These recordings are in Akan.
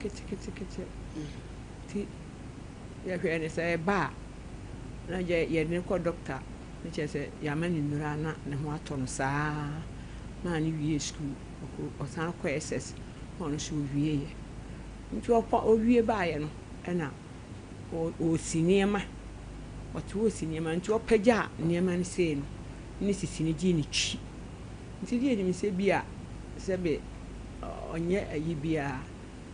Ketekete nti yɛhwɛɛ no sɛ ɛba a na gya yɛde no kɔ dɔkta na kyerɛ sɛ yɛama no nnuru a na ne ho atɔ no saa maa no wiee sukuu ɔkɔ ɔsan kɔ SS na ɔno nso ɔwieeɛ nti ɔkɔ ɔwie baeɛ no ɛna ɔresi nneɛma ɔte hɔ ɔresi nneɛma nti ɔpagyaa nneɛma no sei no ne sisi no gyee ne twi nti deɛ ɛnim sɛ bi a sɛbe ɔnyɛ ayi biara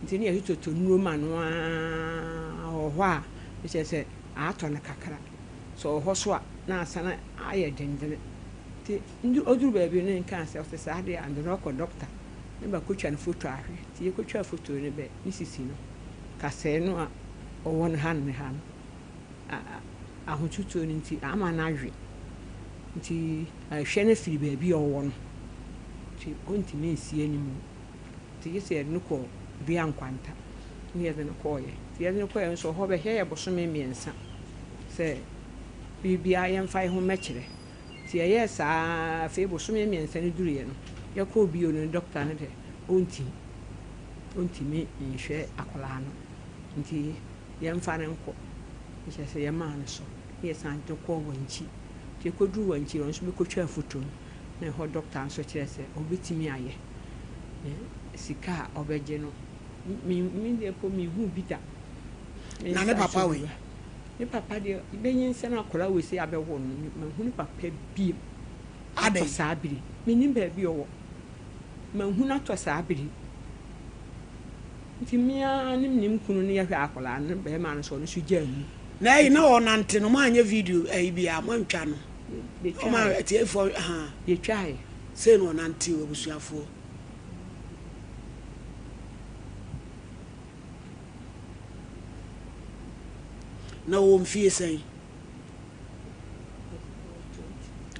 nti ne yɛtotɔtotɔ nnuro ma no ara ɔwɔ hɔ a ne kyerɛ sɛ atɔ no kakra sɛ ɔwɔ hɔ so a na asane ayɛ dendene nti ɔduru baabi no nkaa sɛ ɔsɛ saa deɛ a mede no kɔ dɔkta ne bakɔtwa no foto ahwɛ nti yɛkɔtwaa foto no bɛ ne sisi no kasɛɛ no a ɔwɔ no ha ne ha no ahotutuo no nti ama no awe nti ɛhwɛ no firi baabi a ɔwɔ no nti ɔntumi nsi anim nti gye sɛ yɛde no kɔ Dua Nkwanta ne yɛde no kɔeɛ. Nti yɛde no kɔeɛ nso hɔ bɛhwɛ yɛ bosome mmiɛnsa sɛ biribiara yɛmfa yɛn ho mmɛkyerɛ. Nti yɛyɛɛ saa ara afei bosome mmiɛnsa no duruiɛ no yɛkɔɔ bio no dɔkta no deɛ ɔntumi ɔntumi nhwɛ akwadaa no nti yɛmfa no nkɔ. Ne kyerɛ sɛ yɛmaa no so ne yɛsan de no kɔɔ Wankyi. Nti yɛkɔduruu Wankyi no ɔno nso bɛkɔtwaa foto no na ɛhɔ dɔkta nso kyerɛ sɛ ɔbɛtumi ayɛ. Ne sika a ɔbɛgye no, me me deɛ mpo menhuu bi da. Me Na ne nsa papa so wei? bi. Ne papa deɛ, bɛnyinsɛn akwadaa wei sei abɛwo no, manhu ne papa bio atɔ Adɛn? saa bere yi. Mennim baabi a ɔwɔ. Manhu no atɔ saa bere yi. Nti me ara ne me kunu no yɛhwɛ akwadaa no, barima no nso ɔno nso gyaa mu. Na ɛyi na Nti ɔnante no, moanyɛ video ɛyi biara, moantwa no? Ɔma yɛtwaeɛ. atiefoɔ ahaa. Yɛtwaeɛ. Sei na ɔnante o abusuafoɔ. Na ɔwɔ mfie sɛn?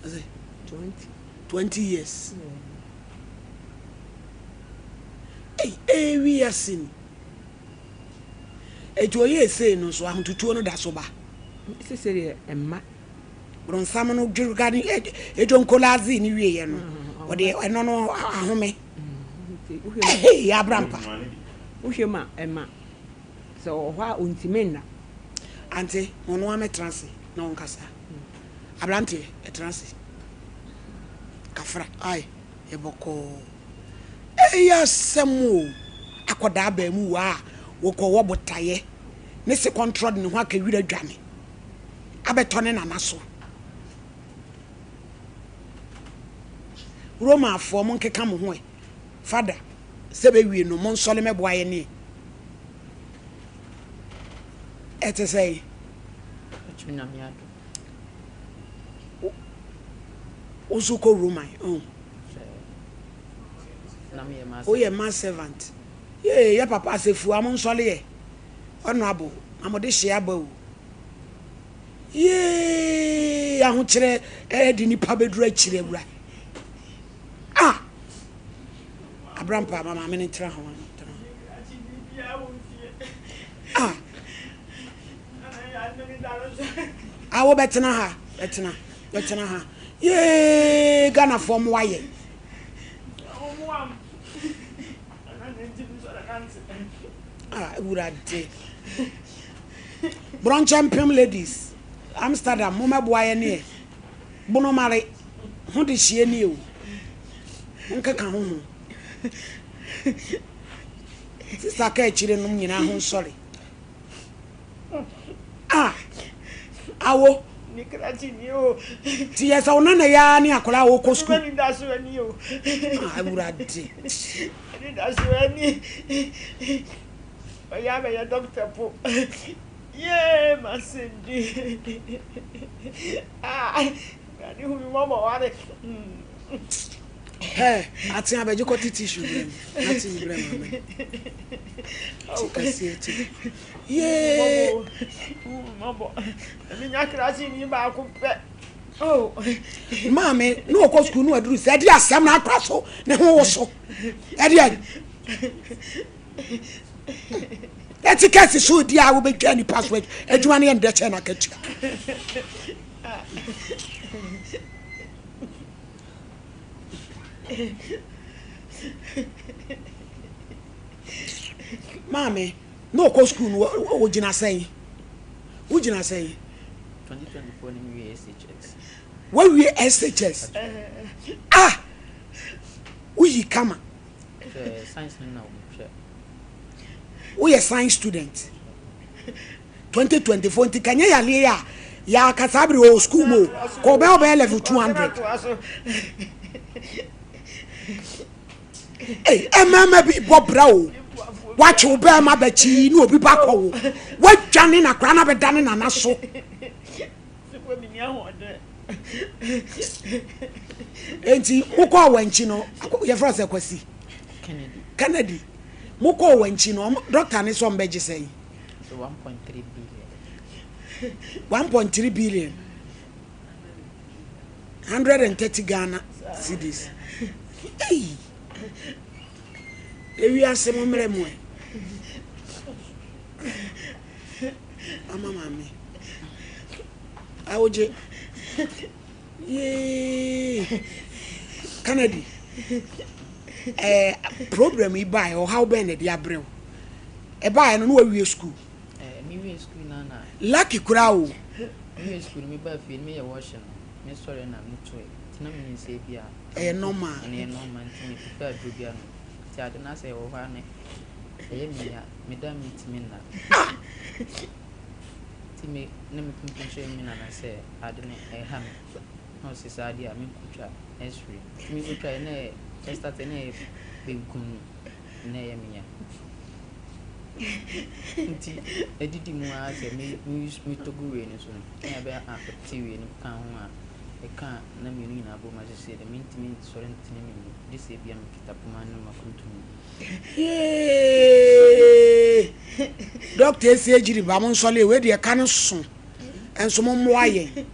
Ɔsɛ 20 years. Ei, ee wiase ni. Eti ɔyɛɛ sei no nso ahotutuo no da so ba. Sese deɛ ɛmma. Bronsam no dwerga ne edwonkoladze ne wieɛ no, ɔde ɛno no ahome. Ehei abrampa. Wohwɛ mu a ɛma sɛ ɔwɔ hɔ a ɔntumi nna. Ante, ma ɔno ara mmɛtena ase na ɔnkasa. Aberanteɛ, tena ase. Kafra, ae, yɛ bɔkɔɔ. Ɛyɛ asɛm o, akɔdaa abaamuwa a wɔkɔwɔ botaeɛ ne sekɔntorɔ de ne ho aka wira dwane abɛtɔ ne nana so. Romafoɔ, monkeka mo ho ɛ. Fada, sɛ bɛwie no, monsɔre mmɛboa yɛn ɛ. Ɛte sɛn? Ɔtwe Nyame adom. Wo wo nso kɔ Roman, oh. Sɛ na meyɛ man Woyɛ servant. man servant. Yee, yɛ papa asɛfua, monsɔre ɛ. Honourable, na mode hye aba o. Yee, ahokyerɛ ɛde nipa bɛduru akyire awura. Ah! Abrampa, ma maame no ntena ho. Ntena ho. Ah! Ah, wobɛtena ha, bɛtena, bɛtena ha. Yee, Ghanafoɔ mmoa yɛn. Ah, Awurade. Brɔnkyɛ mpem ladies, Amsterdam, mommɛboa yɛn neɛ. Bonomare, ho de hyeɛ nie o. Monkeka ho ho. Sista ka akyire nom nyinaa ho nsɔre. Ah, awo. Ne krakye ni o. Ti yɛ sɛ wo nana yi ara ne akwadaa a wɔkɔ sukuu. Ɛni da so ani o. Ah, awurade. Ɛni da so ani. Ɔyɛ abɛyɛ dɔkta po. Yee, ma se di. Ah, awurade hu mi mɔbɔ ware. Hɛ, ate abɛgye kɔte tissue brɛ me. Na te brɛ maame. Ti kɛseɛ ti. Yee. Mɔbɔ. Menya krakye ni baako pɛ. Oh. Maame, na ɔkɔ sukuu na waduru sɛ ɛde asɛm na akora so ne ho wo so. Ɛde ayi. Ɛte kɛse so di a wobɛtwa nipa so adwuma no yɛ ndɛ kyɛn n'akatua. Maame, na ɔkɔ sukuu no, ɔgyina sɛn? Wogyina sɛn? 2024 no mewie SHS. Woawie SHS? Ah! Woyi kama. Science no na wɔhwɛ. Woyɛ science student. 2024 nti kanyɛ yareɛ a yɛaka saa bere wɔ sukuu mu o. Kɔ ɔbɛyɛ ɔbɛyɛ level 200. Ei, mmarima bi bɔ bra o. Wakye wo bɛrima bɛkyi ne obi ba kɔ wo. Wadwane na koraa na bɛda ne nana so. Enti mokɔɔ wankyi no, yɛfrɛ sɛ Kwasi. Kennedy. Kennedy. Mokɔɔ wankyi no, dɔkta ne sɛ ɔmbɛgye sɛn? 1.3 billion. 1.3 billion. 130 Ghana cedis. Ei! Ewiase mo mmerɛ mu ɛ. Ama maame. Awogye. Yee. Kennedy. Eh, problem yi baeɛ, ɔhaw bɛn na ɛde abrɛ wo? Ɛbaeɛ no, na wawie school. Eh, me wie school na na. Lucky koraa o. Me wie school no, me baa fie no, me yɛ washing no, me sɔre na me toe. Nti na me nim sɛ ebi a. Ɛyɛ normal. Ɛno yɛ normal, nti me prepare aduro bi ano. Nti ade no asɛ ɛwɔ hɔ a na ɛyɛ me ya, me da me ntumi nna. Ah! Nti me na me kumkum kyerɛ me nana sɛ ade no ɛha me. Na ɔse saa adeɛ a me nkotwa x-ray. Nti me kotwa yɛ na ɛyɛ, ɛstart na ɛyɛ benkum no na ɛyɛ me ya. Nti ɛdidi mu ara sɛ me me use me tɔ gu wei no so no na ɛbɛ affect wei no ka ho a ɛka a na mmienu nyinaa bom asese dɛ mentumi nsɔre ntene me mu gye sɛ ebia mekita poma no makuntun mu. Yee! Doctor esi agyiri ba mo nsɔle wei deɛ ka no so nso mo mmoa yɛn.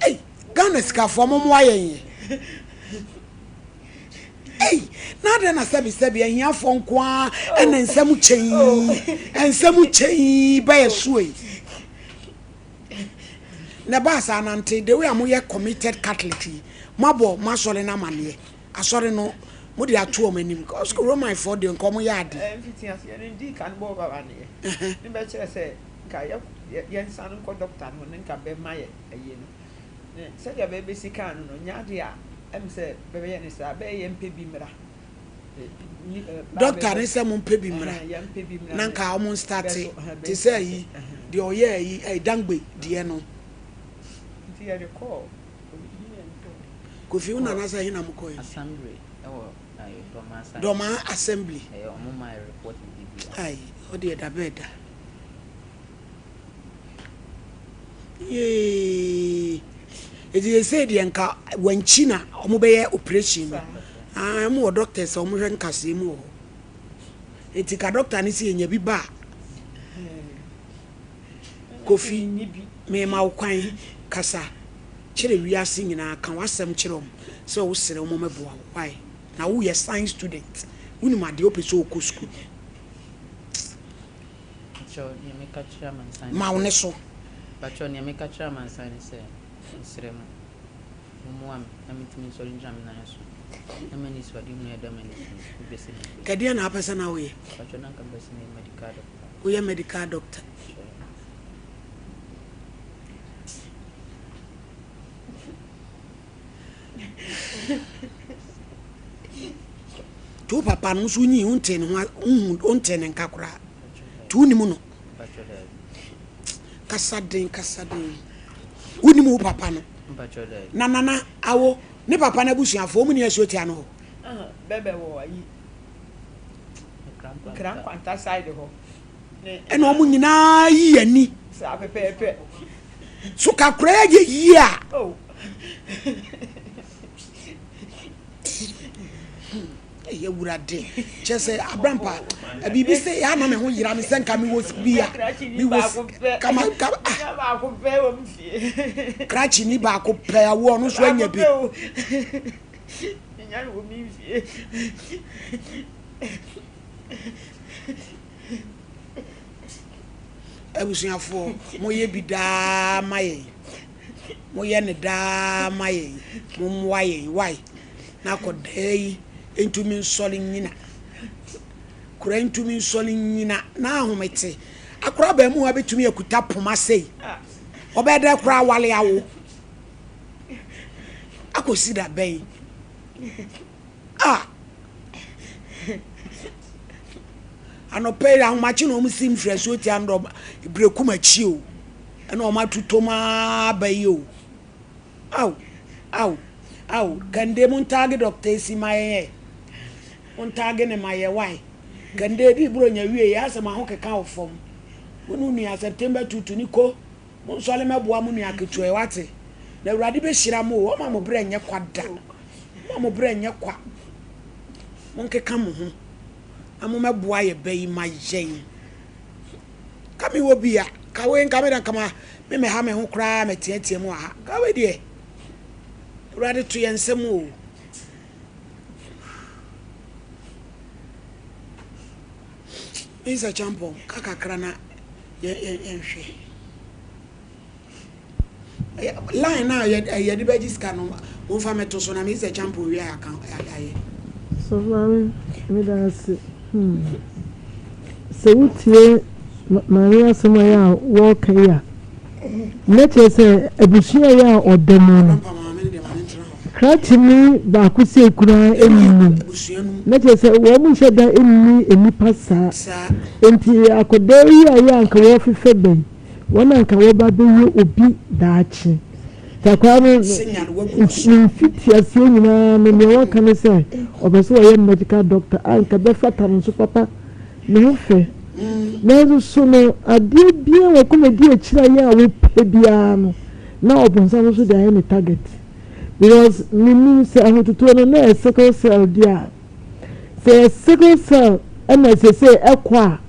Ei Ghana sikafoɔ mo mmoa yɛn yɛ. Ei na adɛn na sɛbi sɛbi ahiafoɔ nko ara ɛna nsɛm kyɛ yi nsɛm kyɛ yi bɛyɛ so yi. Na ɛbaa saa nante the way a moyɛ committed Catholic yi moabɔ mo asɔre no amaneɛ asɔre no mode ato wɔn anim cause Romanfoɔ deɛ nka wɔn yɛ ade. Mfiti aseɛ no ndii kan bɔɔ bɛ amaneɛ ne bɛkyerɛ sɛ nka yɛnsan nkɔ dɔkta no hɔ ne nka bɛma yɛ ayi no. Na sɛdeɛ bɛbɛsi kaa no no, nyɛ adeɛ a ɛm sɛ bɛbɛyɛ no saa, bɛyɛ yɛmpɛ bi mmra. Doctor ne sɛ mompɛ bi mmra na nka ɔmo nstate te sɛ ayi deɛ ɔyɛɛ ayi ɛyi Dangbe deɛ no. Nti yɛde kɔɔ Kofi wo nana sɛ he na mo kɔɛ? Assembly ɛwɔ ayi Dɔmaa side. Dɔmaa assembly. Ɛyɛ ɔmo maa yɛ report ne biribiara. Ayi ɔdeɛ da bɛɛ da. Yee. Eti sesei deɛ nka wankyi na wɔn bɛyɛ operation no. Ah, wɔn wɔ doctors a wɔn hwɛ nkasɛɛ mu wɔ hɔ. Eti ka doctor no si enya bi ba a. Kofi, mema wo kwan kasa kyerɛ wiase nyinaa, ka w'asɛm kyerɛ wɔn sɛ wosrɛ wɔn mɛboa wo. Why? Na woyɛ science student, wonim adeɛ wopɛ sɛ wokɔ school. Pakyɛw, nea meka kyerɛ amansan ne Ma wo sɛ. nne so. Pakyɛw, nea meka kyerɛ amansan ne sɛ, mesrɛ mo, mommoa me na mintumi nsɔre ngyina me nan so, na m'anisoadehunu a ɛda m'ani so no, mibesi no pi. Ɛdeɛn na wopɛ sɛ na woyɛ? Pakyɛw, na anka mepɛ sɛ meyɛ medical doctor. Woyɛ medical doctor. Pakyɛw. Nti wo papa no nso wonyii wontee ne ho wohu wontee ne nka koraa. Nti wonim no. Kasa den kasa den. Wonim wo papa no. Na nana awo ne papa no abusuafoɔ wɔn ni asuotia no hɔ. Bɛbɛ wɔ ayi Nkran Nkwanta side hɔ. Ɛna wɔn nyinaa yi ani. Saa pɛpɛɛpɛ. So kakra yɛ yie a. Oh. Ɛyɛ awurade kyɛ sɛ abrampa biribi sɛ yɛ ama me ho yera me sɛ nka mewɔ bi a mewɔ kama kama ah krakye ni baako pɛ awo ɔno nso anya bi. Abusuafoɔ moyɛ bi daa ma yɛn moyɛ no daa ma yɛn mommoa yɛn wai na akɔdaa yi ntumi nsɔre nnyina. Akora ntumi nsɔre nnyina n'ahomete. Akora abaamuwa bɛtumi akuta poma sei. Ɔbɛyɛ dɛ koraa awale awo. Akɔsi da bɛn? Ah! Anɔpa yi ahomakye na wɔn si mfiri asuo tia no dɛ berekum akyi o. Ɛna wɔn atotom aba yi o. Ao! Ao! Ao! Kande mo ntaage Dɔkta Esi ma yɛn ɛ. Wo ntaage ne ma yɛ wai. Kande di bronya wie yɛ asɛ ma ho keka wo fam. Wo ne wo nua September tutu ne ko. Mo nsɔre mɛboa mo nua ketewa yi wate. Na Awurade bɛhyira mo o. Ɔma mo berɛ nyɛ kwa da. Ɔma mo berɛ nyɛ kwa. Monkeka mo ho na mo mɛboa yɛ ba yi ma yɛn. Ka me wɔ bi a, ka wei nka me dɛ nka ma me mɛha me ho koraa mɛteatea mu wɔ ha. Ka wei deɛ Awurade to yɛn nsam o. Mr. Champon, ka kakra na yɛnhwɛ. Line na yɛde bɛgye sika no, momfa mɛto so na Mr. Champon wie a aka ayɛ. So maame, meda ase. Hmm. Sɛ wotie maame asɛm a yɛ a wɔreka yi a, na kyerɛ sɛ abusua yɛ a ɔda mu no, Krakyeni baako sei koraa nni mu. Na kyerɛ sɛ wɔn nhyɛ da nni nnipa saa. Enti akwadaa yi a yɛ anka wɔrefefɛ bɛn, wɔn anka wɔba bɛyɛ obi daakye. Nti akwadaa no ne mfitiaseɛ nyinaa no nea wɔka ne sɛ ɔpɛ sɛ ɔyɛ medical doctor a anka bɛfata no nso papa. Ne ho fɛ. Nanso so no adeɛ biara wɔ kɔma di akyire a yɛ a wopɛ biara no na ɔbonsam nso de ayɛ ne target because menim sɛ ahototoɔ no na ɛyɛ sickle cell deɛ a sɛ ɛyɛ sickle cell ɛna sese ɛkɔ a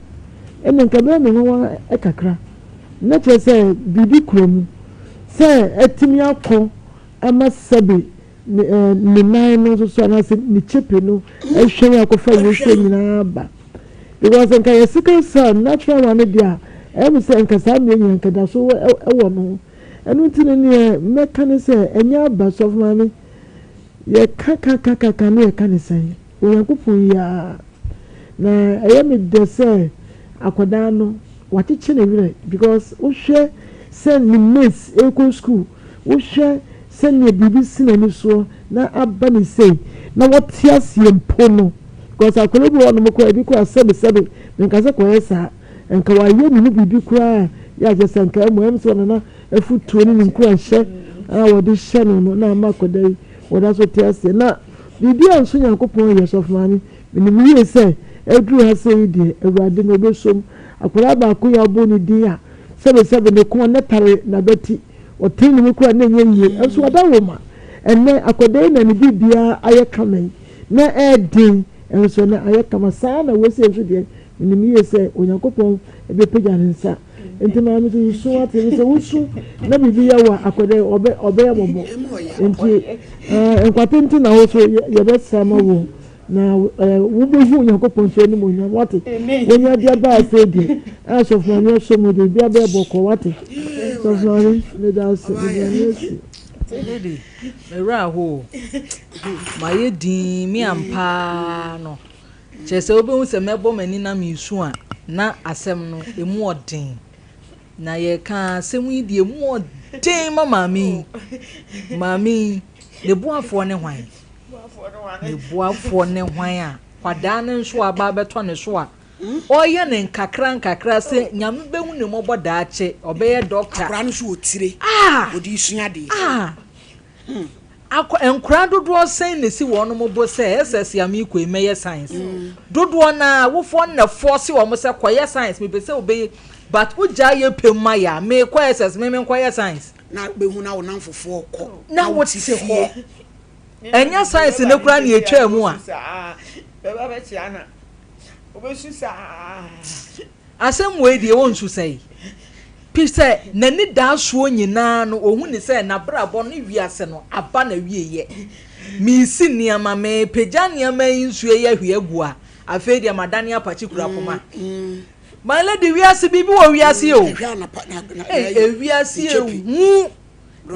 ɛna nka bɛyɛ me nwanwa kakra na kyerɛ sɛ biribi kura mu sɛ atumi akɔ ama sɛbe ne eh, ne nan no nso so anaasɛ ne kyepe no ɛhwɛn akɔfa wiesie nyinaa ba because nka yɛ sickle cell natural one no deɛ a ɛyɛ me sɛ nka saa mmerɛ nyinaa nka da so wɔ no ho ɛno nti no neɛ mɛka ne sɛ ɛnyɛ aba sɔfo maame yɛka ka ka ka ka ne yɛka ne sɛn Onyankopɔn yi ara na ɛyɛ me dɛ sɛ akwadaa no wakyekye ne werɛ because wohwɛ sɛ ne mates ɛrekɔ school wohwɛ sɛdeɛ biribi si n'ani soɔ na aba ne sei na wɔte aseɛ mpo no because akwadaa bi wɔ hɔnom koraa ebi koraa sɛbe sɛbe menka sɛ kɔyɛ saa nka wayɛ ne ho biribi koraa yɛ akyɛ sɛ nka ɛmu ɛm sɛ ɔnana afutuo ne ne nkuranhyɛ a wɔde hyɛ no no na ama akwadaa yi wɔda so te aseɛ na biribi a nso Nyankopɔn yɛ sɔfo maame menim yie sɛ aduru ha sɛ yi deɛ Awurade na ɔbɛsom akwadaa baako yi a ɔbɔ ne din a sɛbe sɛbe ne kɔn ne tare n'abati Ɔtee ne mu koraa na ɛnyɛ yie. Nso ɔdawoma. Ɛnnɛ, akwadaa yi na ne biribiara ayɛ kama yi. Na ɛyɛ den, nso ɛnnɛ ayɛ kama. Saa ara na wei sei nso deɛ, menim yie sɛ Onyankopɔn bɛpagya ne nsa. Nti maame nso susu wate, ɛfiri sɛ wosu na biribi yɛ wo a, akwadaa yi ɔbɛ, ɔbɛyɛ mmɔbɔ. Nti, ɛɛ, nkwa tenten na wo nso yɛbɛsrɛ ama wo. Na wobɛhu Onyankopɔn nso animuonyam, wate? Wonya de aba afei deɛ, a sɔfo maame asɔ mu deɛ, biribiara bɛyɛ bɔkɔɔ, wate? Sɔfo maame, meda ase, meda Nyame ase. Lady, me werɛ aho o. Mayɛ dinn, me ampa ara no. Kyerɛ sɛ wobɛhu sɛ mɛbɔ m'ani na meresu a, na asɛm no, ɛmu ɔden. Na yɛreka asɛm yi deɛ, ɛmu ɔden ma maame yi. Maame yi, ne boafoɔ ne hwan? Ne boafoɔ ne hwan a kwadaa no nso aba abɛtɔ ne so a ɔreyɛ no nkakra nkakra sɛ Nyame bɛhu ne mmɔbɔ daakye ɔbɛyɛ doctor. Akwadaa no nso wɔ tire ɔde sua adeɛ. Ah! Akɔ nkwadaa dodoɔ sɛn na esi wɔn bo sɛ SS a meekɔ yi mɛyɛ science. Dodoɔ no ara awofoɔ no na force wɔn sɛ kɔyɛ science mepɛ sɛ wobɛyɛ but wogyae yɛ pɛ mu ma yɛ a meekɔ SS me menkɔyɛ science. Na wobɛhu na wo namfofoɔ rekɔ na wote hɔ. Ɛnyɛ science no koraa na etwaa mu a. Asɛm wei deɛ ɔnsu sɛe. Pi sɛ n'anidaasoɔ nyinaa no ɔhu ne sɛ n'abrabɔ ne wiase no aba n'awieɛ. Meresi nneɛma, merepagya nneɛma yi nsuo yi ahwie agu a, afei deɛ madane apakye kura poma. My lady, wiase biribi wɔ wiase o. Ei, ewiase ehu.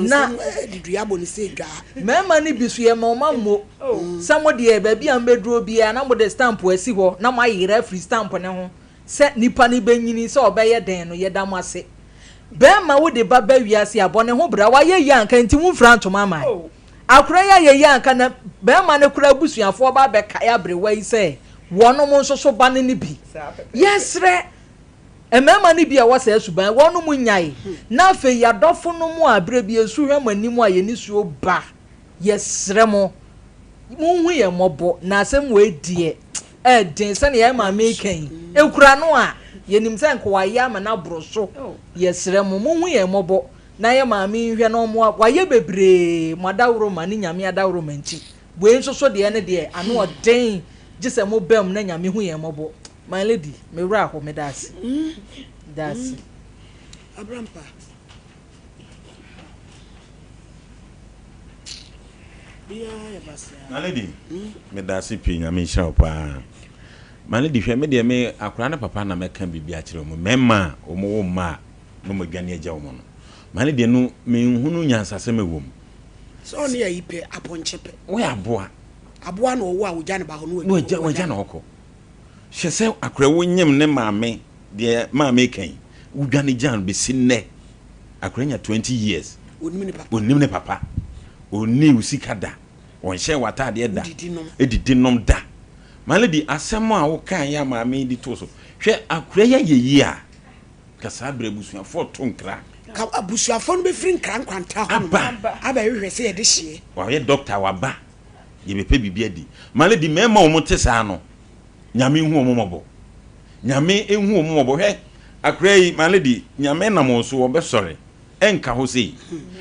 Na Bronsam de dua abɔ ne sɛ dwaa. Mmarima no bi so yɛma wɔn ammo sɛ mo deɛ baabi a mobɛduro biara na mode stamp asi hɔ na moayera afiri stamp no ho sɛ nipa no bɛnyini sɛ ɔbɛyɛ dɛn no yɛda mo ase. Barima wode ba ba wiase a bɔ ne ho bra wayɛ yie anka nti womfira ntoma ama akora yi ayɛ yie anka na barima no kora abusuafoɔ ba abɛkae aberewa yi sɛ wɔnom nso so ba no no bi. Yɛsrɛ Mmarima no bi a ɛwɔ saa suban yi, wɔnom nyae. Na afei y'adɔfonom a berɛ bi yɛsu hwɛ mo anim a yɛn nisuo ba, yɛsrɛ mo, monhu yɛn mmɔbɔ, na asɛm wei deɛ, ɛɛden, sɛdeɛ yɛn maame reka yi, ɛkura no a, yɛnim sɛ nka wayɛ ama no aboro so, yɛsrɛ mo, monhu yɛn mmɔbɔ, na yɛn maame yi nhwɛ na ɔmmoa, wayɛ bebree, mo adaworoma ne Nyame adaworoma nti, wei nso so deɛ ne deɛ, ano ɔden, gye sɛ mo bam na Nyame hu yɛn mmɔbɔ. My lady, me werɛ ahow, meda ase. Meda ase. Abrampa. My lady, meda ase pii, Nyame nhyira wo paa. My lady, hwɛ me deɛ me akora ne papa na mɛka biribi akyerɛ wɔn, mmarima a wɔn wo mma a na wɔn adwane agya wɔn no. My lady, no menhunu nyansasɛm ɛwɔ mu. Sɛ ɔne ayi pɛ, apɔnkye pɛ. Woyɛ aboa. Aboa na ɔwɔ a ɔgya ne ba hɔ na wagya na ɔkɔ. Hwɛ sɛ akora wo nyem ne maame deɛ maame reka yi wo dwane gyaa no bɛsi nnɛ akora nya 20 years ɔnnim ne papa ɔnnii wo sika da ɔnhyɛɛ w'ataadeɛ da ɛdidi nom da my lady asɛm a wo kaeɛ a maame yi de too so hwɛ akora yi ayɛ yie a ka saa berɛ abusuafoɔ to nkra. Ka abusuafoɔ no bɛfiri nkra nkwanta hɔ nom abɛhwehwɛ sɛ yɛde hyeɛ. Wayɛ doctor waba yɛbɛpɛ biribi adi. My lady mmarima a wɔn te saa no Nyame nhu wɔn mmɔbɔ. Nyame nhu wɔn mmɔbɔ. Hwɛ akora yi my lady Nyame nam wɔn so wɔbɛsɔre ɛnka hɔ sei.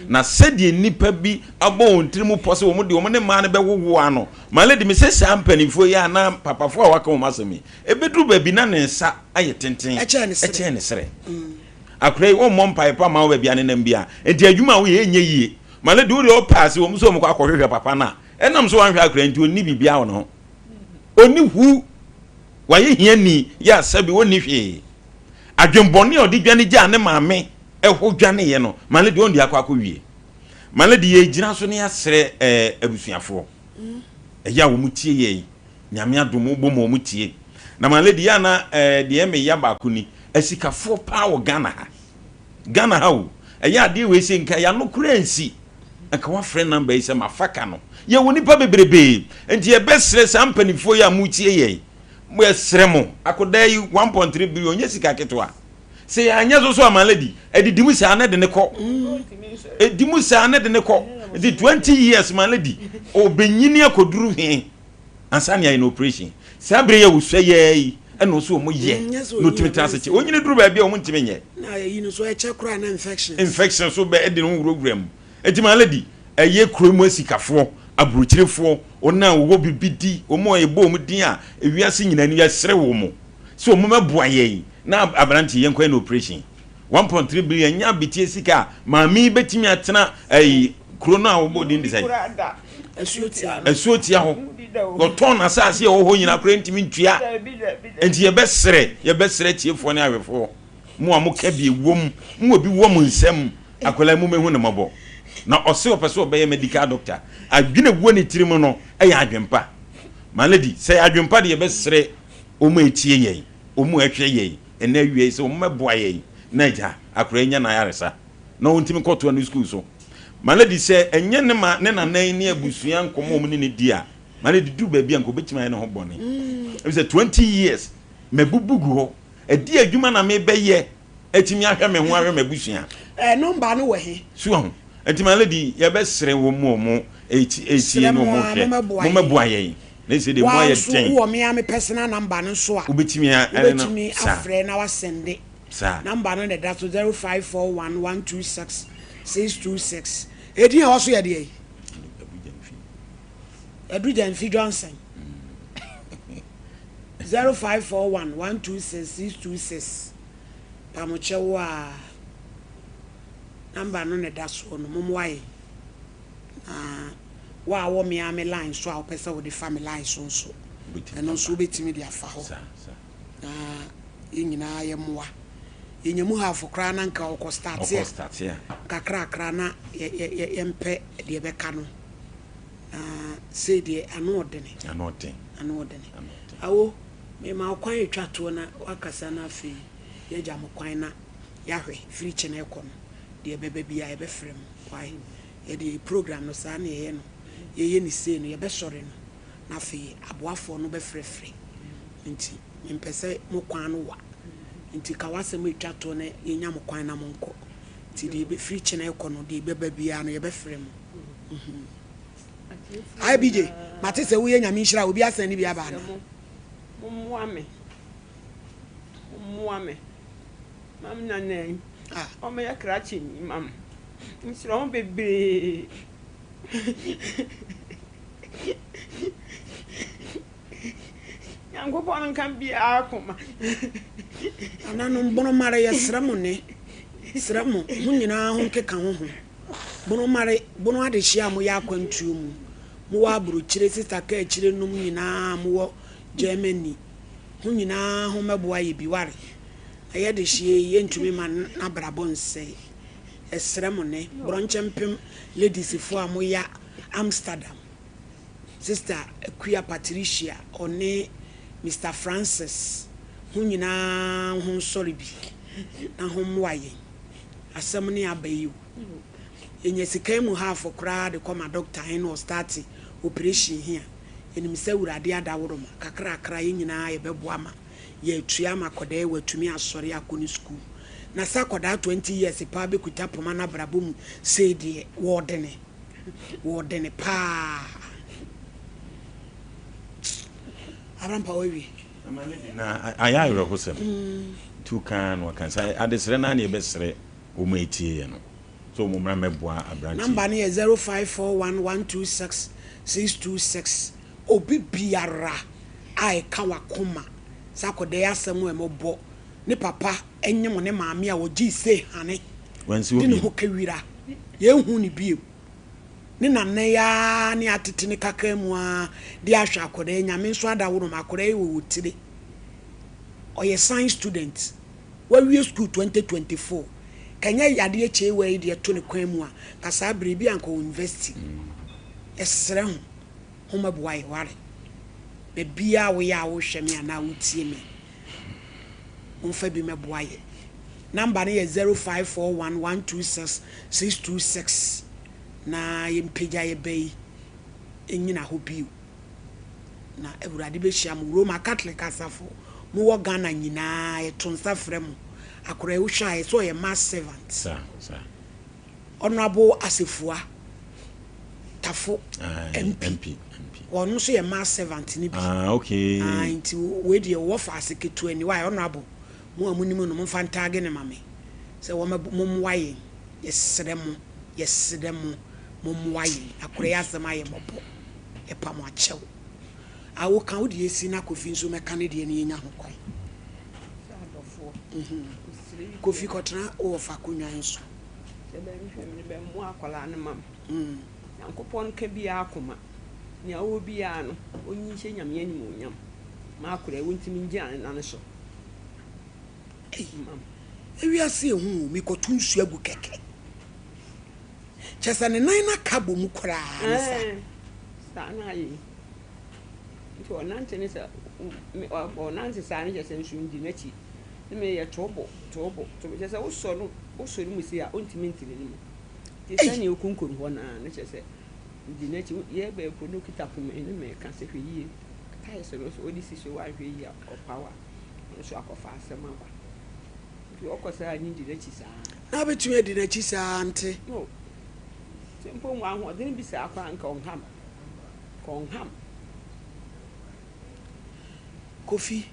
Na sɛdeɛ nnipa bi abɔ wɔn tiri mu pɔ sɛ wɔn deɛ wɔn ne mmaa no bɛwowo ano. My lady me sɛ saa mpanimfoɔ yi anaa papafoɔ a wɔaka wɔn asɛm yi ɛbɛduru baabi na ne nsa ayɛ tenten ɛkyɛn ne serɛ. Akora yi wɔmmɔ mpaeɛ pa ma wo baabi a nenam biara. Nti adwuma a woyɛ ɛnyɛ yie. My lady wo deɛ ɔpɛ ase wɔn sɛ wɔn kɔ akɔhwehwɛ papa no a ɛnam so wanhwɛ akora nti ɔnni biribiara wɔ ne ho. Ɔnni hu, wayɛ hiani, yɛ asɛbi, ɔnni hwee. Adwenbɔne a ɔde dwane gyaa ne maame hɔ dwaneeɛ no, my lady ɔnde akɔ akɔwie. My lady yɛgyina so ne yɛasrɛ eh, abusuafoɔ. Ɛyɛ a wɔn tie yɛn, Nyame adom wobɔ mu a wɔn tie. Na my lady yɛ ana eh, deɛ ɛmeya baako ni, asikafoɔ paa wɔ Ghana ha. Ghana ha o, ɛyɛ adeɛ wei sei nka y'ano koraa nsi, nka wafrɛ number yi sɛ mafa ka no. Yɛwɔ nipa bebrebee, nti yɛbɛsrɛ saa mpanifoɔ yi a motie yɛn, yɛsrɛ mo, akodaa yi 1.3 billion nyɛ sika ketewa. Sɛ yɛanyɛ so so a my lady, ɛdidi mu saa na ɛde ne kɔ. Ɛdi mu saa na ɛde ne kɔ. Nti 20 years my lady, ɔbɛnyini akɔduru he? ansa ne ayɛ no operation. Saa bere yi a wosua yɛ yi ɛna ɔsɛ wɔn yɛ na otumi tena ase kyɛ. Onyini duru baabi a wɔn ntumi nyɛ. Na eyi no so ɛkyɛ koraa na infections. Infection so bɛ ɛde ne ho wurawura mu. Eti my lady ɛyɛ kuro mu asikafoɔ, aburokyirefoɔ, wɔn a wɔwɔ biribi di, wɔn a yɛbɔ wɔn din a ewiase nyinaa ni yɛsrɛ wɔn sɛ wɔn mɛboa yɛn na aberante yɛn kɔ yɛ no operation. 1.3 billion nyɛ abetie sika a maame yi bɛtumi atena ɛyi kuro no a wɔbɔ din de sɛ asuo tia hɔ wɔtɔn n'asase a ɛwɔ hɔ nyinaa koraa ntumi ntua nti yɛbɛsrɛ yɛbɛsrɛ tiefoɔ ne ahwɛfoɔ mo a moka bi ɛwom mo obi wɔ mo nsam akwadaa mu mɛhu ne mmɔbɔ na ɔse ɔpɛ sɛ ɔbɛyɛ medical doctor adwene wɔ ne tirim no ɛyɛ adwempa my lady sɛ adwempa de yɛbɛsrɛ wɔn a ɛtie yɛn wɔn a ɛhwɛ yɛn Ɛnnɛ awia yi sɛ wɔmmɛboa yɛn na agya akwadaa yi nya n'ayaresa na ɔntumi nkɔtoa ne sukuu so. My lady, sɛ ɛnyɛ ne ma ne nana yi ne abusua nkɔmmɔ a wɔne no di a, my lady duru baabi a nka ɔbɛtumi ayɛ ne ho bɔne. Ɛfiri sɛ 20 years mabubu gu hɔ, ɛdi adwuma na mebɛyɛ atumi ahwɛ me ho ahwɛ m'abusua. Ɛɛ nɔmba no wɔ he? So wahu? Nti my lady, yɛbɛsrɛ wɔn mu a wɔn ɛtie ne wɔn hwɛ, mommɛboa yɛn. Na ɛsɛ deɛ mu Woa ayɛ nso den. wowɔ me ara me personal number no nso a, Wobɛtumi a ɛne no wobɛtumi saa. afrɛ na woasɛnde. Saa. Number no na ɛda so, 0541 126 626. Edin a ɛwɔ so yɛ deɛn? Adu Gyamfi. Adu Gyamfi Johnson. 0541 126 626. Pamokyɛ wo a, number no na ɛda soɔ no, mommoa yɛn. Na wo a wɔ me ara me line so a wopɛ sɛ wode fa me line so nso, ɛno nso wobɛtumi de afa hɔ. Na yɛn nyinaa yɛmmoa. Yɛnya mu half koraa na nka ɔkɔ starte Ɔkɔ a, starte a. kakrakra na yɛ yɛ yɛ yɛmpɛ deɛ ɛbɛka no. Na sei deɛ ano ɔdene. Ano ɔden. Ano ɔdene. Ano ɔden. Awo, mema wo kwan atwa toɔ na woakasa na afei yɛagya mo kwan na yɛahwɛ firi kyena ɛkɔ no deɛ ɛbɛba biara yɛbɛfrɛ mo. Wai? Yɛde program no saa na yɛyɛ no. Yɛyɛ no sei no yɛbɛsɔre no na afei aboafoɔ no bɛfrɛfrɛ. Nti mempɛ sɛ mo kwan no wa. Nti ka w'asɛm a ɛtwa toɔ na yɛnya mo kwan na monkɔ. Nti deɛ ɛbɛ, firi kyena ɛkɔ no deɛ ɛbɛba biara no yɛbɛfrɛ mo. Hi BJ, mate sɛ woyɛ Nyame nhyira obi asɛn ne bi aba Mesrɛ anaa? mo, mommoa me, mommoa me ma me nana yi Ah. ɔmmɛyɛ krakyeni ma me. Mesrɛ mo bebree. Nyankopɔn nka biara koma. Nananom Bonomare yɛsrɛ mo ne, srɛ mo, ho nyinaa ho nkeka ho ho. Bonomare, Bono adehyeɛ a moyɛ akwantuo mu, mowɔ abrokyire, sista kaakyire nom nyinaa a mowɔ Germany, ho nyinaa ho mmɛboa yɛ bi ware. Na yɛ dehyeɛ yi yɛntumi ma n'abrabɔ nsɛe. Yɛsrɛ mo ne, Brɔnkyɛ mpem ladies foɔ a moya Amsterdam, Sister Akua Patricia ɔne Mister Francis ho nyinaa ho nsɔre bi na ho mmoa yɛn. Asɛm ne aba yi o. Yɛnya sika yi mu half koraa de kɔma doctor he na ɔstarte operation he a, yɛnim sɛ Awurade adaworoma, kakrakra yɛn nyinaa yɛbɛboa ma yɛatua ama akɔdaa yi watumi asɔre akɔ ne sukuu. Na sɛ akɔdaa 20 years paa bɛkuta poma n'abrabɔ mu sei deɛ, wɔɔdene. Wɔɔdene paa. Abrampa wawie. Na ayɛ awerɛhosɛm. Nti wokaa na waka sɛ adesrɛ no ara na yɛbɛsrɛ wɔn a ɛtie yɛn no sɛ wɔn mmra mmɛboa aberanteɛ yi. Number no yɛ 0541 126 626. Obi biara a ɛka wakoma sɛ akɔda yi asɛm a ɛmɔbɔ ne papa nyem ne maame a ɔgyee sei hane Wansi hɔ de ne bio. ho kawira yɛnhu no bio. Ne nana yi ara ne atete ne kakra mu ara de ahwɛ akwadaa yi. Nyame nso adaworoma, akwadaa yi wɔ tire. Ɔyɛ science student. Wawie school 2024. Kanyɛ yadeɛ kyeewa yi deɛ to ne kwan mu a, ka saa bere bi anka wɔ university. Yɛsrɛ ho, ho mɛboa yɛ ware. Baabiara a woyɛ a wohwɛ me anaa wotie me, momfa bi mɛboa yɛ. Number no yɛ 0541 126 626 na yɛmpagya yɛ ba yi nnyina hɔ bio. Na Awurade bɛhyira mo. Roma Catholic asafo mowɔ Ghana nyinaa yɛto nsa frɛ mo. Akora yi wohwɛ a yɛsɛ ɔyɛ mass servant. Saa, saa. Honourable Asefua Tafo Aye, MP. MP, MP. Ɔno nso yɛ mass servant no bi. Ah, okay. Ah, nti wei deɛ wɔwɔ faase ketewa ni. Why Honourable, mo a monim no momfa ntaage no ma me sɛ wɔmmɛbo mommoa yɛn. Yɛsrɛ mo, yɛsrɛ mo, mommoa yɛn. Akora yi asɛm ayɛ mmɔbɔ. Yɛpa mo akyɛw. A woka wo deɛ si na Kofi nso mɛka ne deɛ na yɛnya ho kwan. Sɛ adɔfoɔ, mesrɛ yi Kofi deɛ. kɔtena wo wɔfa akonnwa yi so. Sɛ bɛnhwɛ me no bɛmmoa akwadaa no ma me. Nyankopɔn nka biara koma. Nea ɔwɔ biara no, ɔnyi nhyɛ Nyame animuonyam. Ma akwadaa yi ɔntumi ngyina ne nan so. Ei, ewiase yɛ hu o, mekɔto nsuo agu kɛkɛ. Kyerɛ sɛ ne nan no aka bɔ mu koraa ne saa. Ɛɛ, saa na ayɛ yi. Nti ɔnante ne sɛ, ɔnante saa ne kyerɛ sɛ nsuo ndi n'akyi. Ne meyɛ toobo, toobo, toobo. Kyerɛ sɛ wosɔ no, wosɔ ne mu sei a, ɔntumi nte n'anim. Nti sɛnea ɔkunkun hɔ no ara ne kyerɛ sɛ ndi n'akyi. Yɛreba mpo no ɔkita poma yi ne meka sɛ hwɛ yie. Tiles no nso wode si so woanhwɛ yie a ɔpaw a, ɔno nso akɔfa asɛm aba. Nti ɔkɔ saa a ne di n'akyi saa. Na wobɛtumi adi n'akyi saa nte? No. Sɛ mpo wɔ ahoɔden bi saa koraa nka ɔnham. Nka ɔnham. Kofi,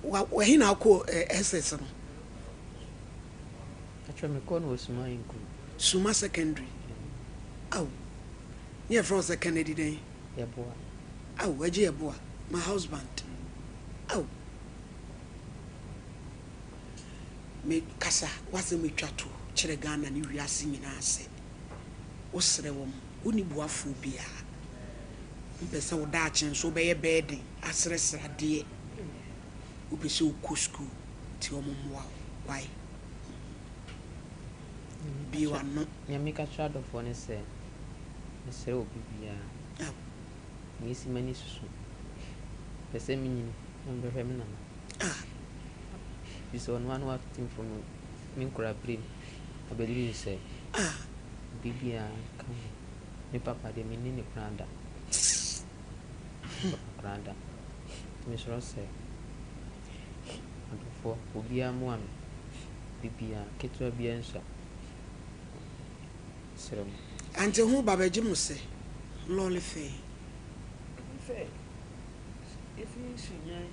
wa wahe na akɔ eh, SS no? Atwa me kɔ no wɔ Suma Nkum. Suma Secondary. Aw, ne yɛfrɛ wo sɛ Kennedy dɛn? Yeboah. Aw, Agye Yeboah, my husband. Aw. Me kasa, w'asɛm atwa to kyerɛ Ghana ne wiase nyinaa sɛ wosrɛ wɔn, wonni boafoɔ biara. Wompɛ sɛ wo daakye nso wobɛyɛ burden asrɛsrɛ adeɛ. Wopɛ sɛ wokɔ sukuu nti wɔn mmoa wo. Wai? Bue w'ano. Nea meka kyerɛ adɔfoɔ ne sɛ, mesrɛ obi biara, nea esi m'ani so, mepɛ sɛ menyini na mebɛhwɛ me nana. Ɛfiri sɛ ɔno ara na watete me firi me nkwadaa-berɛ mu abɛduru nsɛ. Obi biara nka ho. Me papa deɛ menni no koraa da. Me papa koraa da. Nti mesrɛ sɛ, adɔfoɔ, obiara mmoa me. Biribiara, ketewa biara nsua. Mesrɛ mo. Ante ho ba bɛgye mo sɛ lɔle fɛɛ. Sɛ yɛfiri Sunyani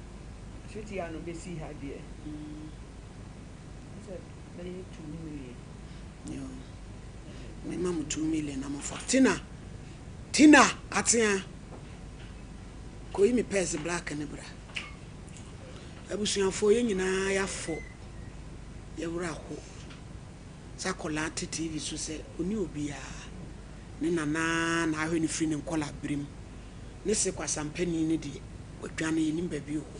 fiti ano bɛsi ha deɛ, sɛ bɛyɛ 2 million. Yo. Mema mo 2 million na mofa. Tina! Tina! Atea! Kɔyi me purse black ne bra. Abusuafoɔ, yɛn nyinaa yɛafɔ yɛwerɛ aho sɛ akwadaa te TV so sɛ ɔnni obiara. Ne nana na ahwɛ no firi ne nkwadaa berɛ mu. Ne se kwasampani no deɛ, wadwane, yɛnnim baabi ɔwɔ.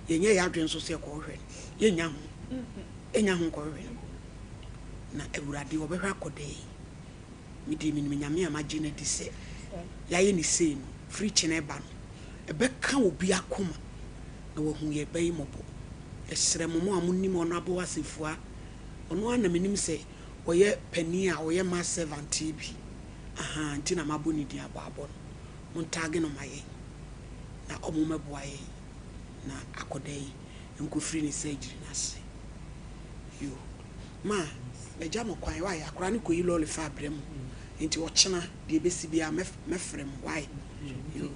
Yɛnyɛ yɛn adwene nso sɛ yɛkɔhwehwɛ no. Yɛnnya ho. Yɛnnya ho nkɔhwehwɛ no. Na Awurade, ɔbɛhwɛ akɔdaa yi. Me deɛ menim Nyame a magye no adi sɛ yɛayɛ no sei no, firi kyena ɛba no, ɛbɛka obi akoma na wahu yɛn ba yi mmɔbɔ. Yɛsrɛ mo, mo a monim Honourable Asafua, ɔno ara na menim sɛ ɔyɛ panin a ɔyɛ mass servant yi bi, ahaa, nti na mabɔ ne din abɔ abɔ no. Montaage no ma yɛn na ɔmo mmɛboa yɛn na akɔdaa yi nkɔfiri ne surgery no ase. Yo. Ma, magya mo kwan, wai, akwadaa no kɔyi lɔɔre fa abrɛ mo, nti ɔkyena deɛ ɛbɛsi biara mɛfrɛ mo, wai. Yo.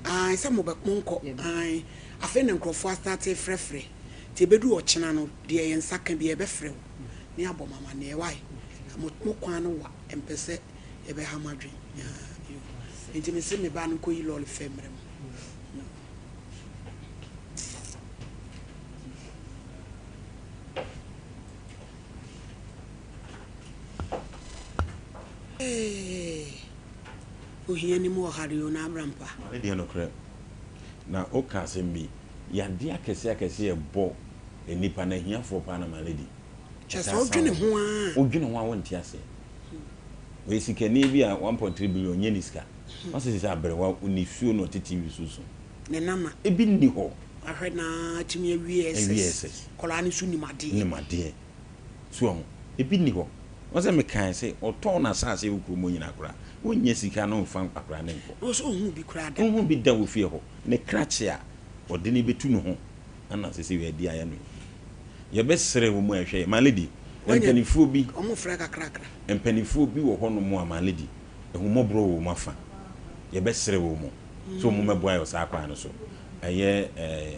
Ae, sɛ mobɛ, monkɔ, ae, afei na nkurɔfoɔ astate frɛfrɛ, nti ɛbɛdu ɔkyena no, deɛ yɛn nsa ka biara yɛbɛfrɛ wo, ne abɔ mo amanneɛ, wai. Mo, mo kwan no wa, mpɛ sɛ yɛbɛha mo adwene, ah, yo. Nti mese me ba no nkɔyi lɔɔre fɛ mmerɛ mo. Yo. Eeii ohia ni mu ɔhare o na abrampa. Ne deɛ nokorɛ na woka asɛm bi yadeɛ akɛseɛ akɛseɛ ɛbɔ nnipa no ahiafoɔ paa na my lady Kyerɛ sɛ wodwene ho aa. Wodwene ho a wonte aseɛ ɔyɛ sikani bi a 1.3 billion nyɛ ne sika wase sɛ aberewa nisuo na ɔte TV so su Ne nana. Ebi nni hɔ. Wahwɛ no ara atumi awie SS. SS. Akwadaa no nso nim adeɛ. Nim adeɛ. So wahu? Ebi nni hɔ. Wɔn sɛ mekae sɛ ɔtɔn n'asaase wɔ kurom hɔ nyinaa koraa, wonnya sika no mfa akwadaa no nkɔ. Na ɔsɛ ɔnhu bi koraa da. Ɔnhu bi da wɔ fie hɔ. Ne krakye a ɔde no bɛtu ne ho ana sɛ sɛ adi ayɛ no yi. Yɛbɛsrɛ wɔn a ɛhwɛ yɛn. My lady, Wanya mpanimfoɔ bi. Wɔn frɛ kakrakra. Mpanimfoɔ bi wɔ hɔnom a, my lady, ahummɔborɔ wɔ wɔn afa. Yɛbɛsrɛ wɔn. sɛ wɔn mmɛboa yɛ wɔ saa kwan no so. Ɛyɛ ɛɛ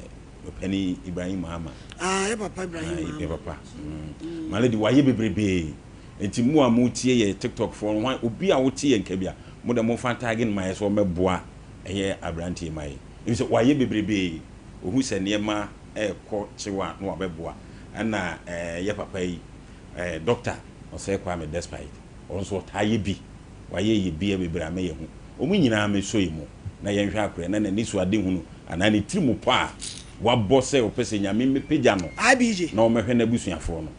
ɔpanin Ibrahim Mahama. Ah, yɛ papa Ibrahim Mahama. Yɛ papa. Mm. My lady, wayɛ bebrebee. Nti mo a mo tie yɛ TikTok foɔ no, hwan obi a wote yɛ nka bi a, mo dɛ mo fa ntaage no ma yɛ sɛ wɔmmɛboa ɛyɛ aberanteɛ ma yɛ. Ebi sɛ wayɛ bebrebee. Ohu sɛ nneɛma ɛrekɔ kyew a na wabɛboa. Ɛna ɛɛ yɛ papa yi, ɛɛ Doctor Osei Kwame Despite, ɔno nso ɔtaa yɛ bi. Wayɛ yɛ bia bebree ama yɛahu. Wɔn nyinaa mɛsɔ yɛ mu na yɛnhwɛ akoraɛ na n'anisoadehunu anaa ne tirimupɔ a wabɔ sɛ ɔpɛ sɛ Nyame mmɛpagya no IBJ. na ɔmmɛhwɛ n'abusuafoɔ no.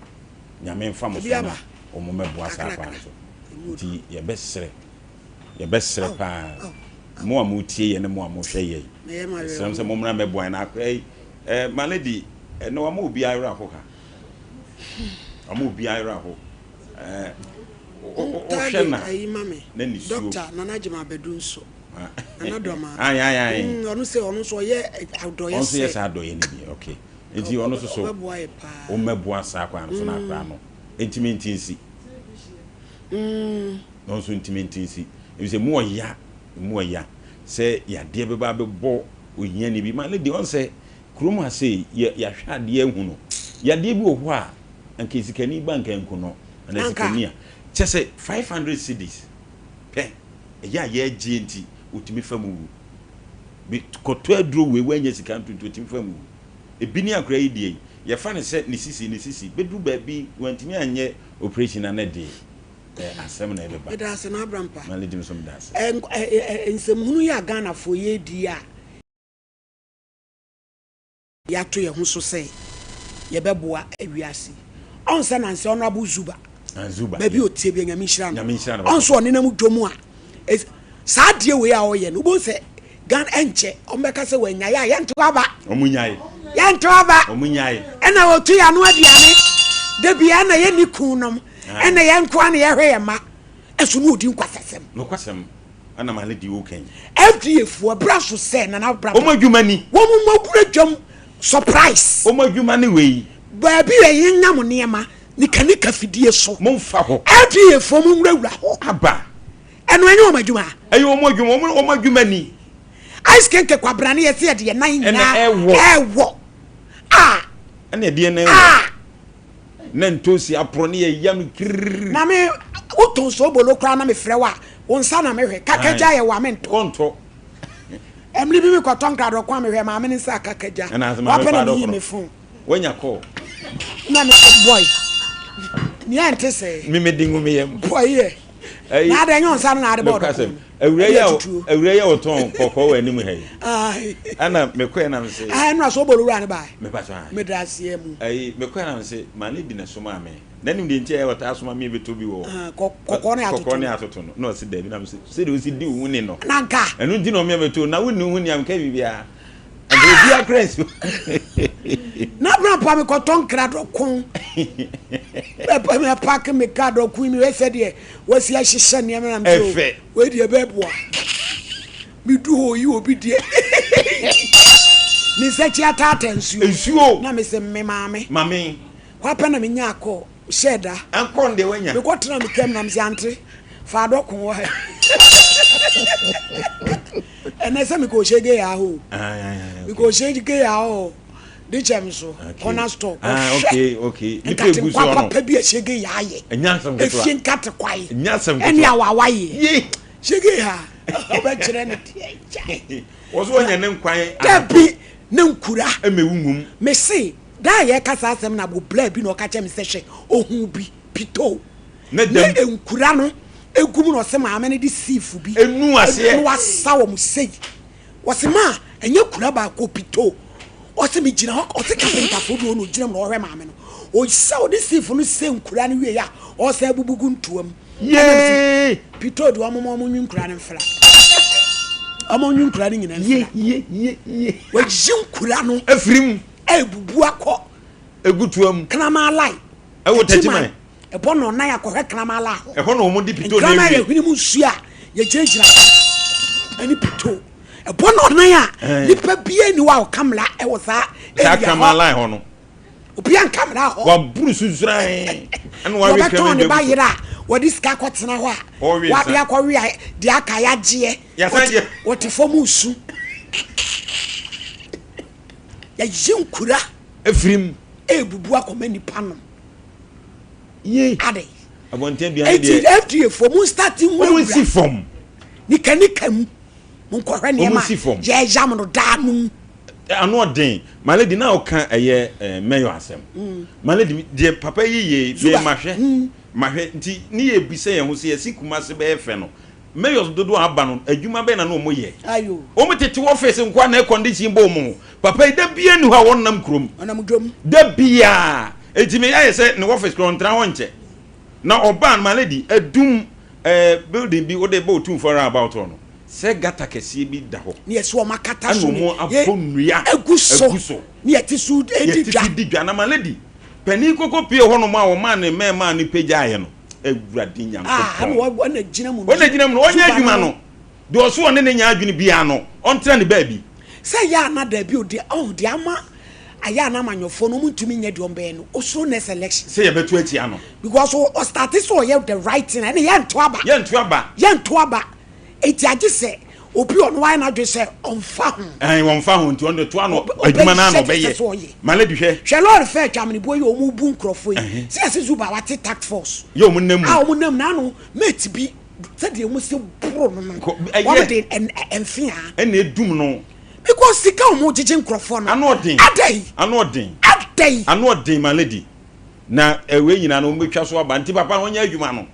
Nyame mfa mo Ebi so na aba. wɔn mmɛboa saa kwan Kakrakra. no so. Emu Nti odu. yɛbɛsrɛ, yɛbɛsrɛ Ao, paa ao, ao. mo a motie yɛn ne mo a mohwɛ yɛn, Mɛyɛ mo yɛsrɛ mo sɛ awerɛhoɔ. mommra mmɛboa yɛn na akoraɛ yi, eh, my lady, ɛnnɛ wama obiara werɛ aho ha. Wama obiara werɛ aho. Eh, Wohwɛ Wohwɛ na ayi ma me. na nisuo. Doctor Nana Gyima Badu nso. Nana Dɔma. Ayi ayi ayi. Ɔno sɛ ɔno nso ɔyɛ adɔyɛ Ɔno nso yɛ sɛ. saa adɔyɛ no bi. Okay. Nti ɔno nso so. Ɔbɛboa yɛ paa. Ɔmmɛboa saa kwan no so na akora no. Ntumi nti nsi. Ɔno nso ntumi nti nsi. Ebi sɛ mu ɔya, mu ɔya sɛ yadeɛ bɛba abɛbɔ ohiani bi. Ma ne deɛ ɔn sɛ kurom ha sei yɛ yɛahwɛ adeɛ ahu no. Yadeɛ bi wɔ hɔ a anka sikani ba anka nku no anaa sikani a kyɛ sɛ 500 cedis pɛ ɛyɛ a yɛgye nti otumi fa mu wu bi kɔtɔ aduro wei wanya sika nto nti otumi fa mu wu ebi ne akora yi deɛ yi yɛfa no sɛ ne sisi ne sisi bɛduru baabi wantumi anyɛ operation na ne de asɛm na ɛbɛba. Meda ase na Abrampa. Ma ne di nso meda ase. Nsɛmhunu yi a Ghanafoɔ yɛredi a yɛato yɛn ho so sɛ. yɛbɛboa wiase. Ɔn sɛ nansa Honourable Zuba, Ah, Zuba, baabi yeah. ɔteɛ bia Nyame nhyira no. Nyame nhyira no Ɔn sɛ ɔnenam dwom a, es, saa adeɛ wei a ɔyɛ no, wobɛhu sɛ Ghana ɛnkyɛ, ɔmbɛka sɛ wanyae a, yɛnto aba. Ɔmo nyae. Yɛnto aba. Ɔmo nyae. Ɛna ɔtu yɛn ano aduane. Da biara na yɛnni kun nom. Ɛna yɛn nkoa na yɛhwɛ yɛn mma. Ɛso na ɔdi nkwasasɛm. Nokwasɛm ɛna maame di wo kan. FDA foɔ bra so sɛ Nana bra. Wɔn adwuma ni. Wɔn mo wura dwam surprise. Wɔn adwuma ne wei. Baabi a yɛn nyam nneɛma nika nika fidie so. Mo nfa hɔ. FDA foɔ mo nwura wura hɔ. Aba. Ɛno ɛnyɛ wɔn adwuma. Ɛyɛ wɔn adwuma wɔn wɔn adwuma ni. Ice kenke kwabrane yɛ sɛ yɛde yɛn nan nyinaa ɛwɔ. Ɛwɔ. A. Ɛna yɛde yɛn nan wɔ. A. Na ntoosi aporɔ ne yɛ yam kirrrr. Na me wo tɔn soobolo koraa na me frɛ wo a wo nsa na me hwɛ kakagya yɛ wo a me ntɔ. Wo ntɔ. Ɛmere bi me kɔ tɔ nkradɔ ko a me hwɛ maame ne nsa kakagya. Ɛna ase maame Wapɛ na fa me yi dɔkono. me phone. Wanya call. Na me se boy nea ɛnte sɛɛ. Me me di ngu me yam. Boy yɛ. Ɛyi. Na adɛn nyɛ wo nsa no na ade bɔɔ Nokwasɛm. dɔkono no. Awura yi Ɛde a atutuo. awura yi a ɔtɔn kɔkɔɔ wɔ anim ha yi. Ae. Ɛna mekɔɛ na mese. Ae ɛno a soobolo wura no bae. Mepa kyɛw ae. Meda aseɛ mu. Ayi mekɔɛ na mese maame bi na ɛsomaa me. Na nim deɛ nti a ɛyɛ ɔtaa soma me bɛtɔ bi wɔ Ah, kɔ kɔkɔɔ ne atoto kɔkɔɔ ne no. atoto no. Na ɔse daabi na mese sɛdeɛ ɔsi di wo ho ni no. Na nka. Ɛno nti na ɔmea bɛtɔ na wonni wo ho ni a menka biribiara. Anka obiara koraa nsi hɔ. Na bra pa mekɔtɔ nkra dɔko. Bɛpɛ me apake me kaa dɔko yi mehwɛ sɛdeɛ wasi ahyehyɛ nneɛma na mesɛ o Ɛfɛ. wei deɛ ɛbɛboa. Medu hɔ oyi obi deɛ ne nsa akyi ataataa nsuo. Nsuo. Na mesɛ me maame. Maame. Hɔ apɛ na menyaa kɔɔ hyɛɛ da. Ankɔ no deɛ wanya. Mekɔtena me kam na mesɛ ante fa adɔko wɔ ha. Ɛnɛ sɛ mekɔ Oshege ya hɔ o. Mekɔ Oshege ya hɔ de kyɛm so corner store kɔhwɛ nkate nkwa papa bi a Shege ya ayɛ. Efie nkate kwae ɛne awawa yɛ. Shege ya ɔbɛkyerɛ ne deɛ gyae. Wɔso wɔnyɛ ne nkwan. Dabi ne nkura. Ɛmɛwu ngum. Mese da a yɛka saa asɛm na abobla bi na ɔka kyerɛ me sɛ hwɛ ohun bi pitoo. Ne Ne nkura no egu mu na ɔse maame no de sieve bi Enu aseɛ. na wasa wɔn sei. Ɔse maa ɛnyɛ kura baako pitoo. Ɔse me gyina hɔ ɔse kapentafoɔ bi wɔ hɔ na ogyina mu na ɔhwɛ maame no. Ɔsa ɔde sieve no sɛ nkura no wie a ɔsan abubu gu ntoa mu. Ɛna mese Yee! pitoo deɛ ɔmo ma ɔmo nwi nkura no mfra. Ɔmo nwi nkura no nyinaa Ye mfra. ye ye ye. Wayi nkura no Afiri mu. ɛbubu akɔ. Egu toa mu. Kraman line. Ɛwɔ Techiman. Ɛbɔ nnɔnnan akɔhwɛ kraman la hɔ. Ɛhɔ na wɔn de pito na Nkraman ewie. yɛ hwene mu nsuo a yɛgyinagyina hɔ ɛne pito. Ɛbɔ nnɔnnan a nipa biara ni hɔ a ɔka mmara ɛwɔ saa Saa area kraman hɔ. line hɔ no. Obiara nka mmara hɔ. Waburu so zuran ɛna wawe Wɔbɛtɔn kraman ne bi ba agu so. yere a wɔde sika akɔtena hɔ a Ɔrewe wade nsa. akɔwe a deɛ aka yɛagyeɛ. Yɛasan gye. Wɔte fam resu. Yɛyi nkura. Efiri mu. Ebubu akɔma nipa nom. Yie. Adɛn? Abɔnten aduane Eti deɛ. FDA foɔ mo start nwurawura. Wɔn nsi fam. Nika nika mu. Mo nkɔhwɛ nneɛma. Wɔn nsi fam. Yɛyam no daa no mu. Ano ɔden. My lady na ɔka ɛyɛ ɛɛ mayor asɛm. Mm. My lady deɛ papa yi yɛ Zuba. yɛ mahwɛ. Mm. Mahwɛ nti ne yɛ bisa yɛn ho sɛ yɛsi Kumasi bɛyɛ fɛ no. Mayors dodoɔ a aba no adwuma bɛn na na wɔn yɛ? Ayo. Wɔn tete office nkoa na air condition bɔ wɔn ho. Papa yi da biara nni hɔ a wɔnnam kurom. Ɔnam dwom. Da biara. Enti me ayɛ sɛ ne office koraa ɔntra hɔ nkyɛ. Na ɔbaa no my lady adum eh, building bi wode bɔ Otumfoɔ round about hɔ no sɛ gutter kɛseɛ bi da hɔ. Ne yɛsi wɔn akata so Ɛna ne wɔn abɔ nnua agu so. agu so. Ne yɛte so di Yɛte dwa. so di dwa. Na my lady panin koko pie hɔ nom a wɔmaa ne mmɛɛmaa no pagyaeɛ no Awurade Ah, Nyankopɔn. ɛna ɔna gyina mu no. Ɔna gyina mu no ɔnyɛ Zuba adwuma no. no. Deɛ ɔso ɔne ne nya adwene biara no ɔntena ne baabi. Sɛ ɛyɛ a na dabi o deɛ ɔho deɛ ama ayɛ a na amanyɔfoɔ no ɔmo ntumi nyɛ deɛ ɔmo bɛyɛ no osuro next election. Sɛ yɛbɛto atia no. Because ɔ starte sɛ ɔyɛ the right thing a ɛne yɛnto aba. Yɛnto aba. Yɛnto aba eti agye sɛ obi ɔno wayɛ n'adwene sɛ ɔnfa ho. Ɛn wɔnfa ho nti ɔno deɛ toa no adwuma no ara na Ɔbɛyɛ deɛ ɔbɛyɛ. ɛsɛ sɛ ɔyɛ. My lady hwɛ. Hwɛ lɔre fɛ atwa ameneboɔ yi a ɔmo bu nkorɔfoɔ yi sɛ yɛse Zuba wate task force Yɛ ɔmo nam mu. a ɔmo nam n'ano mate bi sɛdeɛ wɔn si boro no no wɔn de mfea. Ɛna edum no. Because sika wɔn gyegye nkorɔfoɔ no. Ano ɔden. Adɛn. Ano ɔden. Adɛn. Ano ɔden my lady na ɛwei nyinaa no wɔn bɛtwa so aba nti papa no ɔnyɛ adwuma no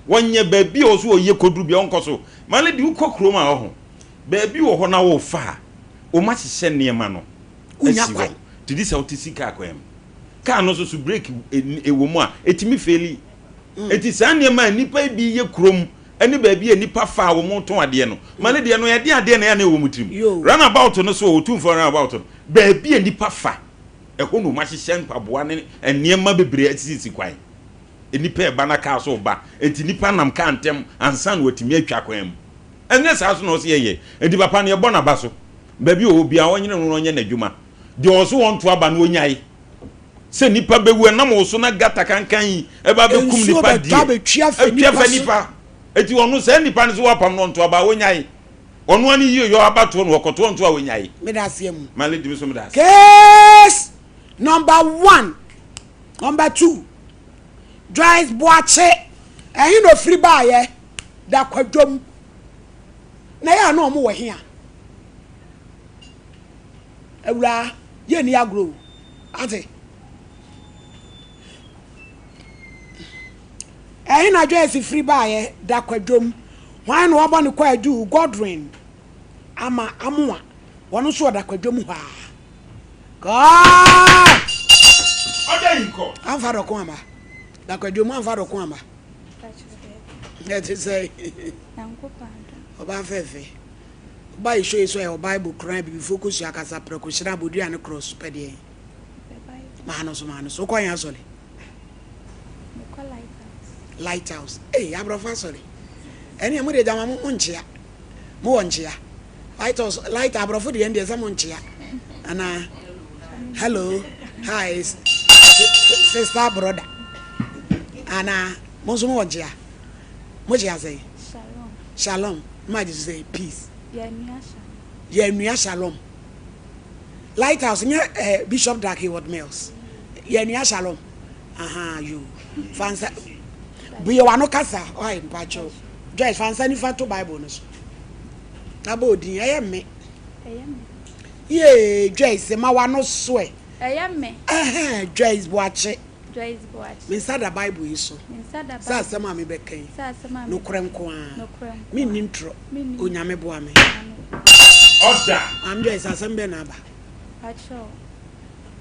wɔnyɛ baabi a ɔso ɔyɛ koduru bia ɔnkɔ so my lady wokɔ kurom a ɔho baabi wɔ hɔ na wɔfa a wɔn ahyehyɛ nneɛma no Wonya asi hɔ kwan. te di sɛ wote sika akwan mu. Kaa no nso so brake wɔ mu a, ɛtumi feeli. Enti saa nneɛma a nnipa yi bi yɛ kurom ne baabi a nnipa fa a wɔtɔn adeɛ no, ma ne deɛ no ɛde adeɛ na ɛyɛ na ɛwɔ wɔn tirim. Runabout no so, Otumfoɔ runabout no, baabi a nnipa fa, ɛhɔ na wɔahyehyɛ mpaboa ne nneɛma bebree asisisi kwan. Nnipa reba na kaa nso reba, enti nnipa nam kaa ntɛm ansa na wɔatumi atwa kwan mu. Ɛnyɛ saa so na ɔsɛ yɛyɛ. Enti papa no yɛbɔ n'aba so. Baabi a ɔwɔ biara ɔnyere no na ɔnyɛ n'adwuma. Deɛ ɔso wɔnto aba no ɔnyae. Sɛ nnipa bɛwu ɛnam wo so na gata kankan yi ɛba bɛkum Nsuo nnipa bɛtɔ deɛ, abɛtwi afa atwi nnipa afa so. nnipa. Enti ɔno saa nnipa no so wɔapam no ɔnto aba a ɔnyae. Ɔno ara ne yie yɔ abatoɔ no ɔkɔto ɔnto a ɔnyae. Meda aseɛ mu. My lady me nso meda ase. Case number one, number two, Joyce Boakye, ɛhe na ofiri baayɛ? Da kwadwom. Na ɛyɛ a na wɔn wɔ he a? Awuraa, yɛnni agorɔ o. Ate? Ɛhe na Joyce firi baeɛ? Da kwadwom. Hwan na wɔbɔ ne kwaadu? Godwin Ama Amoa. Wɔn nso wɔ da kwadwom hɔ a. God! Ɔda yi nkɔ. Amfa dɔko ama. Da kwadwom amfa dɔko ama. Ɛte sɛ ɔbaa fɛfɛ. Woba yɛ show yi so a yɛwɔ bible koran abibifoɔ kosua kasa prɛko hyena abodua ne cross pɛ deɛn maa no so maa no so wokɔ yɛn asɔre light house ee aborɔfo asɔre ɛne mo deɛ gyama mo nkyea mo wɔ nkyea light house light aborɔfo deɛ deɛ sɛ mo nkyea anaa hello hi sister brother anaa mo nso mo wɔ nkyea mo kyea sɛn shalom ma gye so sɛ peace Yɛanua Shalom. Lighthouse nyɛ eh, Bishop Dag Heward Mills. Yɛanua Shalom. Aha, yo. Fansa bue w'ano kasa. Ɔyɛ mpakyɛw. Joyce fa nsa nifa to Bible no so. Na bɔ odin ɛyɛ me. Ɛyɛ me. Yee, Joyce ma w'ano so ɛ. Ɛyɛ me. Ɛhɛn, Joyce Boakye. Joyce Boakye. Me nsa da Bible yi so. Me nsa da Sɛ Bible asɛm a mebɛka yi. Sɛ asɛm a mebɛka Nokorɛ nko ara. Nokorɛ nko ara. Menni ntorɔ. Menni Onyame boa me. Onyame. Ɔda. Maame Joyce, asɛm bɛn na aba? Pakyɛw,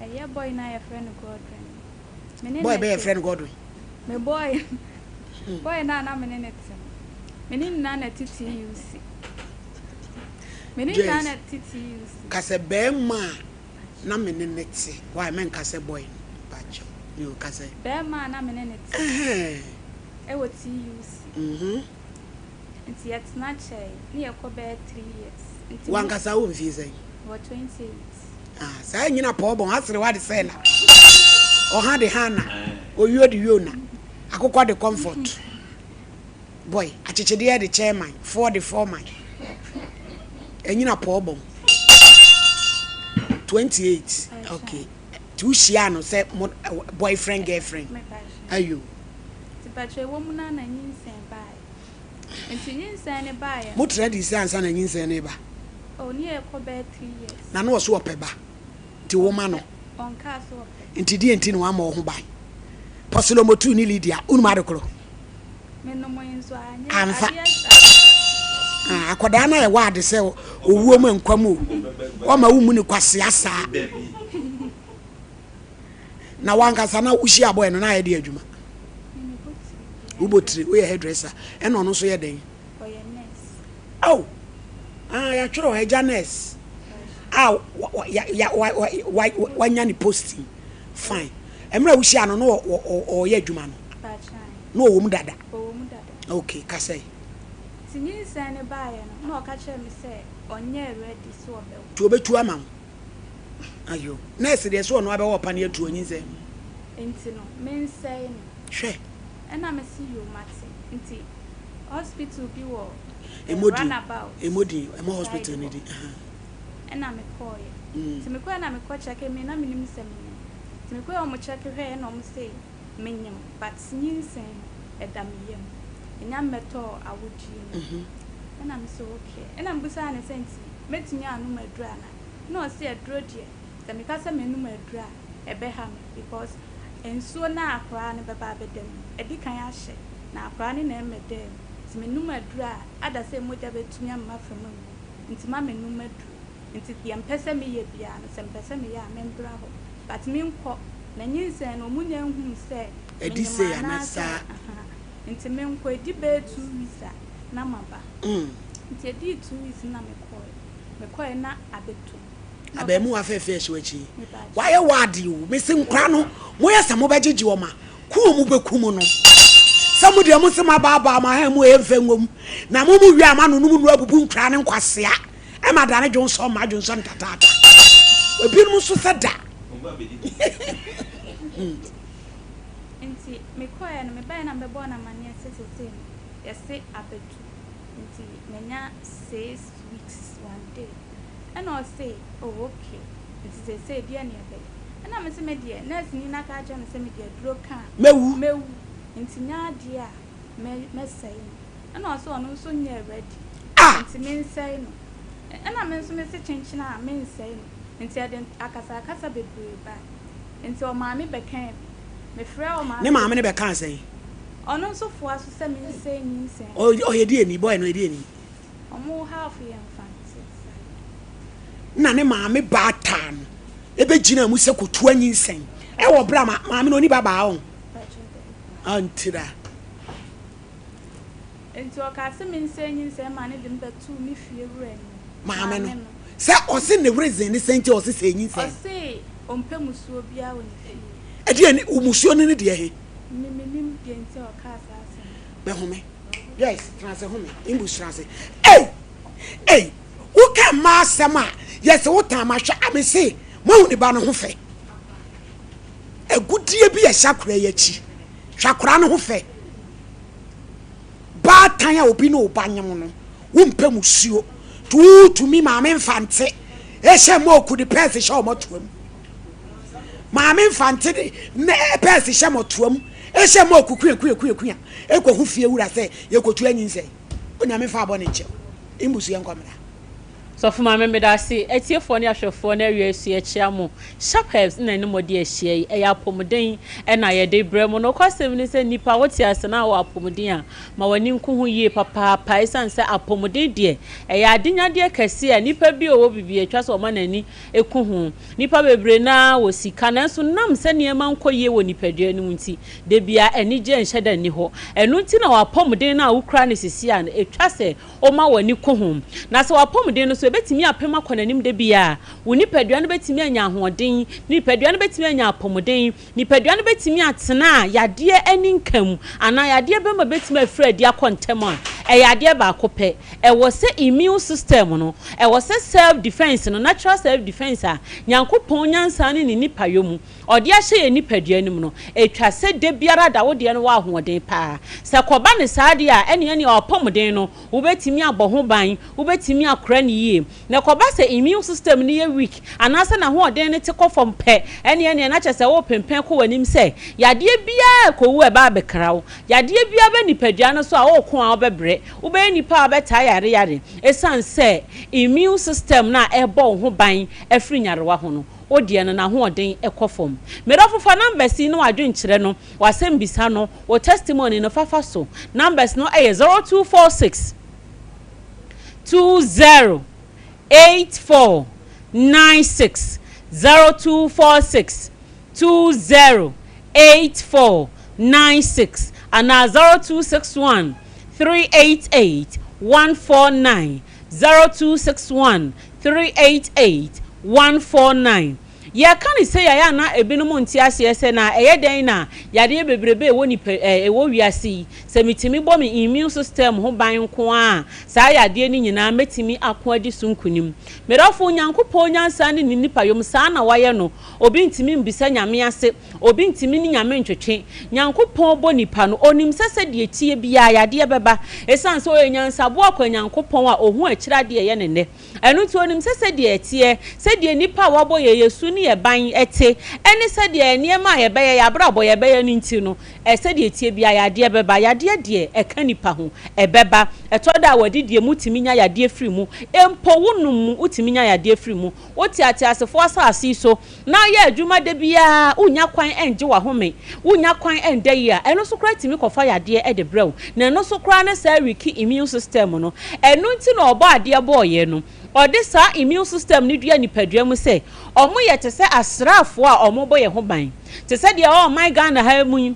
ɛyɛ boy no a yɛfrɛ no Godwin no. Me ne Boy no bɛn te. yɛfrɛ no Godwin? Me boy boy no a na me ne no te no. Me ne no nyinaa na ɛte TUC. Me ne no nyinaa Joyce, na ɛte TUC. ka sɛ bɛɛma a na me ne no te why mɛnka sɛ boy no mpakyɛw me o ka sɛ. Bɛɛma a na me ne no te Ɛhɛn. ɛwɔ TUC. Mhm. Nti yɛtena kyɛe ne yɛkɔ bɛyɛ 3 years nti mo. Wankasa wo mfie sɛn? Mewɔ 28. Ah saa nyina pɔɔ bɔn asere wa de sɛ na ɔha de Hannah owio de Yona akokɔ de comfort. Boy, akyekyedeɛ de chairman, foɔ de foreman. Ɛnyina pɔɔ bɔn. 28, okay. Nti wo hyiaa no sɛ mo boyfriend girlfriend? Ayo. Nti pakyɛ ɛwɔ mu no na nyinsɛn baeɛ. Nti nyinsɛn no baeɛ no. Mo tra dii sɛ ansa na nyinsɛn no reba? Oh, ne yɛ kɔ bɛyɛ 3 years. Na na ɔso ɔpɛ ba? Nti wo ma no? Ɔnkaa sɛ ɔpɛ. Nti deɛ nti na wamma wo ho ban? Pɔsolomotuu ne Lydia, wonim ade korɔ? Amfa. Ah, akwadaa no ayɛ wade sɛ owuo mu nkwa mu o. Wɔma wo mu ne kwasea saa. Na wankasa na wohyia abɔɛ no na ayɛ de adwuma. Wobɔ tiri, woyɛ hairdresser. Ɛna ɔno nso yɛ dɛn? Oh, ah, yɛatwerɛ agya nurse. A wanya ne posting. Fine. Mmerɛ a wohyia no na ɔyɛ adwuma no. Na ɔwɔ mu dada? Ɔwɔ mu dada. Ok, kasa yi. Nti nyinsɛn no baeɛ no, na ɔka kyerɛɛ me sɛ ɔnyɛɛ ready sɛ ɔbɛwo. Nti ɔbɛtu ama wo? Ayo. Nurse deɛ sɛ ɔno abɛwɔ ɔpaneɛ atu ɔnyinsɛn mu. Nti no, mensɛe no. Hwɛ. Ɛna mese yoo mate. Nti hospital bi wɔ eh, Ɛmmɔ din, runabout ɛmmɔ din, ɛmmɔ side hospital no hɔ. din, ahaa. Ɛna mekɔɔeɛ. Nti mekɔɔeɛ na mekɔ kyɛke, me na menim sɛ menyem. Nti mekɔɔeɛ a wɔn kyɛke hwɛeɛ na wɔn se menyem but nyinsɛn no ɛda me yam ɛnya mmɛtɔɔ awodie no mu ɛna me sɛ ok ɛna me bisaa no sɛ nti mɛtumi anom aduro anaa ɛna ɔse aduro deɛ sɛ meka sɛ mɛnom aduro a ɛbɛha me because nsuo no a akoraa no bɛba abɛda mu no ɛdi kan ahyɛ na akoraa no na ɛmmɛdaa mu nti menom aduro a ada sɛ mogya bɛtumi ama mafa mu awu nti ma mennom aduro nti deɛ mpɛ sɛ meyɛ biara no sɛ mpɛ sɛ meyɛ a membra hɔ but menkɔ. Na nyinsɛn no ɔmo nya nhuu sɛ Ɛdi menyem sei anaa anaasɛ saa. ahaa. Nti menkɔ, ɛdi bɛyɛ 2 weeks a na maba. Nti ɛdii 2 weeks no na mekɔɔɛ. Mekɔɔɛ na abɛto mu. Na ɔka Abaamuwa fɛɛfɛ ɛhyɛ w'akyi yi, Mepaakyɛw. wayɛ w'ade o. Mese nkora no, moyɛ sɛ mobɛgyegye wɔn a, ku a mobɛku mo no. Sɛ mo deɛ mose moabaabaa mo ahan mu a ɛmfa ngom, na mo mo wie a moanonom nnuro abubu nkora ne nkwasea ma dane dwonsɔ mma dwonsɔ no tataata. Ebinom nso sɛ da. Nti mekɔeɛ no, mebaeɛ na mebɛbɔɔ no amanneɛ sɛ seesei no yɛse abɛtu nti manya 6 weeks 1 day. Ɛna ɔse oh okay, nti seesei deɛ ne ɛbɛyɛ? Ɛna mese me deɛ nurse ni no aka akyerɛ me sɛ mede aduro ka a Mɛwu. mɛwu nti nyɛ adeɛ a mɛ mɛsɛe no. Ɛna ɔse ɔno nso nyɛɛ ready nti mensɛe no. Ɛna me nso mese kyenkyene a mensɛe no. Nti ɛde akasakasa bebree bae. Nti ɔmaame bɛkaa bi. Mefrɛɛ ɔmaame Ne maame no bɛkaa sɛn? Ɔno nso foa so sɛ mensɛe nyinsɛn. Ɔyɛ deɛ ni? Boy no ɔyɛ deɛ ni? Ɔmo half yɛ Mfante side. Na ne maame baataa no ɛbɛgyina mu sɛ kɔtu anyinsɛn ɛwɔ berɛ a maame no ɔni ba baa ɔn antira. Nti ɔkaa sɛ mensɛe nyinsɛn ma ne de me bɛtoo me fie wura anim. Maame no sɛ ɔse ne reason ne sɛn nti a ɔse sɛe nyinsɛn. Ɔse ɔmpɛ musuo biara wɔ ne fie. Ɛdeɛ ne musuo no ne deɛ he? Me menim deɛ nti a ɔkaa saa asɛm no. Bɛhome. Joyce tena ase home. Imbus tena ase. Ei! Ei! Woka mmaa asɛm a yɛse wo tan ma hwɛ a mese moahu ne ba no ho fɛ. Agudie bi ɛhyɛ akora yi akyi. Hwɛ akora no ho fɛ. Baatan a obi ne wo ba nyem no, wompɛ musuo. Nti wotumi maame mfante ɛhyɛ mɔɔku de pɛɛse hyɛ wɔn atoam. Maame mfante de pɛɛse hyɛ mɔtoam ɛhyɛ mɔɔku kua kua kua kua ɛkɔhu fie wura sɛ yɛkɔtu anyinsɛn. Onyame fa abɔ ne nkyɛw. Mbusu yɛnkɔ mmra. Sɔfo Maame medase, atiefoɔ ne ahwɛfoɔ no awia asu yɛkyea mo, Sharp Herbs na ɛne mo de ahyia yi, ɛyɛ apɔmuden na yɛde brɛ mo, nokwasɛm ne sɛ nnipa wote ase na wɔ apɔmuden a, ma w'ani nku ho yie papaapa ɛsiane sɛ apɔmuden deɛ ɛyɛ adenyadeɛ kɛseɛ a nnipa bi a ɔwɔ biribi atwa sɛ ɔma n'ani ku ho, nnipa bebree no ara wɔ sika nanso nam sɛ nneɛma nkɔ yie wɔ nipadua no mu nti da biara anigyeɛ nhyɛ da nni hɔ, ɛno nti na w'apɔmuden no a wokura no sisi a no ɛtwa sɛ Woma w'ani ku ho. Na sɛ w'apɔmuden no so, ebetumi apem akɔ n'anim da biara. Wo nipadua no betumi anya ahoɔden, nipadua no betumi anya apɔmuden, nipadua no betumi atena a yadeɛ ani nka mu, anaa yadeɛ bɛma betumi afiri adi akɔ ntɛm a, ɛyɛ adeɛ baako pɛ. Ɛwɔ sɛ immune system no, ɛwɔ sɛ self defense no, natural self defense a Nyankopɔn nyansa ne ne nipayɔ mu, Ɔde ahyɛ yɛn nipadua no mu no, ɛtwa sɛ da biara da wo deɛ no wɔ ahoɔden paa. Sɛ ɛkɔba no saa deɛ a, ɛneɛ neɛ w'apɔmuden no, wobɛtumi abɔ ho ban, wobɛtumi akora no yie. Na ɛkɔba sɛ immune system no yɛ weak, anaasɛ n'ahoɔden no te kɔ fam pɛ, ɛneɛ neɛ na kyerɛ sɛ worepempɛn kɔ w'anim sɛ yadeɛ biara rekɔwu a ɛba abɛkra wo. Yadeɛ biara ba nipadua no so a, woreko a wobɛbrɛ. Wobɛyɛ nipa a wobɛtaa yareyare ɛsiane sɛ immune system no a ɛrebɔ wo ho ban afiri nyarewa ho no, Wo deɛ no n'ahoɔden kɔ fam. Me dɔfo fa numbers yi ne w'adwenkyerɛ no, w'asɛmbisa no, wo testimony no fa fa so. Numbers no yɛ 0246 20 84 96, 0246 20 84 96 anaa 0261 388 149. 0261 388 149. Yɛka no sei a, ɛyɛ a na ebinom nte aseɛ sɛ na ɛyɛ dɛn na yadeɛ bebrebe a ɛwɔ nipa ɛɛ ɛwɔ wiase yi, sɛ metumi bɔ me immune system ho ban nko ara a, saa yadeɛ no nyinaa mɛtumi ako adi so nkunim. Me dɔfo, Onyankopɔn nyansa ne ne nipayom, saa na wayɛ no. Obi ntumi mbisa Nyame ase. Obi ntumi ne Nyame ntwetwe. Nyankopɔn bɔ nipa no, Onim sɛ sɛdeɛ ɛteɛ biara yadeɛ bɛba. Ɛsiane sɛ Ɔyɛ Nyansaboa kwa Nyankopɔn a Ɔhu akyire adeɛ ɛyɛ no nnɛ. Ɛno nti Ɔnim sɛ sɛdeɛ ɛteɛ, sɛdeɛ nnipa a Wabɔ yɛn, yɛn su ne yɛn ban te, ɛne sɛdeɛ nneɛma a yɛbɛyɛ, yɛn abrabɔ yɛbɛyɛ no nti no, sɛdeɛ ɛteɛ biara yadeɛ bɛba. Yadeɛ deɛ ɛka nipa ho, ɛbɛba. Ɛtɔ da a w'adidie mu wotumi nya yadeɛ firi mu, mpo wo nom mu wotumi nya yadeɛ firi mu. Wote ateasefoɔ asase yi so na woyɛ adwuma da biara, wonnya kwan ngye w'ahome, wonnya kwan nda yie a, ɛno nso koraa tumi kɔfa yadeɛ de brɛ wo. Na ɛno nso koraa ne saa weak immune system no. Ɛno nti na Ɔbɔadeɛ bɔɔ yɛn no. ɔde saa immune system no dua nipadua mu sɛ wɔyɛ te sɛ asraafoɔ a wɔbɔ yɛn ho ban. Te sɛ deɛ ɛwɔ ɔman Ghana ha mu yi,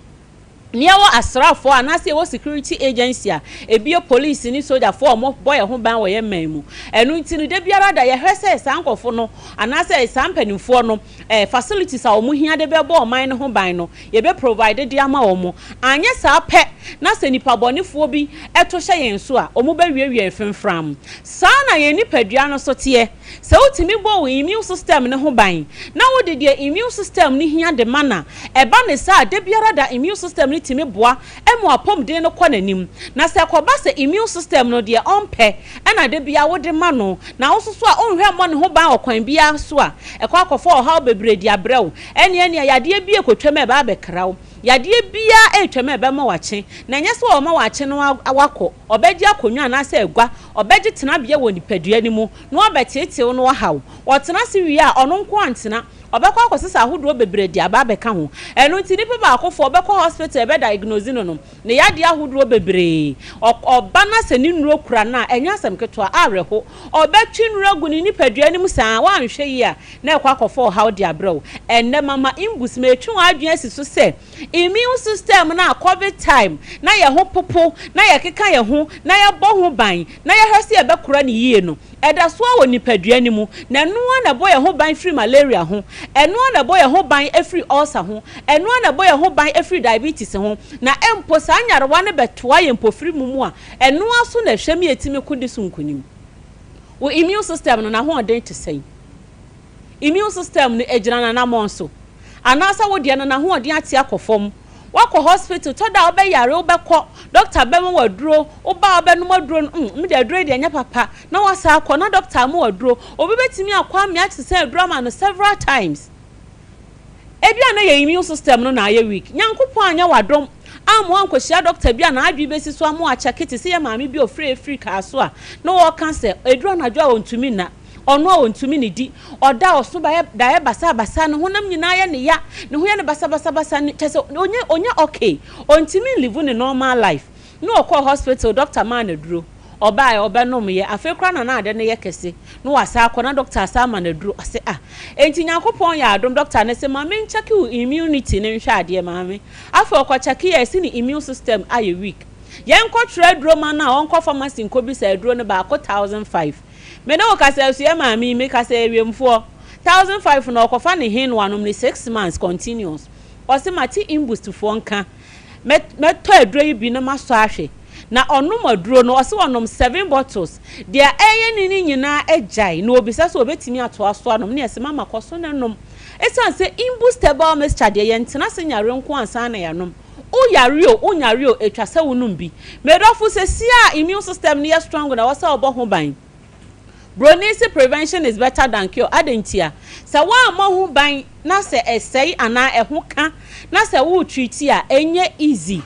nea ɛwɔ asraafoɔ anaasɛ ɛwɔ security agency a ebi yɛ police ne sogyafoɔ a wɔbɔ yɛn ho ban wɔ yɛn man mu. Ɛno nti no, da biara da yɛhwɛ sɛ saa nkurɔfo no anaasɛ saa mpanimfoɔ no eh, facilities a wɔn hia de bɛbɔ ɔman no ho ban no, yɛbɛ provide de ama wɔn. Anyɛ saa pɛ na sɛ nipa bɔnefoɔ bi to hyɛ yɛn so a, wɔbɛwiawia yɛn fimfram. Saa na yɛn nipadua no nso teɛ. Sɛ wotumi bɔ wo immune system no ho ban na wode deɛ immune system no hia de ma no a, ɛba no saa a, da biara da immune system no tumi boa ma w'apɔmuden no kɔ n'anim. Na sɛ ɛkɔba sɛ immune system no deɛ ɔmpɛ na da biara wode ma no, na wo nso so a wonhwɛ mmɔ ne ho ban ɔkwan biara so a, ɛkɔ akɔfa ɔhaw bebree de abrɛ wo. Ɛnneɛ nea yadeɛ bi rekɔtwam a ɛba abɛkra wo. Yadeɛ biara retwam a ɛbɛma wakye, na ɛnyɛ sɛ ɔrema wakye no wakɔ, ɔbɛgye akonnwa anaasɛ agua, ɔbɛgye tenabea wɔ nipadua no mu, na wabɛteetew na wahaw. Ɔtena ase wie a, ɔno nko antena, ɔbɛkɔ akɔsesa ahodoɔ bebree de aba abɛka ho. Ɛno nti nipa baakofoɔ ɔbɛkɔ hospital yɛbɛ diagnose no no, ne yadeɛ ahodoɔ bebree. Ɔ ɔba na sɛ ne nnuro kura no a, ɛnyɛ asɛm ketewa, awerɛho. Ɔbɛtwe nnuro agu ne nipadua no mu saa, woanhwɛ yie a, na ɛkɔ akɔfa ɔhaw de abrɛ wo. Ɛnnɛ mama Imbus metwe w'adwene asi so sɛ immune system no a covid time na yɛn ho popo na yɛkeka yɛn ho na yɛbɔ ho ban na yɛhwɛ sɛ yɛbɛkora no yie no, ɛda so ara wɔ nipadua no mu, na ɛno ara na ɛbɔ yɛn ho ban firi malaria ho, ɛno ara na ɛbɔ yɛn ho ban firi ulcer ho, ɛno ara na ɛbɔ yɛn ho ban firi diabetes ho, na mpo saa nyarewa no bɛtoa yɛn mpofirim mu a, ɛno ara so na ɛhwɛ ma yɛtumi ko di so nkonim. Wo immune system no, n'ahoɔden te sɛn? Immune system no gyina n'anammɔn so? Anaasɛ wo deɛ no n'ahoɔden ate akɔ fam? Woakɔ hospital, tɔ da a wobɛyare, wobɛkɔ, doctor bɛma wo aduro, woba a wobɛnom aduro no, mm, me deɛ aduro yi deɛ ɛnyɛ papa, na woasan akɔ na doctor ama wo aduro. Obi bɛtumi akɔ amea asesa aduro ama no several times. Ebia na yɛn immune system no na ayɛ weak. Nyankopɔn anyɛ wo adom amma woankɔhyia doctor bi a n'adwene bɛsi so ama wakyɛke te sɛ yɛn maame bi a ɔfiri afiri kaa so a na ɔreka sɛ ɛduru anadwo a ɔntumi nna. Ɔno a ɔntumi nnidi, ɔda a ɔso baeɛ daeɛ basabasa, ne honam nyinaa yɛ ne ya, ne ho yɛ no basabasabasa, ne kyerɛ sɛ ɔnyɛ ɔnyɛ okay, ɔntumi nlive ne normal life. Na ɔkɔɔ hospital, doctor maa no aduro, ɔbaeɛ ɔbɛnomeɛ, afei koraa na na ade no yɛ kɛse, na wasan akɔ na doctor asan ama no aduro, ɔse ah, enti Nyankopɔn yɛ adom, doctor no se ma menkyɛke wo immunity no nhwɛ adeɛ maame, afei ɔkɔkyɛkeeɛ a ɛse ne immune system ayɛ weak, yɛnkɔtwerɛ aduro ma no a ɔnkɔ pharmacy nkɔbisa aduro no baako 1005. Me ne wo kasa asua maame yi me kasa awiemfoɔ 1005 na ɔkɔfa ne he na wanom ne 6 months continuous ɔse mate imbust foɔ nka mɛ mɛtɔ aduro yi bi na masɔ ahwɛ na ɔnom aduro no ɔse ɔnom 7 bottles deɛ ɛyɛ ne ne nyinaa agyae na obisa sɛ ɔbɛtumi atoa so anom ne ɛse mama kɔ so na nom ɛsiane sɛ imbust herbal mixture deɛ yɛntena ase nyare nko ansa na yɛanom Wo yare o, wo nyare o, etwa sɛ wo nom bi. Me dɔfo, sesie a immune system no yɛ strong na ɛwɔ sɛ ɔbɔ ho ban. Broni se prevention is better than cure, adɛn ntia? Sɛ woammɔ ho ban na sɛ ɛsɛe anaa ɛho ka na sɛ wo treat a, ɛnyɛ easy.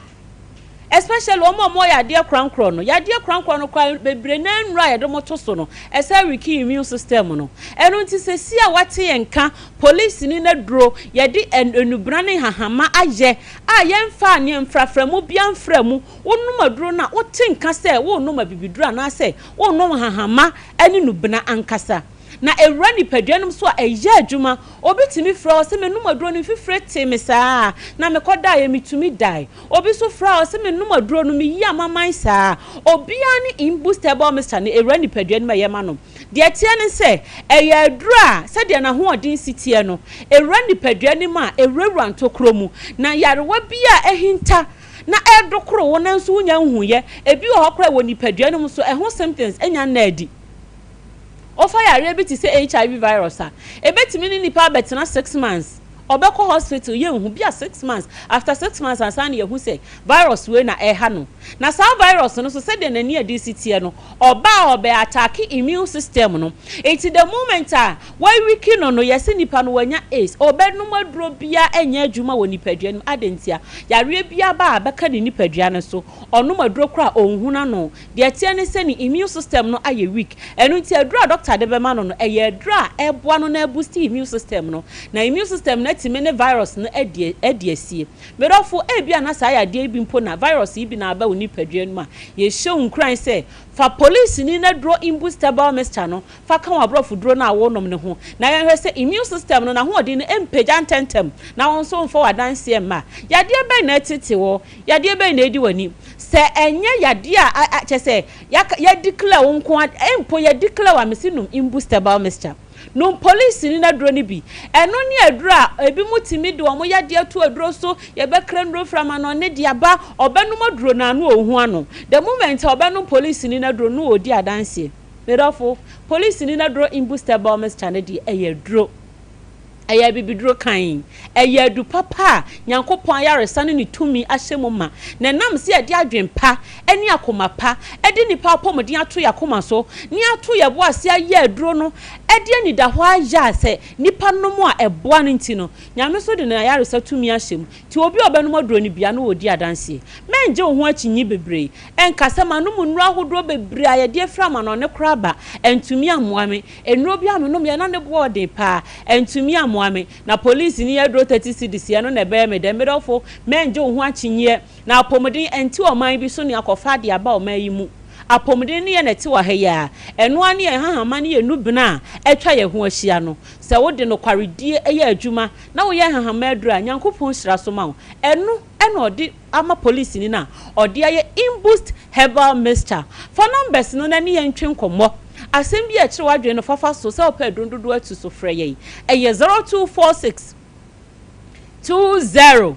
Especially wɔn a wɔwɔ yadeɛ korankorɔ no. Yadeɛ korankorɔ no koraa bebree no ara nnuro a yɛde wɔn to so no, ɛsɛ weaken immune system no. Ɛno nti sesie a woate yɛn nka, polisini no aduro, yɛde nnubena ne nhahamma ayɛ a yɛmfaa nea mfraframu biara mfraa mu, wonom aduro no a, wote nka sɛ worenom abibiduro anaasɛ worenom nhahamma ne nnubena ankasa. Na ɛwura nipadua no mu nso a, ɛyɛ adwuma. Obi tumi frɛ wo sɛ menom aduro no, mfifire tee me saa na mekɔdaeɛ, metumi dae. Obi nso frɛ a, ɔse menom aduro no, meyi amaman saa. Obiara ne Imboost Herbal Mixture no, ɛwura nipadua no mu a ɛyɛ ma no. Deɛ ɛteɛ ne sɛ, ɛyɛ aduro a sɛdeɛ n'ahoɔden si teɛ no, ɛwura nipadua no mu a, ɛwurawura ntokuro mu, na nyarewa bi a ahinta na ɛredokoro wo nanso wonnya nhuiɛ, ebi wɔ hɔ koraa a ɛwɔ nipadua no mu nso, ɛho symptoms nnya nnaa adi. Wofa yareɛ bi te sɛ HIV virus a, ɛbɛtumi ne nipa abɛtena 6 months, ɔbɛkɔ hospital yɛnhu, bi a 6 months, after 6 months ansa na yɛhu sɛ virus wei na ɛha no. Na saa virus no nso, sɛdeɛ n'ani adi si teɛ no, ɔba a ɔbɛ attack immune system no. Nti the moment a wɔawiki no no, yɛse nipa no wanya AIDS, ɔbɛnom aduro biara ɛnyɛ adwuma wɔ nipadua no mu. Adɛn ntia? Yareɛ biara ba a bɛka ne nipadua no so, ɔnom aduro koraa a ɔnhunu ano. Deɛ ɛteɛ ne sɛ ne immune system no ayɛ weak. Ɛno nti aduro a doctor de bɛma no no, ɛyɛ aduro a ɛboa no na ɛboost immune system no. Na immune system no atumi ne virus no adi adi asie. Me dɔfo, ebia na saa yadeɛ yi bi mpo na virus yi bi na aba wo nipadua no mu a, yɛhyɛ wo nkuran sɛ fa polisini no aduro imbustable mixture no fa ka w'aborɔfo duro no a worenom no ho na yɛnhwɛ sɛ immune system no n'ahoɔden no mpagya ntɛmntɛm na wo nso mfa w'adanseɛ mma. Yadeɛ bɛn na ɛtete wo? Yadeɛ bɛn na ɛdi w'ani? Sɛ ɛnyɛ yadeɛ a a kyerɛ sɛ yɛaka yɛ declare wo nko ara mpo yɛ declare wo a mese nom imbustable mixture. Nom polisini no aduro no bi. Ɛno ne aduro a ebinom tumi de wɔn yadeɛ to aduro so, yɛbɛkra nnuro firi amanɔne de aba, ɔbɛnom aduro no ano ɔnhu ano. The moment a ɔbɛnom polisini no aduro no na ɔredi adanseɛ. Me dɔfo, polisini no aduro imbustable mixture no deɛ ɛyɛ aduro. Ɛyɛ abibiduro kann. Ɛyɛ adu papa a Nyankopɔn ayaresa ne ne tumi ahyɛ mu ma, na ɛnam sɛ yɛde adwene pa ne akoma pa de nnipa apɔmuden ato yɛn akoma so ne ato yɛn bo ase ayɛ aduro no de anidahɔ ayɛ a sɛ nnipa nom a ɛboa no nti no, Nyame nso de n'ayaresa tumi ahyɛ mu. Nti obi a ɔbɛnom aduro no biara no ɔredi adanseɛ. Mɛngye wo ho akyinnye bebree. Ɛnka sɛ manom nnuro ahodoɔ bebree a yɛde afiri amanɔne koraa aba, antumi ammoa me. Nnuro bi a menomyɛ na ne boɔ ɔden paa, antumi ammoa me. Na polisini aduro 30 cedis ɛno na ɛbɛyɛ me dɛ. Me dɔfo, mɛngye wo ho akyinnyeɛ. Na apɔmuden ɛnte ɔman bi so nea kɔfa de aba ɔman yi mu. Apɔmuden ne yɛn na ɛte wɔ ha yi ara. Ɛno ara ne yɛn nhahamma ne yɛn nnubena a atwa yɛn ho ahyia no. Sɛ wode nokwaredie yɛ adwuma na woyɛ nhahamma aduro a, Nyankopɔn hyira so ma wo. Ɛno na ɔde ama polisini no a ɔde ayɛ Imboost Herbal Mixture. Fa numbers no na ne yɛn ntwe nkɔmmɔ. Asɛm bi a ɛkyere w'adwene no fa fa so sɛ wopɛ aduro dodoɔ atu so frɛ yɛn. Ɛyɛ 0246 20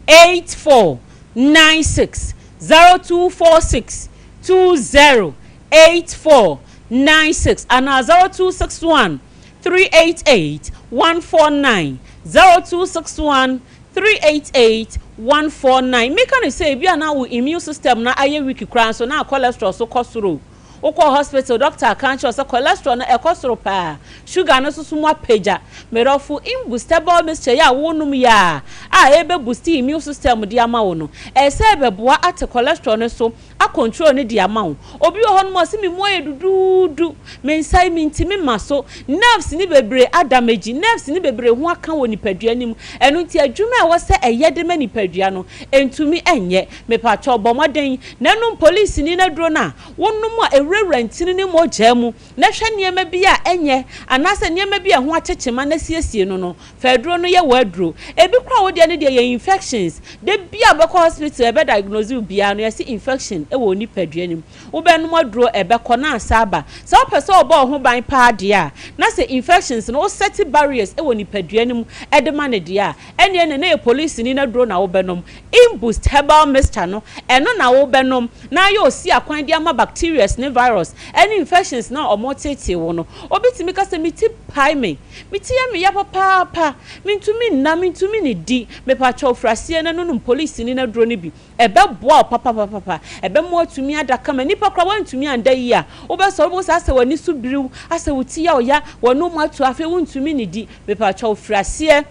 84 96, 0246 20 84 96 anaa 0261 388 149, 0261 388 149. Meka no sɛ ebi a na wo immune system no ayɛ weak koraa nso na cholesterol so kɔ soro o. Wokɔ hospital doctor aka akyerɛ wo sɛ cholesterol no ɛkɔ soro paa, sugar no nso so mu apagya. Me dɔfo, imbustable mixture yi a wonom yi a a ɛrebɛ boost immune system de ama wo no, ɛsɛ sɛ ɛbɛboa ate cholesterol no so a control no de ama wo. Obi wɔ hɔnom a ɔse me mu ayɛ duduudu, me nsa yi mentumi mma so, nerves no bebree adamage, nerves no bebree ho aka wɔ nipadua no mu, ɛno nti adwuma a ɛwɔ sɛ ɛyɛ de ma nipadua no, ɛntumi nyɛ. Mepakyɛw bɔ mmɔden na nom polisini no aduro no a wonom a ɛwurawura ntini ne mogya mu na hwɛ nneɛma bi a ɛnyɛ anaasɛ nneɛma bi a ɛho akyekyema na siesie no no. Fa aduro no yɛ w'aduro. Ebi koraa wo deɛ no deɛ yɛ infections. Da biara a wobɛkɔ hospital yɛbɛ diagnose wo biara no yɛse infection wɔ wo nipadua no mu. Wobɛnom aduro ɛbɛkɔ na asan aba. Sɛ wopɛ sɛ wɔbɔ wo ho ban paa deɛ a, na sɛ infections no wo set barriers wɔ nipadua no mu de ma no deɛ a, ɛnneɛ na na ɛyɛ polisini no aduro na wobɛnom. Imboost herbal mixture no, ɛno na wobɛnom na ayɛ osi akwan de ama bacterias ne virus ne infections no a wɔreteetee wo no. Obi tumi ka sɛ, Me ti pae me. Me ti yɛ me ya papaapa. Mintumi nna, mintumi nnidi. Mepakyɛw firi aseɛ na nonom polisini no aduro no bi. Ɛbɛboa wo papapapapa. Ɛbɛma woatumi ada kama. Nnipa koraa woantumi anda yie a, wobɛsɔre wobɛhu sɛ asɛ w'ani so biriw, asɛ wo ti yɛ wo ya, w'anom atu, afei wontumi nnidi. Mepakyɛw firi aseɛ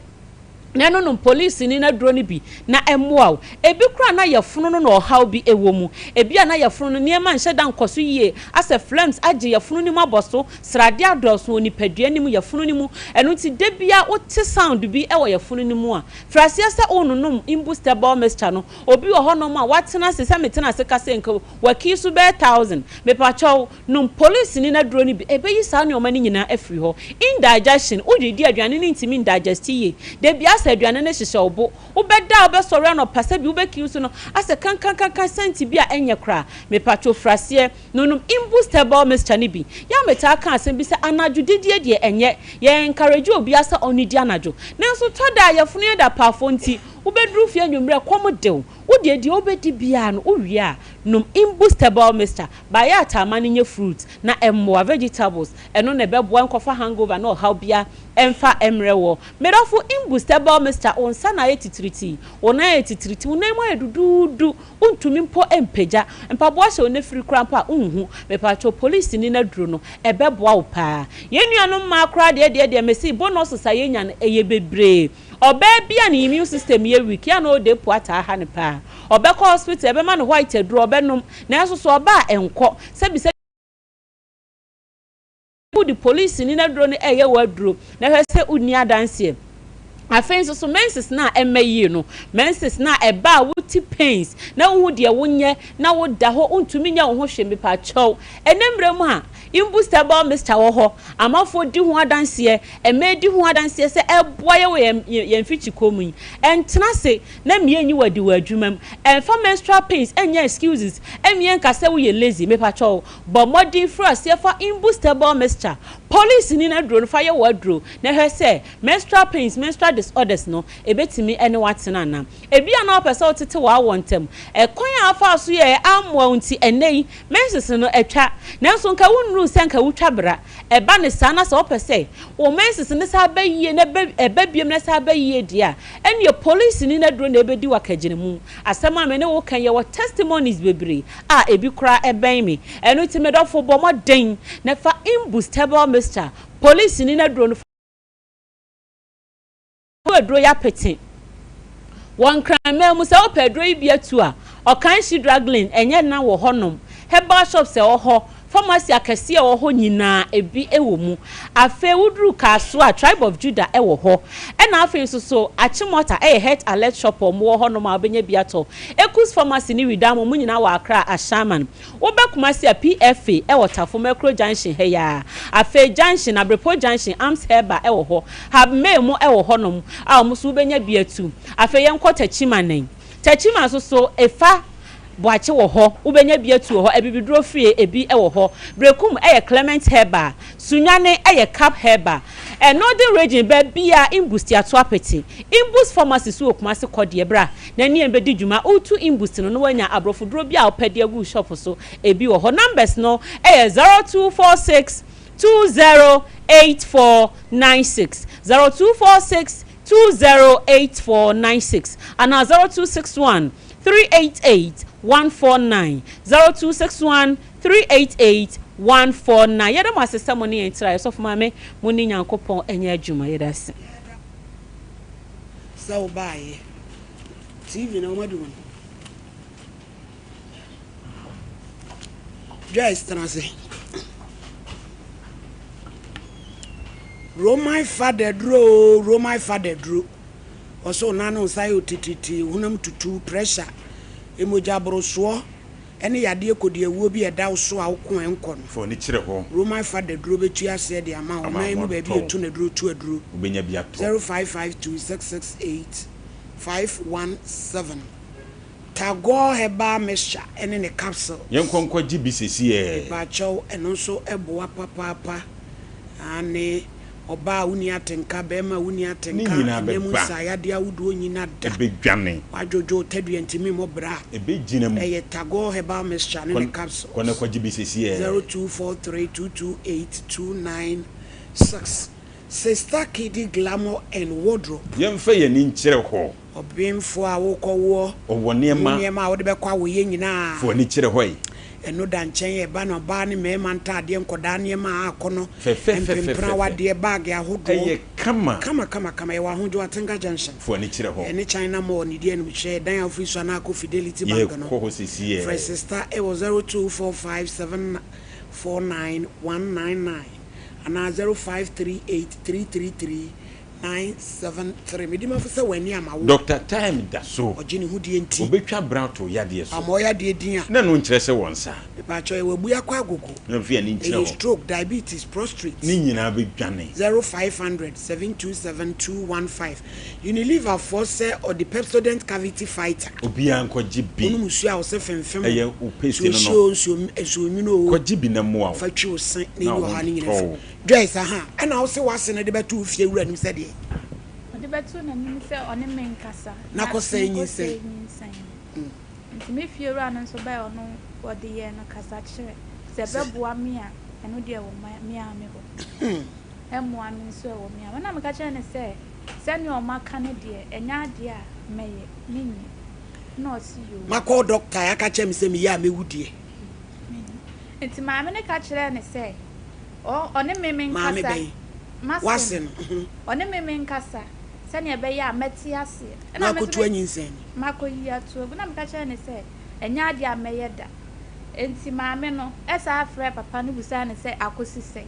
na nonom polisini no aduro no bi na ɛmmoa wo. Ebi koraa na yafunu no na ɔhaw bi wɔ mu. Ebia na yafunu no nneɛma nhyɛ da nkɔ so yie, asɛ phlegms agye yafunu no mu abɔ so, sradeɛ adɔɔso wɔ nipadua no mu, yafunu no mu. Ɛno nti da biara wote sound bi wɔ yafunu no mu a, firi aseɛ sɛ wononom imbustable mixture no. Obi wɔ hɔnom a watena ase sɛ metena ase ka sɛ nka wakii so bɛyɛ thousand. Mepakyɛw, Nom polisini no aduro no bi, ɛbɛyi saa nnoɔma no nyinaa afiri hɔ. Indigestion, Wodidi a aduane no ntumi ndigest yie. Da biara sɛ aduane no hyehyɛ wo bo. Wobɛda a wobɛsɔre anɔpa sɛbi wobɛkiw so no asɛ kankankankan sɛnti bi a ɛnyɛ koraa. Mepakyɛw firi aseɛ na nom Imboost herbal mixture no bi. Yɛ a metaa ka asɛm bi sɛ anadwo didie deɛ ɛnyɛ. Yɛ encourage obiara sɛ ɔnnidi anadwo. Nanso tɔ da a yafunu yɛ dapaafoɔ nti wobɛduru fie anwummerɛ kɔm de wo. Wo deɛ deɛ wobɛdi biara no wowie a nom Imboost herbal mixture. Bayɛ ataama no nyɛ fruit na ɛmmoa, vegetables, ɛno na ɛbɛboa nkɔfa hangover ne ɔhaw bia ɛmfa ɛmmerɛ woɔ. Medɔfo imbustable mixture wo nsa na ayɛ titiritii, wo nan ayɛ titiritii, wo nan mu ayɛ duduudu, wontumi mpo mpagya, mpaboa hyɛ wo nafiri koraa mpo a wonhu, mepakyɛw polisini no aduro no ɛbɛboa wo paa. Yɛn nuanom mmaa koraa deɛ deɛ deɛ mese bonuses a yɛnya no ɛyɛ bebree. Ɔbaa bi a ne immune system yɛ weak yɛ a na ɔde po ataa ha no paa. Ɔbɛkɔ hospital yɛbɛma no white aduro ɔbɛnom nanso sɛ ɔba a ɛnkɔ. Sɛbi sɛ wode polisini no aduro no ɛyɛ w'aduro na hwɛ sɛ wonni adanseɛ. Afei nso so menses no a ɛmma yie no, menses no a ɛba a wote pains na wonhu deɛ wonyɛ na woda hɔ wontumi nyɛ wo ho hwee mepakyɛw ɛnɛ mmerɛ mu a imbustable mixture wɔ hɔ amanfoɔ di ho adanseɛ ɛmɛ di ho adanseɛ sɛ ɛboa yɛ wɔ yɛn yɛn mfikyikɔ mu yi ɛntena ase na mmea nyi wadi wɔ adwuma mu ɛmfa menstrual pains ɛnyɛ excuses ɛmmea nka sɛ woyɛ lazy mepakyɛw bɔ mmɔden firi aseɛ fa imbustable mixture police ni no aduro no fa yɛ wɔ aduro na hwɛ sɛ Menstrual pains, menstrual disorders no, ebetumi ne wo atena anaa? Ebia na wopɛ sɛ wotete w'awɔ ntam. Ɛkwan a wofaa so yɛe ammoa wo nti, ɛnnɛ yi, menses no atwa. Nanso nka wunnuruu sɛ anka wutwa bra. Ɛba no saa na sɛ wopɛ sɛ wo menses no san ba yiye na ɛba biom na ɛsan ba yiye deɛ a, ɛnneɛ polisini no aduro na ebedi wo akagyinamu. Asɛm a me ne wo reka yi, yɛwɔ testimonies bebree a ebi koraa ɛbɛn me. Ɛno nti, me dɔfo, bɔ mmɔden na fa Imbustable Mixture, polisini no aduro no, Fa aduro yi apete wɔ Nkranman mu. Sɛ wopɛ aduro yi bi atu a, Ɔkanhyi Drug Lane ɛnyɛ na wɔ hɔnom. Herbal shops a ɛwɔ hɔ, pharmacy akɛseɛ a ɛwɔ hɔ nyinaa ebi wɔ mu. Afei woduru Kasoa a, Tribe of Judah wɔ hɔ. Ɛna afei nso so Achimota ɛyɛ Health Alert Shop a wɔwɔ hɔnom a wobɛnya bi atɔ. Ekus Pharmacy ne Widam wɔn nyinaa wɔ Accra, Ashaiman. Woba Kumasi a, PFA wɔ Tafo Mɛkro junction ha yi ara. Afei junction, Abrepo junction, Arms Herbal wɔ hɔ. Hab May mo wɔ hɔnom a wɔn nso wobɛnya bi atu. Afei yɛnkɔ Techiman. Techiman nso so, Efa Boakye wɔ hɔ, wobɛnya bi atu wɔ hɔ. Abibiduro fie, ebi wɔ hɔ. Berekum yɛ Clement Herbal. Sunyani yɛ Cap Herbal. Northern Region, baabiara Imbust ato apete. Imbust Pharmacy nso wɔ Kumasi kɔ deɛ bra. Na ne yɛn bɛdi dwuma. Wotu imbust no na woanya aborɔfo duro bi a wopɛ de agu wo shop so. Ebi wɔ hɔ. Numbers no yɛ 0246 208496, 0246 208496 anaa 0261 388 149, 0261 388 149. Yɛda mo ase sɛ mo ne yɛn tra. Yɛsɔfo Maame, mo ne Nyankopɔn nyɛ adwuma. Yɛda ase. Sɛ wo baayɛ. TV na wɔn adi wɔn. Joyce tena ase. Roman father duro o, Roman father duro. Ɔsɛ ɔnan ne nsa yɛ otititi, honam tutu, pressure, emogya borosoɔ ɛne yadeɛ kodiawuo bi a ɛda wo so a woko a ɛnkɔ no. Fa w'ani kyerɛ hɔ. Roman father duro bɛtu aseɛ de ama wo. Ama Ɔman ho mu baabi atɔ wo. yɛtu no aduro tu aduro. Wobɛnya bi atɔ. 0552 668 517 Tagore Herbal Mixture ne ne capsules. Yɛnkɔ nkɔgye bi sesiɛ. Mepakyɛw, ɛno nso boa papaapa. Aane, ɔbaa a wonni atenka, barima a wonni Ne atenka, nyinaa nna mu bɛba. nsaayadeɛ ahodoɔ nnyina da. Ɛbɛdwane. Wadwodwo wo tadua ntumi mmɔ bra. Ɛbɛgyina mu. Ɛyɛ Tagore Herbal Mixture ne ne Kɔ kɔ na capsules. kɔgye bi sesiɛ. 0243 228 296 Sister Kidi Glamour and Wardrobe. Yɛmfa yɛn ani nkyerɛ hɔ. Ɔbenfoɔ a worekɔwoɔ. Ɔwɔ Wo nneɛma. nneɛma a wode bɛkɔ awoyɛ nyinaa. Fa w'ani kyerɛ hɔ ɛ. Ɛno da nkyɛn, ɛba no ɔbaa ne mmarima ntaadeɛ, nkɔdaa nneɛma a akɔnɔ, Fɛfɛfɛfɛfɛ. mpempena awadeɛ, baage ahodoɔ. Ɛyɛ kama. Kama kama kama. Yɛwɔ Ahodwo, Atenga Junction. Fa w'ani kyerɛ hɔ. Ɛne China Mall ne di anim kyerɛ dan a wofiri so anaa akɔ Fidelity Bank no. Yɛrekɔ hɔ seesei Frɛ ɛ. Sista wɔ 0245 749 199 anaa 0538 333 973 Medimafo sɛ w'ani ama wo. Doctor time da so. Ɔgye ne ho die nti. Obetwa bra to yadeɛ so. Ama ɔyadeɛ din a. Na ɛno nkyerɛ sɛ wɔn nsa. Mepaakyɛw yɛwɔ abue akɔ agogo. Na mfe ani nkyerɛ Ɛyɛ hɔ. stroke, diabetes, prostrate. Ne nyinaa bɛdwane. 0500 727 215 Unilever foɔ sɛ ɔde Pepsodent cavity fighter. Obiara nkɔgye bi. Wonom nsuo a wo se femfem. Ɛyɛ wo paste Nsuo no hye no. oo, nsuo nsuo nwunu oo. Kɔgye bi na mmoa wo. Fa twi wo se na Na ɛyi wo ho ɔhaw no nyinaa ntɔ firi. wo. Joyce, Aha, ɛna wo se w'ase no de bɛto wo fie wura nim sɛ deɛ? Ɔde bɛto n'anim sɛ ɔne me nkasa Na na kɔsɛe menkɔsɛe nyinsɛn. nyinsɛn no. Nti me fie wura no nso bae ɔno ɔde yɛɛ no kasakyerɛ sɛ Sɛ. ɛbɛboa me a ɛno deɛ ɛwɔ me ara me hɔ. Ɛmmoa me nso ɛwɔ me ara me hɔ. Ɛna meka kyerɛɛ no sɛ sɛdeɛ wɔaka no deɛ ɛnyɛ adeɛ a mɛyɛ, menyɛ. Ɛna ɔse yoo. Makɔ dɔkta aka kyerɛ me sɛ meyɛ a mɛwu deɛ. Menyɛ. Nti maame no ka kyerɛɛ no sɛ Ɔ, ɔne me Maame menkasa. bɛn? M'ase W'ase no. no, mhm. Ɔne me menkasa, sɛnea ɛbɛyɛ a mɛte aseɛ. Na Ɛna me nso akɔtu me, anyinsɛn no. makɔyi ato agu. Na meka kyerɛɛ no sɛ, ɛnyɛ adeɛ a mɛyɛ da. Enti maame no san frɛɛ papa no bisaa no sɛ akɔsi sɛn.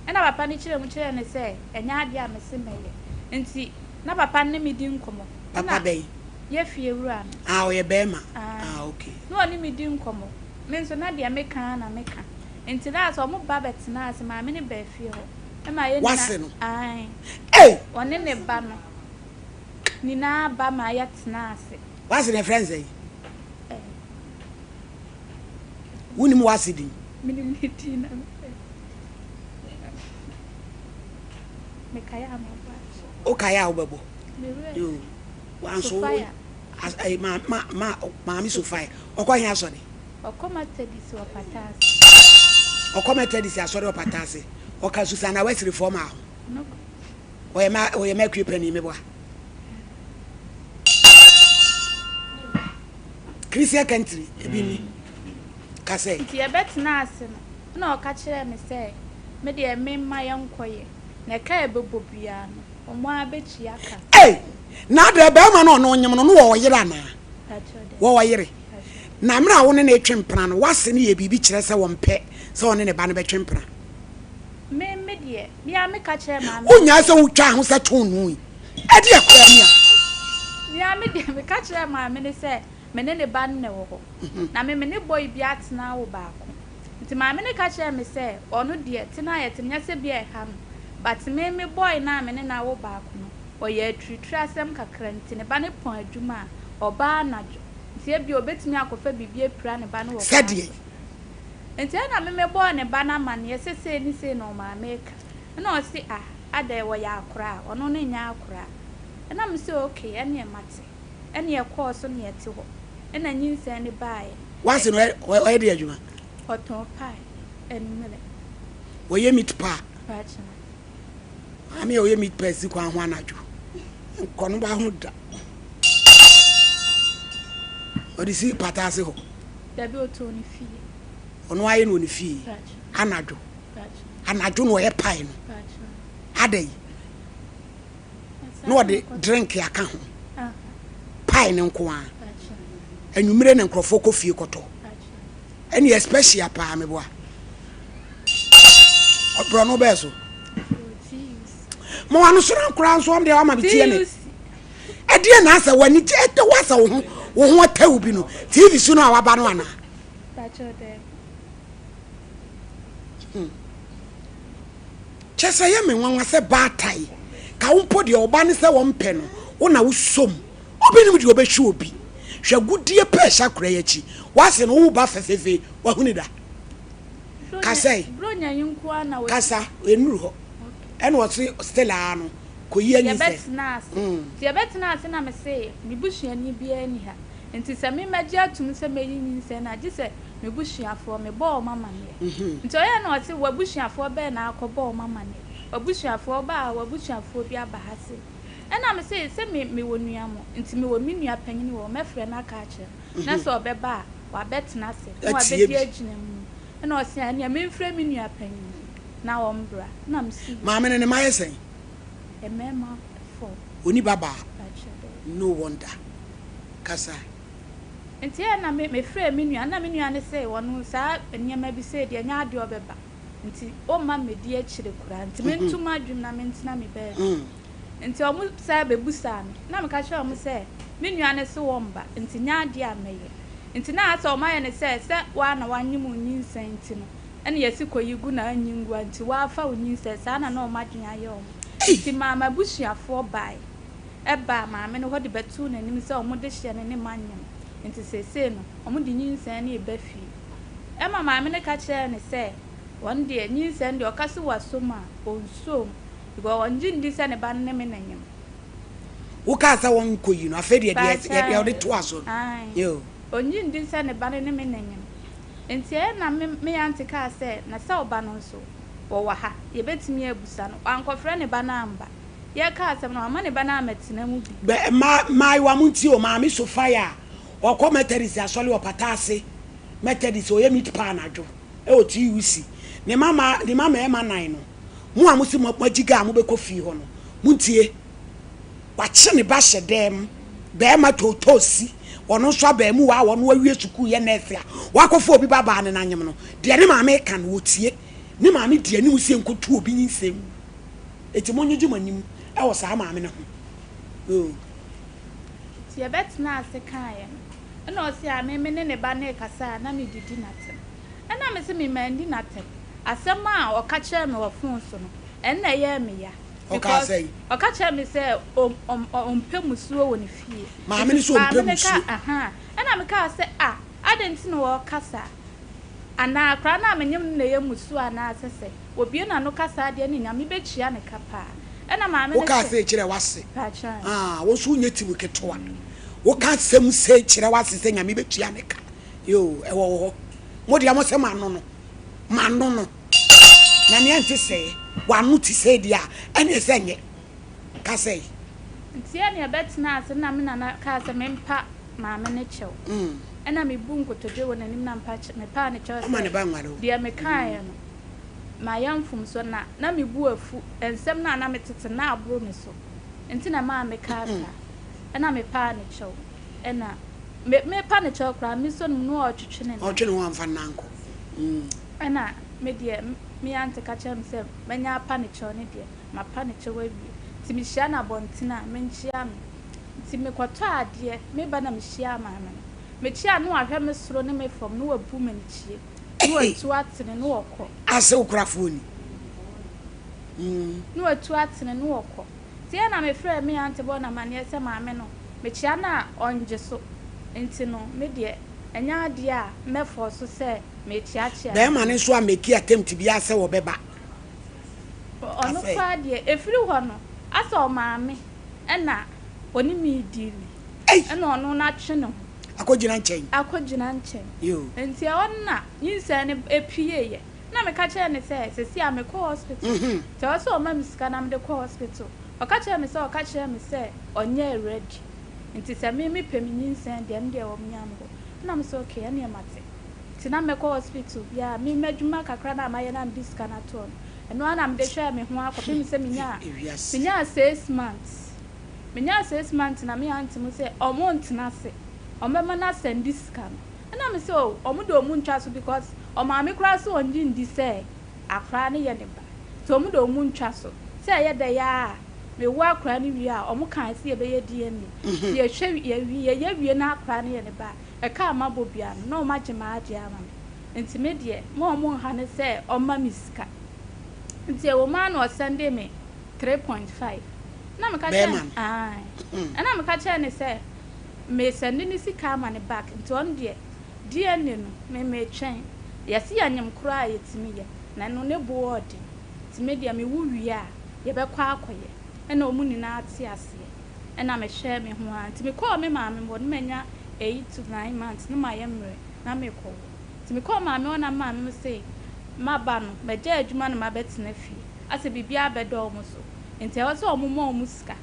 Ɛna papa no kyerɛɛ mu kyerɛɛ no sɛ, ɛnyɛ adeɛ a mese mɛyɛ. Enti. Na papa no ne me di nkɔmmɔ. Papa Ɛna bɛn? yɛ fie wura no. Ah, ɔyɛ bɛɛma. Ae. Ah, okay. Na ɔne me di nkɔmmɔ. Me nso na deɛ meka ara na meka. Nti last ɔmo ba bɛtenaa ase, maame no baa fie hɔ. Ɛma yɛn nyinaa, W'ase no? Ae. Ei! Ɔne ne ba no nyinaa ba maa yɛtenaa ase. W'ase no yɛfrɛ no sɛn? Eh. Wonim w'ase din? Menim ne din na mepɛ. Mekae a mɛbɔ akyɛ. Wokae a wobɛbɔ? Me werɛ. Yoo. Wanso Sophia. As, eh, ma, ma, ma, maame Sophia. Ɔkɔ he asɔre? Ɔkɔ Methodist wɔ Pata ase. Ɔkɔ Methodist asɔre wɔ Pata ase. Ɔka Susanna Wesley foɔ maa ho. No. Ɔyɛ ma, ɔyɛ Mercury panin meboa. Christian country, ebi ni. Ka sɛ. Nti yɛbɛtenaa ase no, ɛna ɔka kyerɛɛ me sɛ, me deɛ memma yɛnkɔyɛ, na ɛka a ɛbɛbɔ biara no, wɔn ara bɛtua ka. Ei! Na adɛn, barima no a ɔne wo nyem no, no wɔ ɔyere anaa? Wɔ ɔyere. Na mmerɛ a wo ne no retwe mpena no, w'ase no yɛ biribi kyerɛ sɛ ɔmpɛ sɛ ɔne ne ba no bɛtwe mpena? Me, me deɛ, me ara meka kyerɛɛ maame no. Wonyae sɛ wotwaa ho sɛ toonoo yi? Ɛdeɛ koraa ni a? Me ara me deɛ, meka kyerɛɛ maame no sɛ me ne ne ba no na ɛwɔ hɔ. Na me, me ne boy bi atena awo baako. Nti maame no ka kyerɛɛ me sɛ ɔno deɛ tena a yɛte no nyɛ sɛ bi a ɛha no but me me boy no a me ne no awo baako no ɔyɛ atiritiri asɛm kakra nti ne ba no pɔn adwuma a ɔba anadwo nti ebia ɔbɛtumi akɔfa biribi apira ne ba no wɔ kwan Sɛdeɛ? so. Nti ɛna me mebɔɔ ne ba no amaneɛ sɛ sei ne sei na ɔmaame reka ɛna ɔse ah adɛn ɔyɛ akoraa ɔno no nyɛ akoraa ɛna me se okay ɛneɛ mate ɛne ɛkɔɔ so ne yɛte hɔ ɛna nyinsɛn no baeɛ. W'ase no ɔyɛ deɛ adwuma? Ɔtɔn pie anwummerɛ. Ɔyɛ meat pie? Paakyɛw. Maame a ɔyɛ meat pie si kwan ho anadwo. Nkɔ no ba ho da. Ɔde si pata ase hɔ. Dabi ɔtɔn ne fie. Ɔno ayɛ no wɔ ne fie. Paakyɛw. Anadwo. Paakyɛw. Anadwo na ɔyɛ pie no. Paakyɛw. Adɛn? Na ɔde drink aka ho. Pie no nko ara. Anwummere na nkurɔfoɔ kɔ fie kɔtɔ. Ɛne yɛ special paa meboa. Ɔbrɔ no bɛɛ so. Ma wano so na koraa nso ɔm deɛ wama me tie ne. Ɛdeɛ na asɛ w'ani gye ɛdɛ w'asɛ wo ho wo ho atɛw bi no TV so no a waba no anaa. Hmm. Kyɛ sɛ ɛyɛ me nwanwa sɛ baatan ka wo mpo deɛ ɔba ne sɛ wɔmpɛ no wo na wosɔ mu. Obi nim deɛ ɔbɛhwe obi. Hwɛ agudeɛ pɛ ɛhyɛ akora yi akyi. W'ase no wo ba fɛfɛɛfɛ wahuni da. Kasa yi. Kasa ɛnuru hɔ. Ɛna ɔse still aa no kɔyi anyi sɛ. Yɛbɛtena ase. Nti yɛbɛtena ase na mese me busuani biara nni ha. Nti sɛ me mɛgye atum sɛ mɛyi nyinsɛn no a gye sɛ me busuafoɔ mebɔ wɔn amaneɛ. Nti ɔyɛɛ na ɔse w'abusuafoɔ bɛn na akɔbɔ wɔn amaneɛ? W'abusuafoɔ ɔbaa ha w'abusuafoɔ bi aba ha sei. Ɛna me se, sɛ me mewɔ nua mo, nti mewɔ me nua panyini wɔ hɔ, mɛfrɛ no aka akyerɛ no, na sɛ ɔbɛba a, wabɛtena ase, na Atie wabɛdi bi. agyina mu. Ɛna ɔse, ɛneɛ memfrɛ me nua panyini na ɔmbra. Ɛna me se, yoo. Maame no ne mma yɛ sɛn? Mmarima four. Ɔni ba baa? Pakyɛ daabi. No wonder. Kasa. Nti ɛna me mefrɛɛ me nua, ɛna me nua no se, ɔno saa nneɛma bi sei deɛ ɛnyɛ adeɛ a ɔbɛba. Nti ɔmma mmɛdi akyire koraa, nti mento m'adwene na mentena me baabi. Nti ɔmo san bɛbusaa me, na meka kyerɛɛ ɔmo sɛ me nua no se wɔmba, nti nyɛ adeɛ a mɛyɛ. Nti na asɛ ɔmo ayɛ no sɛ, sɛ woa na woanyem wo nyinsɛn nti no, ɛna yɛse kɔyi gu na anyi ngu a, nti woafa wo nyinsɛn, saa na na ɔmo adwene ayɛ ɔmo. Nti maa m'abusuafoɔ bae, ɛbaa maame no hɔ de bɛtoo n'anim sɛ ɔmo dehyeɛ no ne manyem, nti seesei no, ɔmo de nyinsɛn no reba fie. Ɛma maame no ka kyerɛɛ no sɛ ɔno deɛ nyinsɛn deɛ ɔka sɛ wasɔ mu a, ɔnsɔɔ mu because ɔngye ndi sɛ ne ba no ne me na nyem. Wokaa sɛ wɔnkɔyi no, afei deɛ deɛ deɛ ɔde toa so no. Ae, Yoo. ɔngye ndi sɛ ne ba no ne me na nyem. Nti ɛyɛ na me me aunty kaa sɛ na sɛ ɔba no nso wɔwɔ ha, yɛbɛtumi abusa no. Wankɔfrɛ ne ba no amba. Yɛreka asɛm no, wamma ne ba no ammɛtena mu bi. Bɛ mmaa mmaayewa montie o, Maame Sophia a ɔkɔ Methodist asɔre wɔ Pata ase Methodist ɔyɛ meat pie anadwo wɔ TUC. Ne mma mmaa ne mma mmarima nan no, mo a mose mo moagyiga a mobɛkɔ fie hɔ no, montie. Wakye ne ba hyɛ dɛm, barima tootoosi, ɔno nso abaamuwa a ɔno awie sukuu yɛ nɛɛse a wakɔfa obi ba baa ne nanyem no, deɛ ne maame reka no ɔtie. Ne maame di anim sɛ nkɔtu obi nyinsɛn mu. Enti monyegye mo anim wɔ saa maame no ho. Yoo. Nti yɛbɛtenaa ase kaeɛ no, ɛna ɔse a me me ne ne ba no rekasa a na medidi n'atɛm. Ɛna mese me manni n'atɛm. Asɛm a ɔka kyerɛɛ me wɔ phone so no, ɛno na ɛyɛɛ me ya. Ɔkaa Because sɛn? ɔka kyerɛɛ me sɛ ɔm ɔm ɔmpɛ musuo wɔ ne fie. Maame no Nti sɛ ɔmpɛ maame no ka musuo. ahaa. Ɛna mekaa sɛ ah, adɛn nti na ɔreka saa? Anaa akwadaa no a menyem no na ɛyɛ mmusuo anaa sɛ sɛ wɔbue n'ano ka saa deɛ ne Nyame bɛtua ne ka paa. Ɛna maame no Wokaa sɛ. sei kyerɛɛ w'ase. Pakyɛ. Ah, wo nso wonyɛ tirim ketewa. Woka asɛm sei kyerɛ w'ase sɛ Nyame bɛtua ne ka. Yoo, ɛwɔ wo hɔ. Mo deɛ mo sɛ m'ano no, m'ano no. Na nea ɛnte sɛɛ, w'ano te sei deɛ a, ɛneɛ sɛ nyɛ. Ka sɛi. Nti ɛne ɛbɛtenaa ase na me nana kaa sɛ mempa maame no kyɛw. Ɛna mebuu nkotodwe wɔ n'anim na mepa mepaa no kyɛw Ɔma sɛ ne ba nware o. deɛ mekaeɛ no, mayɛ mfomsoɔ na na me bo afu, nsɛm no a na metete no na aboro me so nti na ɛmaa mekaa saa. Ɛna mepaa no kyɛw. Ɛna me merepa no kyɛw koraa mesɔ no mu na ɔretwetwe ne nan. Ɔretwe ne ho amfa ne nan ankɔ. Ɛna me deɛ me aunty ka kyerɛɛ me sɛ manya apa no kyɛw no deɛ, mapa no kyɛw awie. Nti mehyia no abɔnten a, menkyea no. Nti mekɔtɔɔ adeɛ, meba na mehyiaa maame no. Mekyiaa no na wahwɛ me soro ne me fam na wabu m'anikyie, na watu atene na ɔkɔ. Ase wo korafoɔ ni. Mm. Na watu atene na ɔkɔ. Nti ɛna mefrɛɛ me aunty bɔɔ no amaneɛ sɛ maame no, mekyia no a ɔngye so. Nti no, me deɛ, ɛnyɛ adeɛ a mɛfɔɔso sɛ merekyeakyea no Bɛɛma no bio. nso ammeki attempt biara sɛ wɔbɛba. Ɔno Asɛe. koraa deɛ, ɛfiri hɔ no, asɛ ɔmaame ɛna ɔne me rediili. Ei! Ɛna ɔno no atwe ne ho. Akɔgyina nkyɛn. Akɔgyina nkyɛn. Yoo. Nti ɛhɔ no na nyinsɛn no pueeɛ. Ɛna meka kyerɛɛ no sɛ, seesei a mekɔ hospital. Nti ɛwɔ sɛ ɔma me sika na mede kɔ hospital. Ɔka kyerɛɛ me sɛ ɔka kyerɛɛ me sɛ ɔnyɛɛ ready. Nti sɛ me mepɛ me nyinsɛn deɛ, ɛno deɛ ɔnnya me hɔ. Ɛna mese okay, ɛneɛ mate. Nti na mɛkɔ hospital biara, me m'adwuma kakra no a mayɛ no a mede sika no atoɔ no, Ɛno ara na mede hwɛɛ me ho ara kɔpem sɛ menyaa menyaa six months. Menyaa six months na me aunty mo sɛ ɔmo ntena ase, ɔmo bɛma no asɛnde sika no. Ɛna me sɛ oh ɔmo de ɔmo ntwa so because ɔmaame koraa se ɔngye ndi sɛ akwadaa no yɛ ne ba. Nti ɔmo de ɔmo ntwa so. Sɛ ɛyɛ dɛ ara a mewo akwadaa no wie a ɔmo kae sɛ yɛbɛyɛ DNA. Nti yɛhwɛ yɛwie yɛyɛ wie na akwadaa no yɛ ne ba a, ɛka a mabɔ biara no na ɔmo agye m'adeɛ ama me. Nti me deɛ ma ɔmo nha no sɛ ɔmma me sika. Nti ɛwɔ mu ara na ɔsɛndee me 3.5. Ɛna meka kyerɛɛ Bɛɛma no no. ae. Ɛna meka kyerɛɛ no sɛ mesɛnde ne sika ama no back nti ɔno deɛ DNA no me metwɛn. Yɛse yɛnyem koraa a yɛtumi yɛ na ɛno ne bo ɔɔden. Nti me deɛ mewo wie a yɛbɛkɔ akɔyɛ. Ɛna ɔmo nyinaa te aseɛ. Ɛna mehwɛɛ me ho ara. Nti mekɔɔ me maame hɔ no manya 8 to 9 months na mayɛ mmerɛ. na merekɔwo. Nti mekɔɔ maame hɔ na me maame mo se maba no magyae adwuma na mabɛtena fie asɛ biribiara abɛdɔ wɔn so nti ɛwɔ sɛ wɔn ma wɔn sika.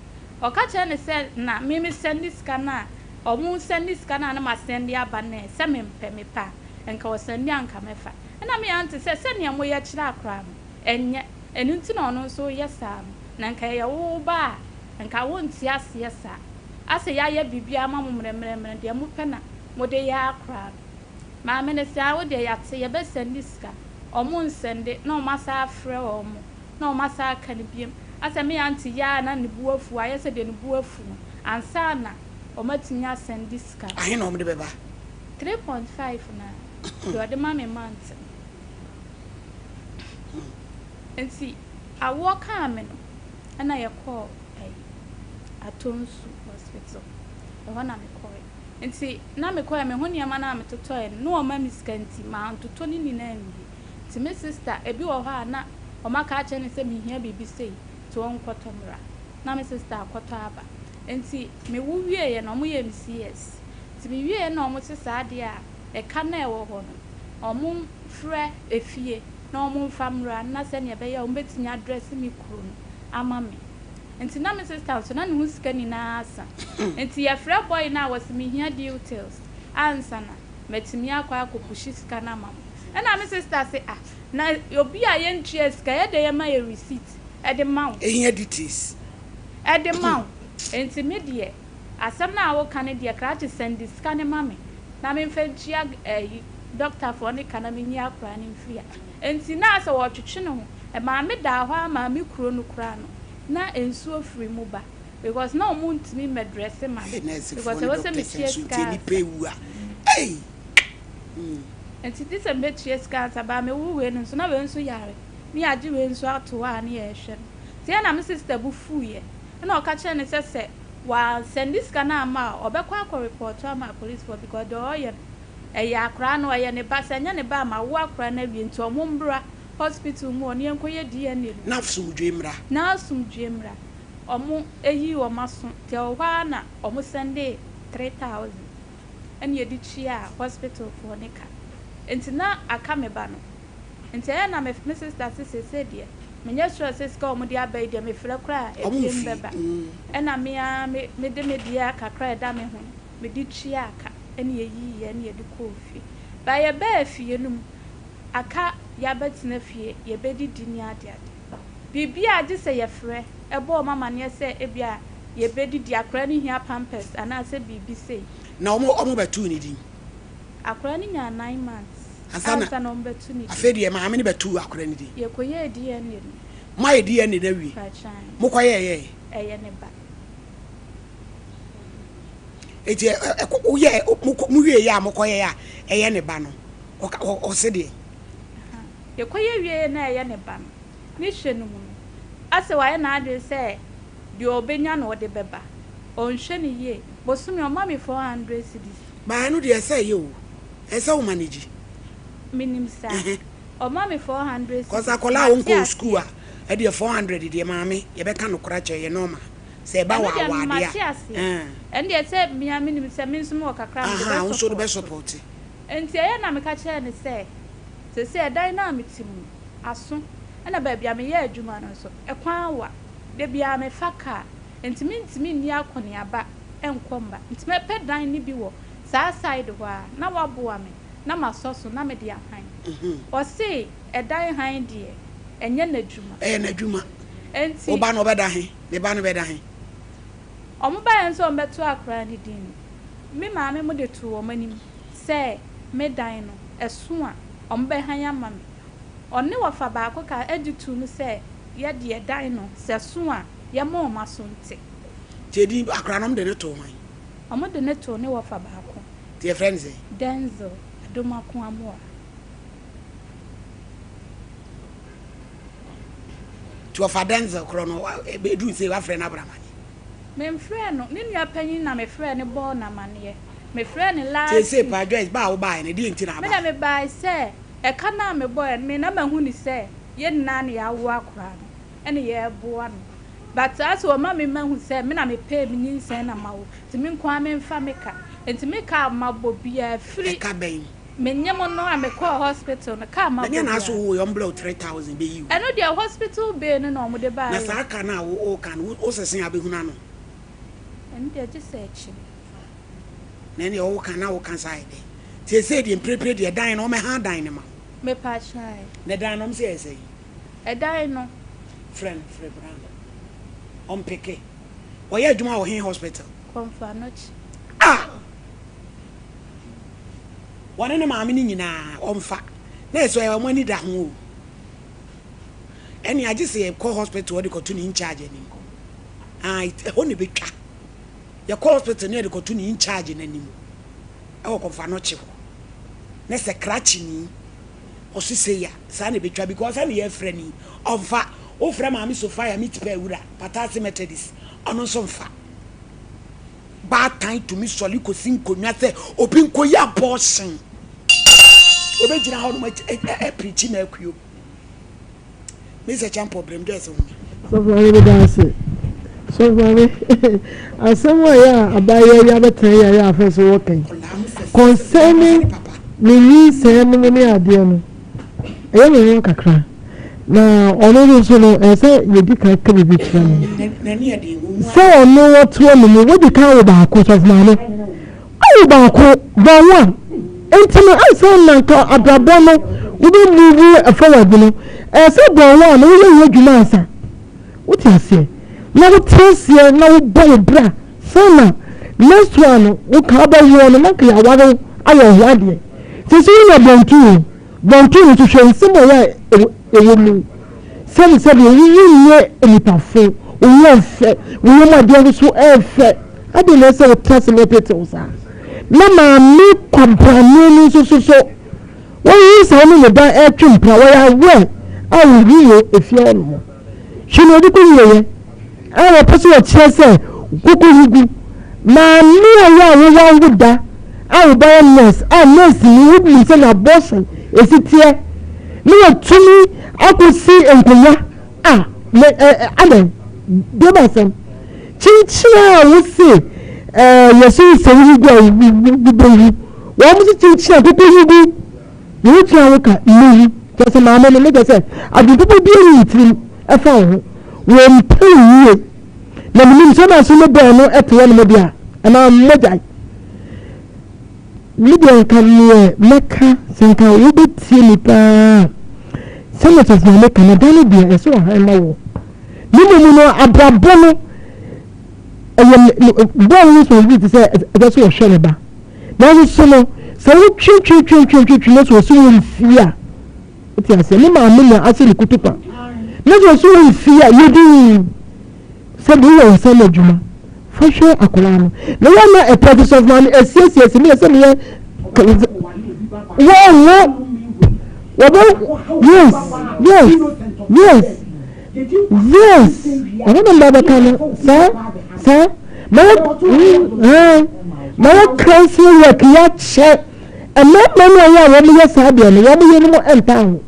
Ɔka kyerɛɛ no sɛ na me me sɛnde sika no a wɔn sɛnde sika no a na masɛnde aba no ɛ sɛ mempɛ mepɛ a nka ɔsɛnde a nka mɛfa. Ɛna me aunty sɛ sɛdeɛ moyɛ kyerɛ akwadaa no ɛnyɛ ɛno nti na ɔno nso reyɛ saa no na nka ɛyɛ wo ba a nka wonte aseɛ saa asɛ yɛayɛ biribiara ama mo mmerɛmmerɛmmerɛ deɛ mopɛ na mode yɛ ara koraa no. Maame no se, ah wo deɛ yɛate, yɛbɛ sɛnde sika. Ɔmo nsɛnde, na ɔmo asan afrɛ ɔmo, na ɔmo asan aka no biom. Asɛ me aunty yɛ a na ne bo afu, ayɛ sɛ deɛ ne bo afu no, ansa na ɔmo atumi asɛnde sika no. Ahe na ɔmo de bɛba? 3.5 no a, deɛ ɔde ma me month no. Nti awoɔ kaa me no, ɛna yɛkɔɔ ɛyi, Atonsu hospital, ɛhɔ na mekɔɔɛ. Nti na mekɔɛ me ho nneɛma no a metotɔɛ no na wɔma me sika nti mantotɔ ne nyinaa anwie. Nti me sister ebi wɔ hɔ a na wɔaka akyerɛ no sɛ mehia biribi sei nti ɔnkɔtɔ mmra. Na me sister akɔtɔ aba. Nti mewo wieɛ no wɔyɛɛ me CS. Nti mewieɛ na wɔse saa adeɛ a ɛka no a ɛwɔ hɔ no wɔmfrɛ efie na wɔmfa mmra na sɛdeɛ ɛbɛyɛ a wɔbɛtumi adrɛse me kuro no ama me. Nti na me sister nso na ne ho sika nyinaa asa. Nti yɛfrɛ boy no a wɔse mehia details ansa na matumi akɔ akɔ pushi sika no ama mo. Ɛna me sister se ah na obi a yɛntua sika yɛdɛn yɛma yɛ receipt de ma wo. Ehia details. De ma wo. Nti me deɛ asɛm no a woka no deɛ krakye sɛnde sika no ma me na memfa ntua ɛyi doctor foɔ no ka na menyi akwadaa no mfiri ha. Nti na asɛ wɔtwetwe ne ho. Ɛmaa me daa hɔ ara maa me kuro no koraa no na nsuo firi mu ba. Because na ɔmo ntumi mmɛ dresse ma me Hey nurse because foɔ ne ɛwɔ sɛ doctors metua nso sika nti nnipa ansa. ewu a ei mm. Nti gye sɛ mɛtua sika ansa but mewo wei no nso na wei nso yare ne yɛagye wei nso ato hɔ a ne yɛrehwɛ no. Nti ɛna me sister bo fuiɛ ɛna ɔka kyerɛɛ no sɛ sɛ wansɛnde sika no amma a ɔbɛkɔ akɔ report ama apolicefoɔ because deɛ ɔreyɛ no ɛyɛ akwadaa no ɔyɛ ne ba sɛ ɛnyɛ ne ba a mawo akwadaa no awie nti ɔmo mbra hospital mu hɔ na yɛnkɔyɛ DNA no. Na asomdwoe mmra. Na asomdwoe mmra. Ɔmo yii wɔn aso nti ɛwɔ hɔ ara na ɔmo sɛndee 3000 ɛna yɛde tuaa hospital foɔ no ka nti na aka me ba no nti ɛyɛ na me me sister se seesei deɛ menyɛ sure sɛ sika a ɔmo de aba yi deɛ mefrɛ koraa a Ɔmo ebiem mfii bɛba mm. ɛna me ara me mede me deɛ kakra a ɛda me ho no mede tuaa ka ɛna yɛyiiɛ ɛna yɛde kɔɔ fie but yɛbaa fie no mu aka yɛabɛtena fie yɛbɛdidi ne adeade. Biribi a gye sɛ yɛfrɛ bɔ wɔn amanneɛ sɛ ebia yɛbɛdidi, akwadaa no hia pampers anaasɛ biribi sei. Na wɔn wɔn bɛtoo ne din. Akwadaa no nyaa 9 months Ansa na ansa na wɔbɛto ne din. Afei deɛ maame no bɛtoo akwadaa no din. Yɛkɔyɛɛ DNA no. Moayɛ DNA no awie? Pakyɛw. Mokɔyɛɛyɛɛ? Ɛyɛ ne ba. Enti ɛ ɛ ɛ woyɛɛ mokɔ mowieeɛ a mokɔyɛɛ a ɛyɛ ne ba no, ɔka ɔ ɔse deɛn? Aha. Yɛkɔyɛ wieeɛ na ɛyɛ ne ba no, ne hwɛ no mu no, asɛ wayɛ n'adwene sɛ deɛ ɔbɛnya na ɔde bɛba. Ɔnhwɛ no yie. Bosome ɔma me 400 cedis. But ɛno deɛ ɛsɛ ɛyɛ o. Ɛsɛ sɛ wo manage. Menim saa. Ɛhɛn. Ɔma me 400 Cause cedis. akwadaa a Mate ɔnkɔɔ sukuu aseɛ. a, ɛdeɛ 400 deɛ maame, yɛbɛka nokorɛ akyerɛ, ɛyɛ normal. Sɛ ɛba Ɛno wɔ deɛ awadeɛ a, mate aseɛ. ɛɛn. Ɛno deɛ sɛ me ara menim sɛ me nso mewɔ kakra a mede Ahaa, wo nso wode bɛ bɛ support. support. Enti ɛyɛ na meka kyerɛɛ no sɛ, Seesei ɛdan no a mete mu no, aso, ɛnna baabi a meyɛ adwuma no nso, ɛkwan awa. Da biara mefa kaa, enti mintumi nni akɔneaba nkɔ mma. Enti mɛpɛ dan no bi wɔ saa side hɔ ara na wɔaboa me na masɔ so na mede ahan. Ɔse ɛdan han deɛ, ɛnyɛ n'adwuma. Ɛyɛ n'adwuma. Enti. Wo ba no ɔbɛda he? Me ba no bɛda he? Wɔbaeɛ nso a wɔbɛtoo akwadaa no din no, me maame mo de too wɔn anim sɛ me dan no, ɛso a, wɔbɛhan ama me. Ɔne wɔfa baako kaa gye too mu sɛ yɛ deɛ dan no, sɛ ɛso a, yɛmma wɔn aso nte. Nti edin akwadaa no wɔde no too hwan? Wɔde no too ne wɔfa baako. Nti yɛfrɛ no sɛn? Denzel Adomako Amoah. Nti wɔfa Denzel korɔ no, ɛduru sei woafrɛ no abra amaneɛ? Memfrɛɛ no, ne nua panyin na mefrɛɛ no bɔɔ no amaneɛ. Mefrɛɛ no last Seesei week. paa Joyce, ba a wobaeɛ no, ɛdeɛn nti na Me na wobaeɛ? mebae sɛ ɛka no a mebɔeɛ no, me na mahu no sɛ yɛn nyinaa na yɛawo akwadaa no ɛna yɛreboa no. But asɛ wɔma me mahu sɛ me na mepɛɛ me nyinsɛn na mawo, nti me nko ara memfa me ka. Nti me ka a mabɔ biara firi Ɛka bɛn? me nyem no a mekɔɔ hospital no, ka a Na mabɔ deɛ na aso biara. wo yɛ ɔmbrɛ wo 3000 bɛyi wo. Ɛno deɛ hospital bill no na wɔde Na baeɛ. saa ka no a wo woka no, wo sese a bɛhunu ano? Ɛno deɛ gye sɛ akyire. Na ɛneɛ wo ka na wo ka saa yɛ dɛn? Seesei deɛ mprepre deɛ dan no ɔmɛha dan no ma wo. Mepakyɛ ae. Na dan no ɔmo sɛ ɛyɛ sɛn? Ɛdan no. Frɛ no, frɛ bra no. Ɔmpeke. Ɔyɛ adwuma wɔ he hospital? Komfo Anokye. Ah! Wɔne ne maame no nyinaa ɔmfa. Na ɛsɛ ɔyɛ wɔn ani da ho o. Ɛne agye sɛ yɛkɔ hospital ɔde kɔto ne in charge anim. Ah, ɛhɔ na ɛbɛtwa. Yɛkɔ hospital na yɛde kɔto ne in charge no anim ɛwɔ Komfo Anokye hɔ. Na sɛ krakye ni ɔse sei a, saa na ɛbɛtwa because ɛne yɛfrɛ ni ɔmfa. Wofrɛ maame Sophia meat pie wura, Patase Methodist, ɔno nso mfa. Baatan tumi sɔre kɔsi nkonnwa sɛ obi nkɔyi abortion. Obɛgyina hɔ nom apirikyi ma akuo. Mr. Champɔ brem dɛ sɛ home. Sɔfo maame meda ase. Sɔfo maame asɛm a ɛyɛ a abaayewa yi abɛtena yi a ɛyɛ afɛ so wɔka yi concerning ne nyinsɛn no mu ne adeɛ no ɛyɛ me nwa kakra na ɔno nso no ɛsɛ sɛ yɛdi kan ka biribi kyerɛ no sɛ ɔno wɔtoɔ no mu wodi kan wo baako sɔfo maame Awo baako, born one. Nti no ansa na nka abrabɔ no wobɛ move forward no, ɛyɛ sɛ born one no woyɛ ho adwuma ansa. Wote aseɛ? Na wote aseɛ na wobɔ wo bra sa na next one no woka wobɛwoɔ no na nka yɛaware wo ayɛ wo ho adeɛ. Sisi wonya born two o, born two no nso hwɛ nsɛm a ɛyɛ a ɛwɔ mu. Sɛbi sɛbi wo wonyɛ nipafo, Wo ho yɛ fɛ, wo yam adeɛ nso so yɛ fɛ. Adɛn na ɛsɛ sɛ wotena ase ma ɛteetee wo saa? Na maame kwabrane no nso so so, wɔyi sɛ ɔne ne ba retwe mpena, wɔyɛ aware a wɔhu wɔ efie hɔ nom. Hwɛ nea ɔde kɔwieɛ a wɔpɛ sɛ wɔkyerɛ sɛ koko yi gu. Maame a yɛ a wowɔ wo da a wo ba yɛ nurse a nurse ni wonim sɛ abortion ɛsi teɛ ne wɔtumi akɔsi nkonnwa a na ɛ ɛ adɛn deɛ ba asɛm kyinkyin a wose ɛɛ yɛsɛ sɛ woyi gu a wobɛwu wɔn mo se kyinkyin a koko yi gu na wotua wo ka mmewu kyerɛ sɛ maame no ne kyerɛ sɛ adwene papa bi ayi ne tirim ɛfa wo ho wɔmpɛ wo yie na menim sɛ na so ne bɛn no ɛte hɔ nom deɛ a anaa mmɔgyae Me deɛ nka neɛ mɛka sɛ nka wobɛtie me paa sɛdeɛ Sɔfo Maame ka no ɛdan no deɛ ɛsɛ ɔhan ma wo ne mmom no abrabɔ no ɛyɛ bɔɔl no responsibility sɛ ɛsɛ sɛ ɔhwɛ ne ba nanso so no sɛ wotwetwetwetwetwe no sɛ ɔsɛ wɔ mfie a wote aseɛ ne maame na asɛ ne kutupa na sɛ ɔsɛ wɔ mfie a yɛdin Sɛ de woyɛ wo nsa ano adwuma fa hwɛ akwadaa no na yɛ na ɛpɛ te sɔfo maame asiesie meyɛ sɛ meyɛ wɔnwo wɔbɛ yes yes yes yes ɛhɔ na mba bɛka no saa saa mɛyɛ mm mɛyɛ counseling work yɛakyɛ mmarima no a yɛ a wɔyɛ saa deɛ no wɔn yɛ no mu ɛntaa ho.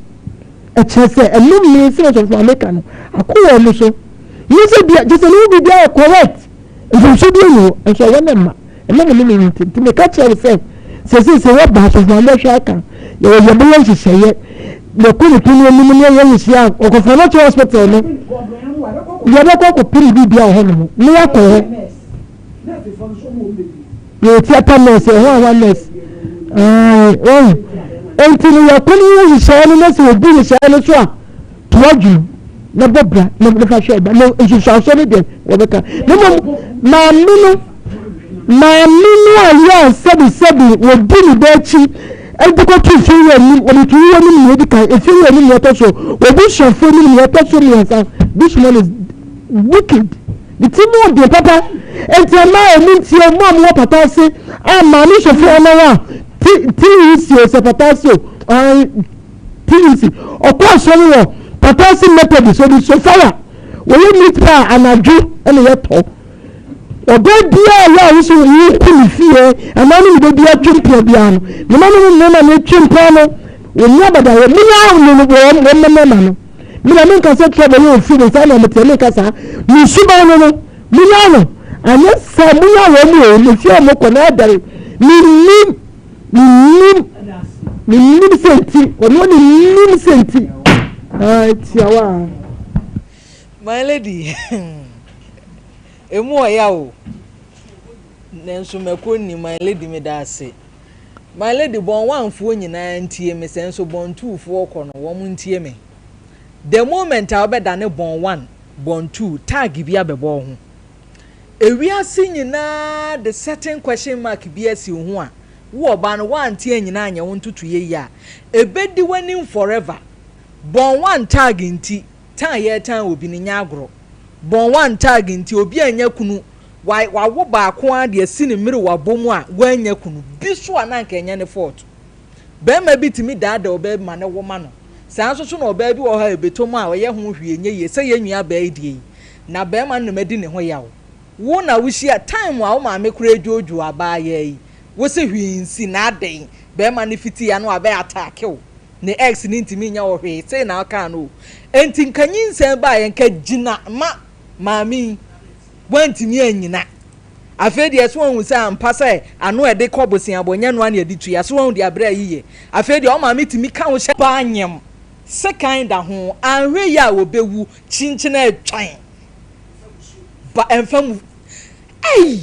Ɛkyerɛ sɛ ɛno mmee sɛ ɔsɔfo maame ka no akɔ wɔn so. Nyɛ sɛ bia kyerɛ sɛ ne ho biribiara yɛ correct. Mfomso bi nni hɔ nso ɛwɔ ne mma. Ɛma mo ne me nti. Nti meka kyerɛ wo sɛ sɛsei sɛ wɔba asɔfo maame bɛhwɛ aka yɛwɔ yɛbɛyɛ nhyehyɛeɛ yɛkɔ ne kunu anim ne yɛyɛ nhyehyɛeɛ a ɔkɔfa no kɔ hospital no yɛbɛkɔ akɔpere biribiara wɔ hɔ nom ne yɛakɔ hɔ. Yɛwɔ theatre nurse, ɛhɔ a hɔ nurse. Wɔn nti no yɛkɔ ne yɛ nhyehyɛeɛ no na sɛ obi nhyehyɛeɛ no so a to adwene na bɔ bra na fa hwɛ ɛba na nsusuansoɔ no deɛ wɔbɛka na mmom maame no maame no a yɛ a sɛbisɛbi wɔdi ne ba akyi ɛde kɔto efie wɔ anim wɔde to wɔ anim nea edi kan efie wɔ anim nea ɛtɔ so wɔbusuafoɔ anim nea ɛtɔ so mmiɛnsa this woman is wicked. Ne ti mu den papa. Enti ɛma emu nteɛ mo a mowɔ pata ase a maame sɔfo ɔnan a TUC o sɛ pata ase o TUC ɔkɔ asɔre wɔ pata ase Methodist ɔde sofaya wɔyɛ meat pie anadwo ɛna yɛtɔ ɔbaa biara yɛ a wosɛ wokɔ ne fie anaa ne ne bɛ bi atwe mpea biara no ne ma no ne mmarima no atwe mpea no wɔn mu abadaeɛ mo nyɛ no wɔn mmarima no Me na menka sɛ trouble yɛ ofie no saa na ɔmo menka saa me suban no no munya no anyɛ saa munya wɔn mu o na fie ɔmo kɔ na ɛdɛre menim menim menim sɛ nti ɔno ne nim sɛ nti ah tiawa. My lady, emu ɔya o. Nanso mako nni, my lady meda ase. My lady, bɔn wanfoɔ nyinaa ntie me, sɛ nso bɔn tuufoɔ kɔ no, wɔn ntie me. The moment a wobɛdane bɔn one, bɔn two, tag bi abɛbɔ wo ho. Ewiase nyinaa de certain question mark bi asi wo ho a, wo ɔbaa no woante annyina anyɛ wo ntotoeɛ yie a, ɛbɛdi w'anim forever. Bɔn one tag nti, tan a yɛretan obi no nyɛ agorɔ. Bɔn one tag nti, obi annya kunu, wa wawo baako ara de asi ne mmerewa bɔ mu a wannya kunu bi so a na anka ɛnyɛ ne fault. Barima bi tumi daadaa ɔbaa bi ma ne wo ma no. Saa nso so na ɔbaa bi wɔ hɔ a ɛbɛtɔ mu a ɔyɛ ho hwee nyɛ yie sɛ yɛn nua baa yi deɛ yi na barima no na madi ne ho yaw. Wo na wohyia time a wo maame koraa dwoodwoo abaayaa yi wo se hwee nsi na adɛn barima no fiti ano a bɛ attack wo ne ex no ntumi nyɛ wo hwee sei na ɔkaa no o. Enti nka nyinsɛn baeɛ nka gyina ma maame yi. Wantumi annyina. Afei deɛ, so wahu sɛ ampa sɛ ano a ɛde kɔ boseabɔ nyɛ ɛno ara na yɛde tua? So wahu deɛ abrɛ ayi yɛ? Afei deɛ, wo maame tumi ka wo hyɛ. Paa nyem, sekan da ho, anhwɛ yie a wɔbɛwu, kyinkyin atwan ba ɛmfa mu. Ei!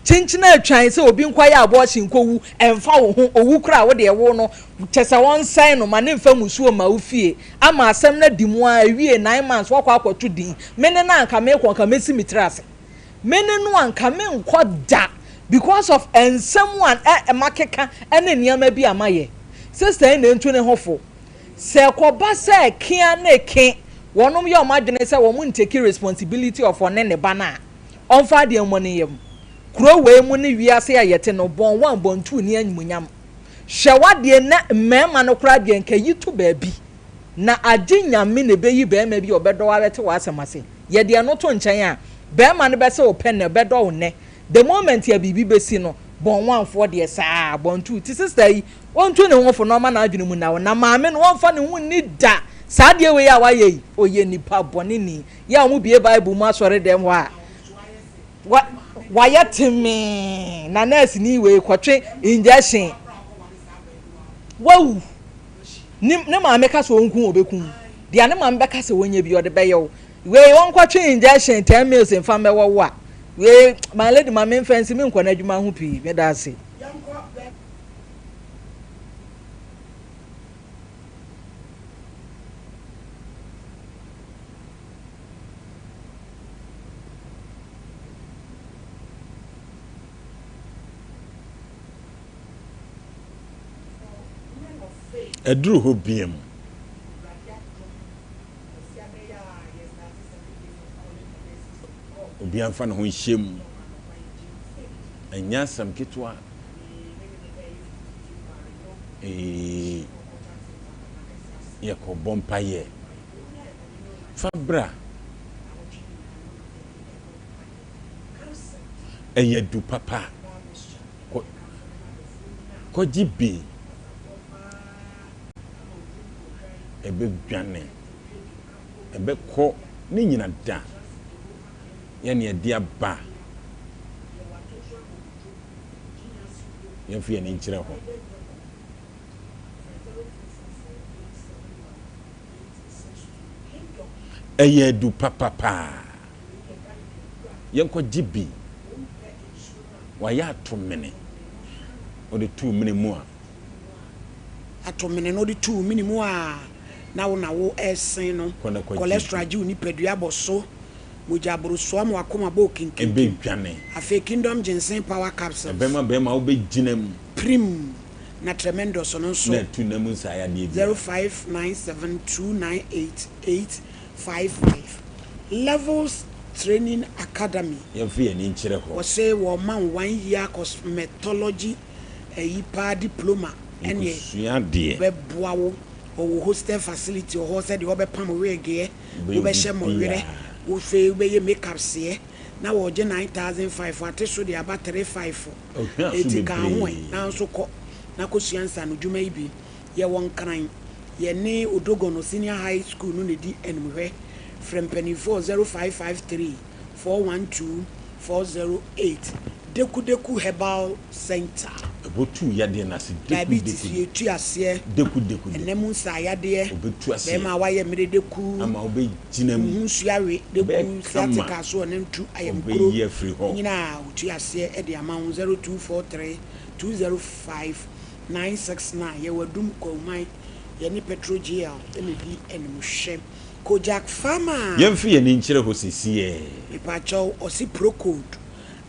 Kyinkyin atwan sɛ obi nkɔyɛ abortion nkɔwu, ɛmfa wo ho, owu koraa a wo deɛ wo no, kyɛ sɛ wɔnsɛe no ma ne mfa mmusuo mma wo fie, ama asɛm no adi mu ara, ɛwie nine months woakɔ akɔto din, me ne no a anka meekɔ anka mɛsi me tiri ase, me ne no anka menkɔ da because of nsɛm a ɛ makeka ne nneɛma bi a mayɛ. Sister yi na ɛntu ne ho fo, sɛ ɛkɔba sɛ kea ne ke. Wɔnom yɛ wɔn adwene sɛ wɔn ntake responsibility of ɔne ne ba no a, ɔmfa adeɛ mmɔ ne yam. Kuro wei mu ne wiase a yɛte no, born one born two nni animuonyam. Hwɛ w'adeɛ na mmarima no koraa deɛ nka yi to baabi. Na agye Nyame na ɛbɛyi barima bi a ɔbɛdɔ wo abɛte w'asɛm ase. Yɛde ɛno to nkyɛn a, barima no bɛse wo pɛ nnɛ, ɔbɛdɔ wo nnɛ. The moment a biribi bɛsi no, born one foɔ deɛ saa, born two. Nti sister yi, ɔntu ne ho fo na ɔma n'adwene mu nna hɔ. Na maame no, ɔmfa ne ho nni da. Saa adeɛ wei a wayɛ yi, ɔyɛ nipa bɔne ni. Yɛ a wɔbue Bible mu asɔre dɛm hɔ a, wa, wayɛ temee. Na nɛɛseni wei kɔtwe injection. Wawu. Ne, ne maame ka sɛ ɔnku wo, ɔbɛku wo. Deɛ ne maame bɛka sɛ ɔnyɛ bi, ɔde bɛyɛ wo. Wei, ɔnkɔtwe injection 10 mils mfa mmɛwɔ wo a, wei, my lady ma memfa nsi, menkɔ n'adwuma ho pii. Meda ase. Ɛduru hɔ biam. Obiara mfa ne ho nhyɛ mu. Ɛnyɛ asɛm ketewa. Ee, yɛkɔbɔ mpaeɛ. Fa bra. Ɛyɛ du papa. Kɔ, kɔgye bi. Ɛbɛdwane. Ɛbɛkɔ ne nyina da. Yɛne ɛde aba. Yɛmfa yɛn ani nkyerɛ hɔ. Ɛyɛ adu papa paa. Yɛnkɔgye bi. Wayɛ ato mene. Wode to wo mene mu a. Ato mene no wode to wo mene mu a, na wo na wo resen no. Kɔ na kɔgye bi. Cholesterol agye wo nipadua abɔ so. Mogya aborosoɔ ama w'akoma bɔ okinkinkim. Ɛbɛdwane. Afei Kingdom Ginseng Power Capsules. Ɛbɛma bɛrima wobɛgyina mu. Pirim na Tremendous no nso. Na atu nna mu nsaayadeɛ biara. 0597298855 Levels Training Academy. Yɛmfa yɛn ani nkyerɛ hɔ. Wɔse wɔma wo one year cosmetology ayi paa diploma ɛneɛ Nkosua deɛ. bɛboa wo. Wɔwɔ hostel facility wɔ hɔ sɛdeɛ wɔbɛpam weegeɛ, Wobɛyɛ wobɛhyɛ mɔwerɛ, obibiaa. wofei wobɛyɛ makeup seɛ na wɔregye 9500 ate so de aba 35. Ohia so Enti ka ho ɛ bebree. na nso kɔ na kɔsua nsaanodwuma yi bi. Yɛwɔ Nkran, yɛne Odogono Senior High School no na ɛdi animhwɛ. Frɛ mpanimfoɔ 0553 412 408. Deku Deku Herbal Centre. Ɛbɔtu yadeɛ no ase deku Diabetes deku yɛtu aseɛ. deku deku deku. Ɛnɛ mu nsaayadeɛ. Ɔbɛtu aseɛ. Bɛrima a wayɛ mmerɛ deku. Ama wobɛgyina Wo mu. ho nsuo awe Ɛbɛyɛ deku. kama. Sciatica so ɔnantu ayamkuro. Ɔbɛyi afiri hɔ. Ne nyinaa wɔtu aseɛ de ama wo 0243 205 969. Yɛwɔ Adum Kwahuman. Yɛne Petro GL na ɛdi animhwɛ. Kojak Pharma. Yɛmfa yɛn ani nkyerɛ hɔ sesiɛ. Mepakyɛw ɔse procold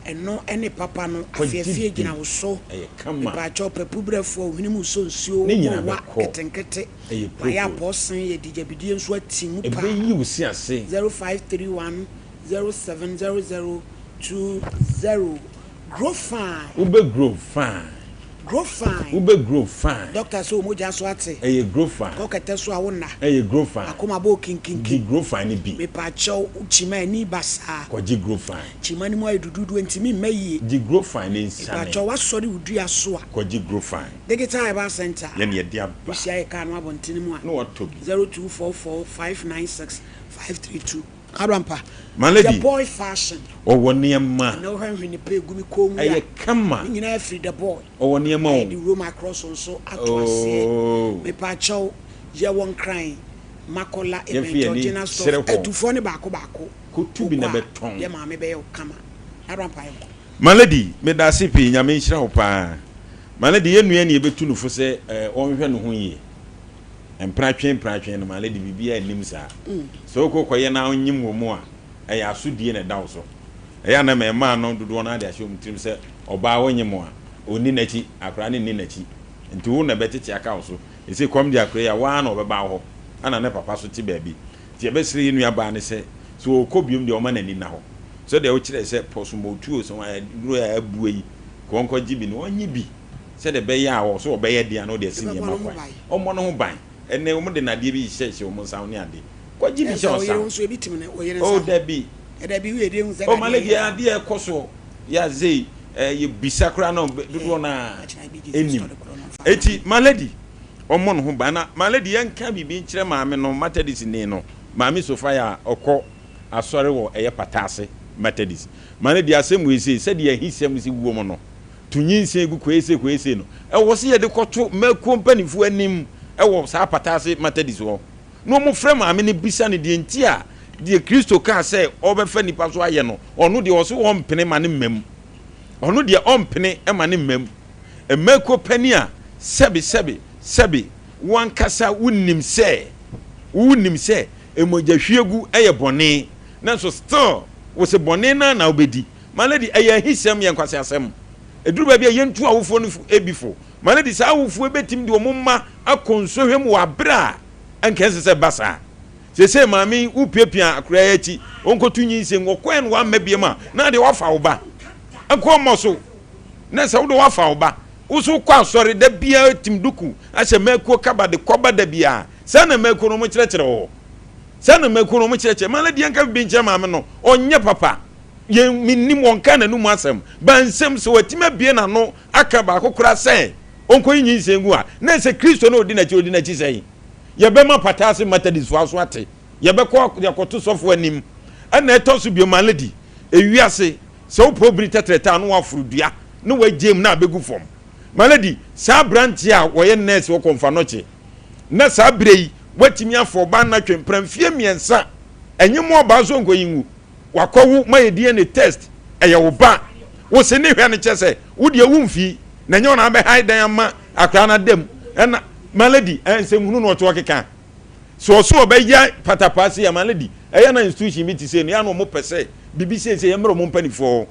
ɛno ɛne papa no Kɔgye afeafie bi gyina wo so ɛyɛ kama. mepakyɛw papu brɛfoɔ wo hwene mu sɔ nsuo Ne wo nyina bɔ wa bɛkɔ nketenkete ɛyɛ wayɛ procold. apɔɔsen yɛde gyabidie nso ati mu paa. Ɛbɛyi wo se ase. 0531 0700 20 Grow fine. Wo bɛ grow fine. Grow fine. Wo bɛ grow fine. Doctor sɛ wo mogya so ate. Ɛyɛ grow fine. Kɔ kɛtɛ so a wo nna. Ɛyɛ grow fine. Akoma bɔ kinkinkin. Gye grow fine no bi. Mepaakyɛw wo kyima ani ba saa. Kɔgye grow fine. Kyima no mu ayɛ duduudu ɛntumi mma yie. Gye grow fine no nsiane. Mepaakyɛw woasɔre wo dua so a. Kɔgye grow fine. Digital Herbal Centre. Yɛn yɛde aba. Wohyia yɛ car no abɔntene mu a. Na watɔ bi. 0244 596 532. Arampa. My lady. The boy fashion. Ɔwɔ nneɛma. Ɛnna wohwɛ nhwene pa egu me kɔn mu yi a. Ɛyɛ kama. Ne nyinaa firi the boy. Ɔwɔ nneɛma o. Ɛde Roma across nso ato aseɛ. Oh. Mepaakyɛw yɛwɔ Nkran, Makola, Yɛmfa Ebɛn yɛn ani Georgina nkyerɛ Stores. hɔ. Atufoɔ ne baako baako. Kɔtu bi na Wokɔ a, bɛtɔn. yɛ maame bɛyɛ wo kama. Arampa yɛnkɔ. My lady, medase pii, Nyame nhyira wo paa. My lady, yɛn nua ni yɛbɛtu no fo sɛ ɔnhwɛ ne ho yie. Mpratwe mpratwe no, my lady, biribiara nnim saa. Sɛ wokɔ kɔyɛ na wonyem wɔ mu a, ɛyɛ asodie na ɛda wo so. Ɛyɛ a na mmaa no dodoɔ no ara de ahyɛ wɔn tirim sɛ ɔbaa wonyem a, ɔnni n'akyi, akwadaa no nni n'akyi. Nti wo na ɛbɛtete aka wo so. Ɛsei kɔm de akwadaa yi a, wo ara na ɔbɛba wo hɔ, ɛna ne papa so te baabi. Nti yɛbɛsrɛ yɛn nua baa no sɛ, sɛ ɔrekɔ biom deɛ ɔmma n'ani nna hɔ. Sɛdeɛ wokyerɛɛ sɛ pɔsomɔtuo sɛ aduro a abue yi, kɔ ɔnkɔgye bi no, ɔnnye bi sɛdeɛ ɛbɛyɛ a ɔwɔ sɛ ɔbɛyɛ den a na ɔde asi Ɛbɛbɔ nneɛma ne ho kwan. ban. Ɔmmɔ ne ho ban. Ɛnnɛ wɔde nnadeɛ bi hyehyɛhyehyɛ wɔn nsa ho ne ade. Kɔgye bi Ɛsɛ hyɛ wo wo nsa yere ho. nso ebi tim ne wo yere Oh, nsa ho. dabi. Ɛda bi woyɛ de hu sɛ Oh, dadeɛ my lady, yɛ saa. adeɛ a ɛkɔ soɔ yɛ a sei, eh, yɛbisa koraa na dodoɔ no ara nnim. Enti, my lady, ɔmmɔ ne ho ban. Na my lady, yɛnka biribi nkyerɛ maame no, Methodistni no, Maame Sophia a ɔkɔ asɔre wɔ ɛyɛ Pata ase Methodist. My lady, asɛm wei sei, sɛdeɛ ahisɛm si wom no, to nyinsɛn gu koese koese no, ɛwɔ sɛ yɛde kɔto mmakuo mpanimfoɔ anim wɔ saa Pata ase Methodist hɔ, na wɔfrɛ maame no bisa no deɛ nti a deɛ Kristo kaa sɛ ɔrebɛfa nnipa so ayɛ no, ɔno deɛ ɔse ɔmpene ma no mma mu. Ɔno deɛ ɔmpene ma no mma mu. Mmakuo panin a sɛbe sɛbe sɛbe wo ankasa wonim sɛ wonim sɛ mogyahwiegu yɛ bɔne, nanso still wose bɔne no ara na wobɛdi. My lady, ɛyɛ ahisɛm, yɛ nkwaseasɛm. Ɛduru baabi a yɛntu awofoɔ no fo bi fo. My lady, saa awofoɔ yi bɛtumi de wɔn mma akɔ nsɔhwɛ mu wɔ aberɛ a anka ɛnsɛ sɛ ɛba saa. Seesei maame yi, wopiapia akwadaa yi akyi, ɔnkɔto nyinsɛn, ɔkɔɛ na wamma biam a, na adeɛ wafa wo ba. Nka ɔmmɔ so. Na sɛ wode wafa wo ba, wo nso wokɔ asɔre da biara tim duku ahyɛ mmakuo kaba de kɔba da biara. Saa na mmakuo no wɔkyerɛkyerɛ wɔ hɔ. Saa na mmakuo no wɔkyerɛkyerɛ. My lady, yɛnka biribi nkyerɛ maame no, ɔnyɛ papa. Yɛn, mennim, ɔnkaa n'anum asɛm. Ba nsɛm, sɛ watumi abue n'ano aka baako koraa sɛ ɔnkɔyi nyinsɛn ngu a, na ɛsɛ Kristo na ɔdi n'akyi, ɔdi n'akyi sɛn? Yɛbɛma pata ase Methodistfoɔ aso ate. Yɛbɛkɔ de akɔto sɔfo anim. Ɛna ɛtɔ so bio, my lady, ewiase, sɛ wopɛ obiri tɛtrɛtɛ a na woaforo dua na woagyae mu na abɛgu fam. My lady, saa aberanteɛ a ɔyɛ nurse wɔ Kɔmfanɔkye, na saa berɛ yi watumi afa ɔbaa no atwempena mfeɛ mmiɛnsa, ɛnye mo ɔbaa nso nkɔyi ngu. Wakɔ wo ma yɛ DNA test ɛyɛ wo ba wo se ne hwɛ no kyɛ sɛ wo deɛ wo mfii na ɛnyɛ ɔna abɛ hae dan ama akora no ada mu ɛna my lady ɛnsɛm hunu na ɔte ɔkeka so ɔso ɔbɛ yɛ patapaa se ya my lady ɛyɛ na institution bi te sei no yɛ na ɔmo pɛ sɛ bibi sei sɛ yɛ mmerɛ ɔmo mpanifoɔ hɔ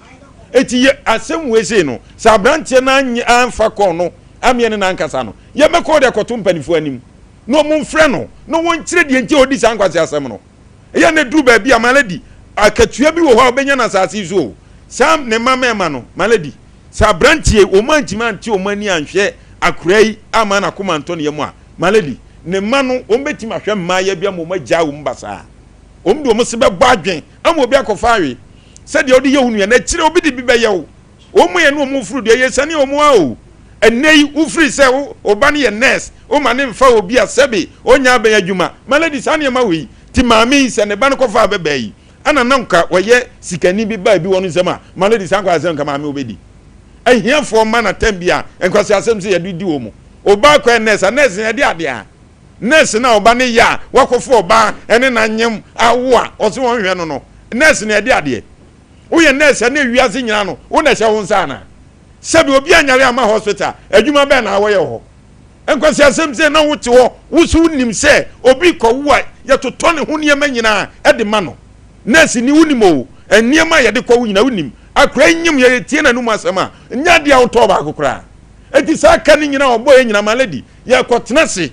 eti yɛ asɛm wei sei no sɛ abranteɛ no anyɛ anfa kɔn no ameɛ ne nankasa no yɛ mɛkɔ de akɔto mpanifoɔ anim na ɔmo mfrɛ no na wɔnkyerɛ deɛ nti a ɔdi saa nkwasi asɛm no. Ɛyɛ a na ɛduru baabi a, my lady, akatua bi wɔ hɔ a wobɛnya no asase yi so o. Saa ne mma mmarima no, my lady, sɛ aberanteɛ yi, wɔn antumi ante wɔn ani anhwɛ akwadaa yi amma n'akoma antɔ ne yam a, my lady, ne mma no, wɔbɛtumi ahwɛ mmaayɛ bi ama wɔn agyaa wɔn basaa. Wɔn de wɔn se bɛbɔ adwen ama obi akɔfa awe. Sɛdeɛ wode yɛ wo nua no, akyire obi de bi bɛyɛ wo. Wɔn yɛ ne wɔn furu deɛ yɛsiane wɔn ara o. Ɛnnɛ yi wofiri sɛ wo wo ba no yɛ nurse woma no mfa obi a sɛbe ɔnnya abɛn adwuma. My lady saa nneɛma wei ti maame yi sɛ ne ba no kɔfaa abɛbaa yi ɛna na nka ɔyɛ sikani bi baa bi wɔ no nsam a my lady saa nkwaseasɛm nka maame wobɛdi. Ahiafoɔ mma na tɛm bi a nkwaseasɛm sɛ yɛde di wɔn. Obaa kɔyɛ nurse a nurse no yɛde adeɛ a nurse no a ɔba no yɛ a wakɔfa ɔbaa ɛne no anyem awo a ɔse ɔnhwɛ no no nurse no yɛde adeɛ. Woyɛ nurse a na wiase nyinaa no wo na ɛhyɛ wo nsa anaa? Sɛbi obi anyare amma hospital adwuma bɛn na wɔyɛ wɔ hɔ? Nkwaseasɛm sei na wote hɔ wo so wonim sɛ obi kɔwo a yɛtotɔ ne ho nneɛma nyinaa de ma no. Nurse ni wonim o, nneɛma a yɛde kɔwo nyinaa wonim. Akora yi nyem yɛ yɛtie n'anum asɛm a nyɛ adeɛ a wotɔɔ baako koraa. Enti saa ka no nyinaa ɔbɔeɛ nyinaa my lady yɛkɔtena ase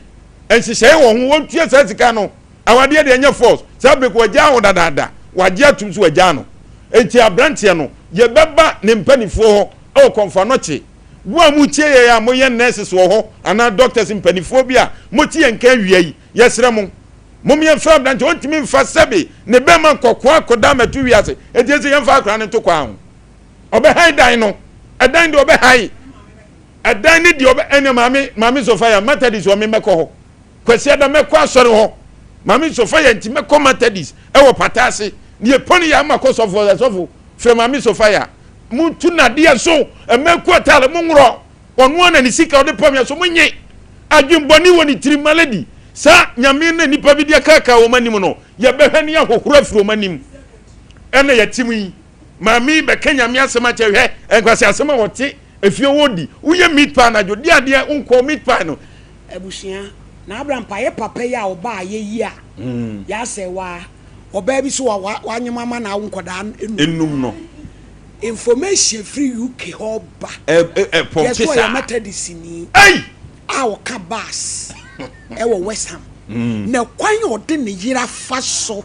nhyehyɛeɛ wɔ ho wɔntua saa sika no. Awadeɛ deɛ ɛnyɛ force, saa bere ko wagyaa wo dadaada, wagye atum sɛ wagyaa no. Enti abranteɛ no, yɛbɛba ne mpanifoɔ hɔ wɔ Kɔmfoanɔkye. Mo a motie yɛn a moyɛ nurses wɔ hɔ anaa doctors mpanifoɔ bi a mote yɛn nka awia yi, yɛsrɛ mo, mom yɛmfrɛ abranteɛ, ɔntumi mfa sɛbe ne bɛma nkɔkoa akɔda mmɛto wiase, enti ɛsɛ yɛmfa akwadaa no nto kwan ho. Ɔbɛhae dan no, ɛdan deɛ ɔbɛhae, ɛdan no deɛ ɔbɛ, ɛnna maame, maame Sophia, Methodist wɔ me mɛkɔ hɔ. Kwasiada mɛkɔ asɔre hɔ. Maame Sophia nti mɛkɔ Methodist ɛwɔ pata ase. Ne yɛpɔ ne yɛ ama kɔ sɔfo sɛ sɔfo frɛ maame Sophia. Montu nadeɛ so mɛku ataare monworɔ. Ɔno ara na ne sika ɔde pam yɛ so monye. Adwenbɔne wɔ ne tirim ma lady. Saa nyame na nipa bi de akaakaa wɔn anim no yɛbɛhwɛ ne yɛahohoro afiri wɔn anim. Ɛna yɛte mu yi. Maame yi bɛka nyame asɛm akyɛ hwɛ nkwasi asɛm a wɔte efie hɔ di. Woyɛ meat pie anadwo di adeɛ wonkɔ meat pie no. Abusua, na Abraham pa yɛ papa yi a ɔbaa yɛ yi a yɛasɛe waa ɔbaa bi so wa wanyem ama na awo nkɔdaa enum. Enum no. Information firi UK hɔ ba. Ɛ ɛ ɛ pɔmpe Yɛsɛ ɔyɛ saa. Methodist ni Ei! a ɔka bus ɛwɔ West Ham. Na kwan a ɔde ne yere afa so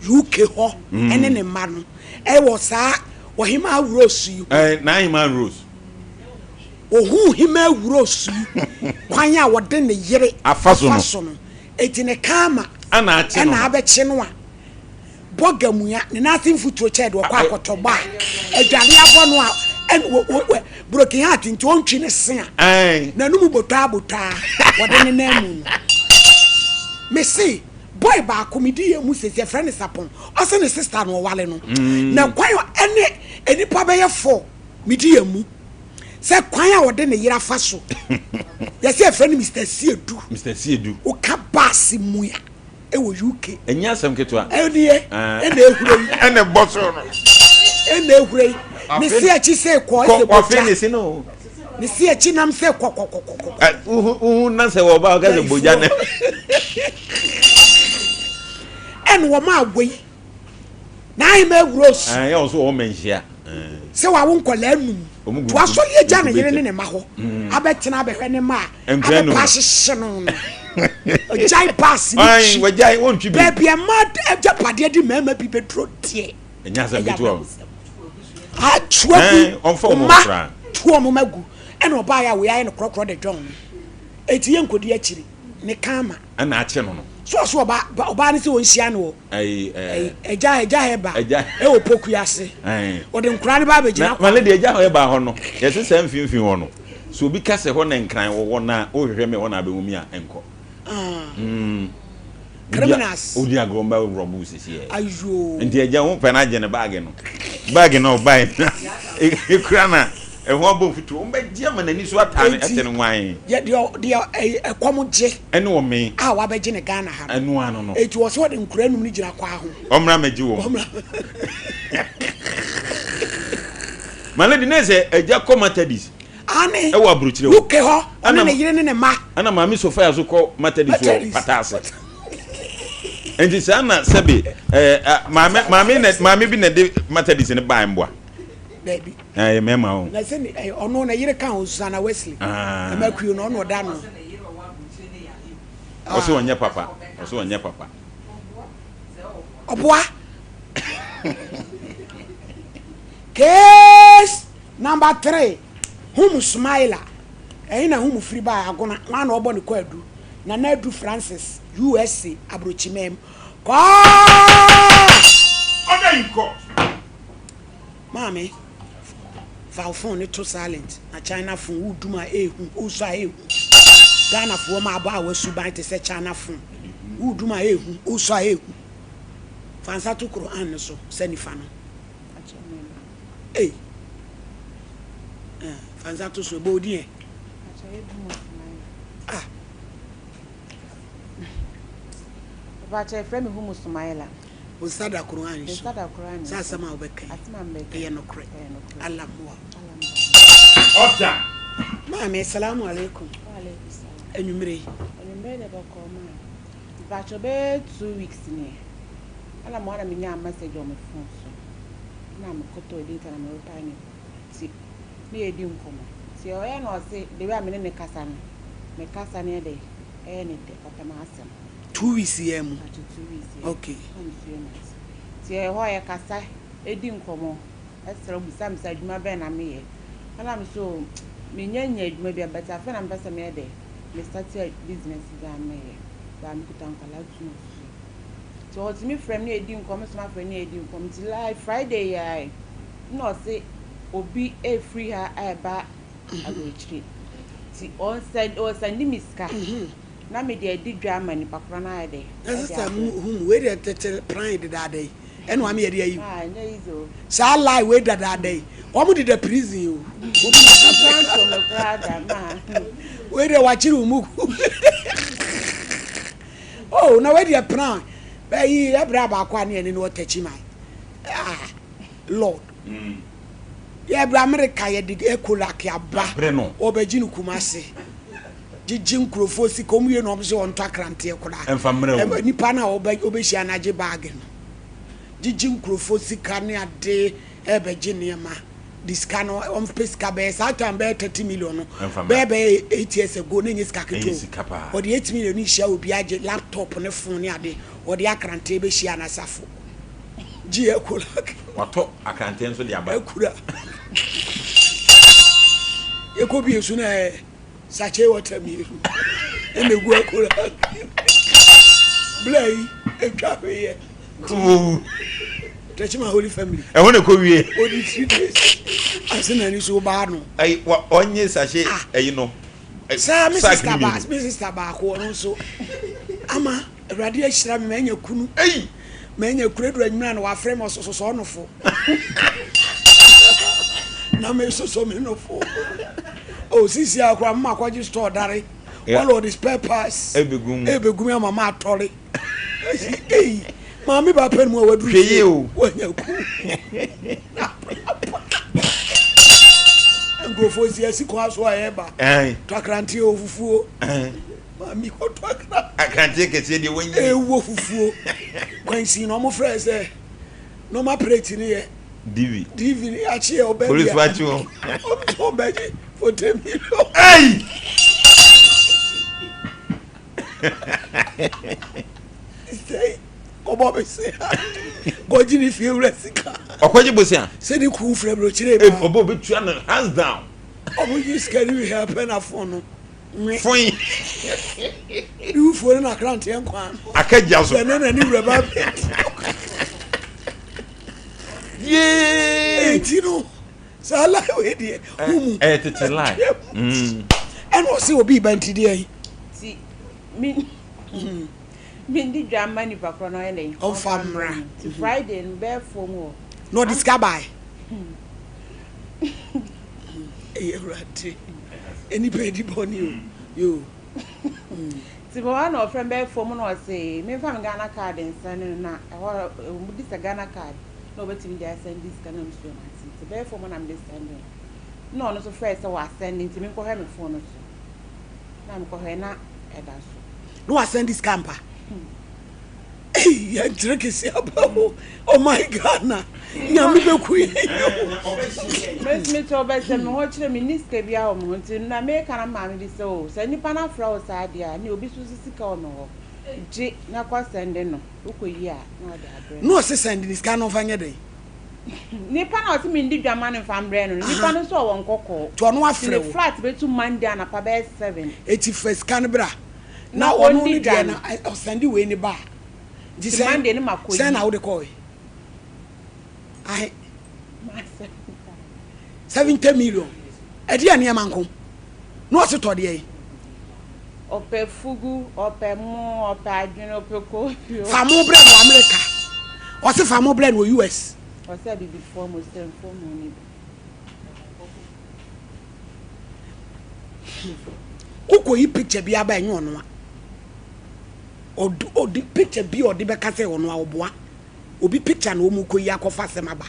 UK hɔ ɛne ne mma no ɛwɔ saa Ɔhemaa Rose yi ho. Ɛɛ n'ahemaa Rose. Ohuu Hemaa Rose yi kwan a ɔde ne yere afa so no. Eti ne karma ɛna akye no. Ɛna abɛkye no a bɔga mua ne nan ase mfuturo kyɛɛ de ɔkɔ akɔtɔ bɔ a adware abɔ no a ɛna wɔ wɔ wɔ broken heart nti ɔntwi ne se a n'anum botwaa botwaa wɔde ne nan mu no. Mese boy baako medi yɛn mu sese yɛfrɛ no Sapɔn ɔse ne sister na ɔwale no na kwan ɛne nnipa bɛyɛ fɔ medi yɛn mu sɛ kwan a ɔde ne yere afa so yɛsɛ yɛfrɛ no Mr. Siedu Mr. Siedu woka baase mu a ɛwɔ UK ɛnyɛ asɛm ketewa ɛneɛ ɛna ehura yi ɛna ɛbɔ so no ɛna ehura yi ne se akyi sɛ kɔ ɛsɛ bɔgya ne se no ne se akyi nam sɛ kɔkɔkɔkɔ uhu na sɛ wɔba ɔka sɛ bɔgya ne ɛna wɔn a wei na ahema awuro su ɛyɛ wɔn so wɔn mɛ nhyia sɛ wawo nkɔlaa num to asɔre agya ne yere ne ne mma hɔ mm. abɛtena abɛhwɛ ne mma a abɛpa ahyehye no no ɔgyae baase ne twi baabi a mmaa agyapadeɛ de mmarima bi bɛduro deɛ ɛyɛ awerɛhosɛm atu agu mma tu wɔn ma gu ɛna ɔbaa yɛ a wei ayɛ no korɔkorɔ de dwɔn no eti yɛ nkodi akyiri ne kama ɛna akye no no so ɔso ɔba ɔbaa no sɛ ɔnhyia no wɔ ɛgya ɛgya hɛba ɛwɔ poku ase ɔde nkora no ba abɛgyina kwa. Male deɛ ɛgya hɛba hɔ no yɛse saa mfimfini hɔ no so obi ka sɛ hɔ na nkran wɔ hɔ na wohwehwɛ me hɔ na abɛhu mi a ɛnkɔ. Ah. Criminals. Odi agorɔ mba rɔbu sisi yɛ. Ayoo. Nti ɛgya ho pɛ na agye ne baagi no baagi na ɔbae na ekura na Ɛho abɔ mfuturo. Wɔn bɛgye ama n'ani so ataa no ɛte no nwann. Yɛ deɛ deɛ ɛkɔm gye. Ɛne ɔmee. A wabɛgye ne Ghana ha no. Ɛno ano no. Eti wɔ sɛ ɔde nkura num no gyina kwaa ho. Ɔmmra mɛgye wɔn. Ɔmmra. My lady ne sɛ agya kɔ Matadis. Ane. Ɛwɔ aburokyire hɔ. UK hɔ. Ɔne ne yere ne ne mma. Ɛna maame Sophia so kɔ Matadis wɔ pata ase. Nti saa na sɛbe ɛɛ maame maame na maame bi na ɛde Matadis ne baa mboa. Dabi. Ɛyɛ mmarima o. Na sɛ ɔno ne yere ka ho Susanna Wesley. Ah. Ɛma kuo no ɔno ɔda no. Ɔsɛ ɔnyɛ papa. Ɔsɛ ɔnyɛ papa. Ɔboa. Case number three. Hum Smiler. Ɛyi na hum firi baa Agona. Wɔn na ɔbɔ ne kɔ adu. Nana Adu Francis USA aburokyimam. Kɔɔ. Order in court. Maame, fa wo phone no to silent na China phone wo dum a ehu, wo sɔ a ehu. Ghana foɔ ma abaawa suban te sɛ China phone. Wo dum a ehu, wo sɔ a ehu. Fa nsa to Quran no so sɛ nifa no. Ei. Eh, fa nsa to so, ɛbɔ odin ɛ. Ah. Mpakyɛ yɛfrɛ me Humu Sumaila. Wo nsa da Qur'aan so sɛ asɛm a wobɛka yi ɛyɛ nokorɛ. Allah mmoa wo. Order! Maame, Salamu alaikum. Anwumerɛ yi. Anwumerɛ deɛ bɔkɔɔ maame. Mpakyɛ bɛyɛ 2 weeks nie. Ɛna mo ara menyaa message wɔ me phone so. Na mekɔtɔɔ data na me reply ne ti na yɛdi nkɔmmɔ. Nti ɔyɛ na ɔse the way a me ne ne kasa no, me kasa no yɛ dɛ ɛyɛ ne dɛ ɔpɛ m'asɛm. 2 weeks yɛ mu. Mpakyɛ 2 weeks yɛ. Okay. Na mesua mate. Nti ɛhɔ yɛkasa ɛdi nkɔmmɔ ɛsrɛ bisa me sɛ adwuma bɛn na meyɛ. Ɛna me so menya nya adwuma bi a but afei na mepɛ sɛ meyɛ dɛ me start business bi a meyɛ. But mekuta nkwadaa two nso. Nti ɔtumi frɛ me na yɛdi nkɔmmɔ nso mafrɛ no na yɛdi nkɔmmɔ. Nti like Friday yi ara na ɔse obi ɛfiri ha ɛreba aburokyire. Nti ɔsend me sika na mede adi dwa ama nipa korɔ no ayɛ dɛ. Na sister mu hu wei deɛ tete plan dedaada yi ɛna wame yɛde ayi Ah, ɛnyɛ easy o. saa lie wei dadaada yi wɔn deda prison o. Plan to me koraa da ma. Wei deɛ wakyere wo mu oh na wei deɛ plan bɛyi ɛbrɛ abaako a ne yɛne no ɔtakyi man ah lord yɛbrɛ America yɛde ekolak aba Abrɛ no. ɔbɛgye no Kumase gyegye nkurɔfoɔ sika ɔmo wie na ɔmo sɛ ɔntɔ akranteɛ koraa Ɛmfa mmerɛ wo. Nipa no a ɔbɛ ɔbɛhyia no agye baage no gyegye nkurɔfoɔ sika ne ade ɛbɛgye nneɛma. de sika no ɔmpɛ sika bɛyɛ saa time bɛyɛ 30 million no bɛyɛ bɛyɛ 8 years ago na ɛnyɛ sika ketewa o. Ɔde 8 million no hyia obi agye laptop ne phone ne ade ɔde akrante bɛhyia n'asafo gye akura. Watɔ akrante nso de aba. Akura. Yɛkɔ bie so na ɛyɛ sachet water mmienu ɛna egu akura. Bla yi etwa hweyɛ. Techiman Holy Family. Ɛhɔ na ɛkɔ wie. Odi 3 days. Ase na ani so baa no. Ayi wa ɔnye sachet ah. ɛyi no. Saa me sister ba me sister baako ɔno nso ama Awurade ahyira me manya kunu. Ei! Manya kunu edu anwummerɛ na wafrɛ me ɔsososɔ ɔnofo. Na me sosɔ me nofo. Oh sisi akora mma akɔgye store dare. All of the spare parts. Ebegum. Ebegum ama ma atɔre. Ei! Maame ba pɛ mu a waduru fie. Wanya kunu. Nkurɔfoɔ si asi kwan so a ɛreba. Twakrante ofufuo. Maame kɔtɔ akra. Akranteɛ kɛseɛ deɛ wɔnyini. Ɛwɔ fufuo. Kwansin na wɔn frɛ sɛ normal plate ne yɛ. DV. DV ne akyi yɛ ɔbɛ bia. Polisi wa kyi wɔn. Wɔn tɔn bɛgye for 10 million. Hey! Sɛ kɔbɔ me se ha. Kɔgye ne fie wura sika. Ɔkɔgye bosia. Sɛ ne kuu frɛ burokyire ba. Ɔbɛ obi tua no hands down. Ɔmo gye sika ne wia pɛ na fon no. Nwe. Foin. Ne wufuo ne n'akranteɛ nkwa no. Aka gya so. Sɛ ne na ne wura ba bɛ. Yee. Eti no saa lie wei deɛ wo mu. Ɛyɛ tete lie. Ɛna ɔse obi ba nti deɛ yi. Ti mi mi di dwa ma nipa korɔ na ɔyɛ dɛ. Ɔnfa mmra. Ti Friday no bɛyɛ fom wɔ. Na ɔde sika bae. Eyi Awurade, nnipa edi bɔne o, yoo. Nti mewɔ hɔ na ɔfrɛ me bɛyɛ fom na ɔse memfa me Ghana card nsɛne no na ɛhɔ ɔmo di sɛ Ghana card na ɔbɛtumi de asɛnde sika na mesuo no ase nti bɛyɛ fom na mede sɛnde no na ɔno nso frɛɛ sɛ wasɛnde nti menkɔhwɛ me phone no so na mekɔhwɛ na ɛda so. Na wasɛnde sika ampa? Ei yɛnkyerɛ kɛsi aba o oh my Ghana nyame bɛku yɛn o. Mɛtumi sɛ ɔbɛsɛ me hɔ kyerɛ me ni sika biara wɔ me ho nti na meka na maame bi sɛ o sɛ nipa no afrɛ wo saa deɛ a ne obi so so sika wɔ me hɔ gye na kɔ sɛnde no wokɔ yi a na ɔde abrɛ no. Na ɔse sɛnde ne sika no ɔmfa nyɛ dɛn? Nipa na ɔse mendi dwa ma no mfa mbrɛ no no nipa no nso ɔwɔ nkɔkɔɔ nti ɔno afrɛ wo ne flat bɛtu Monday anapa bɛyɛ 7. Eti fa sika no bra Na ɔno ne deɛ no ɔsɛnde wei ne ba a nti sɛn sɛn na wode kɔɔe ahe 70 million ɛdeɛ nneɛma nko na ɔse tɔ deɛ yi. Ɔpɛ fugu ɔpɛ mo ɔpɛ adwene ɔpɛ kofi. Fa mo brɛ no wɔ America ɔse fa mo brɛ no wɔ US. Ɔsɛ abibifoɔ mo sremfoɔ mo ni bi. Wokɔyi picture bi aba ɛnyɛ ɔno a. Ɔde ɔde picture bi a ɔde bɛka sɛ ɔno a ɔboa. Obi picture na wɔn kɔyi akɔfa asɛm aba.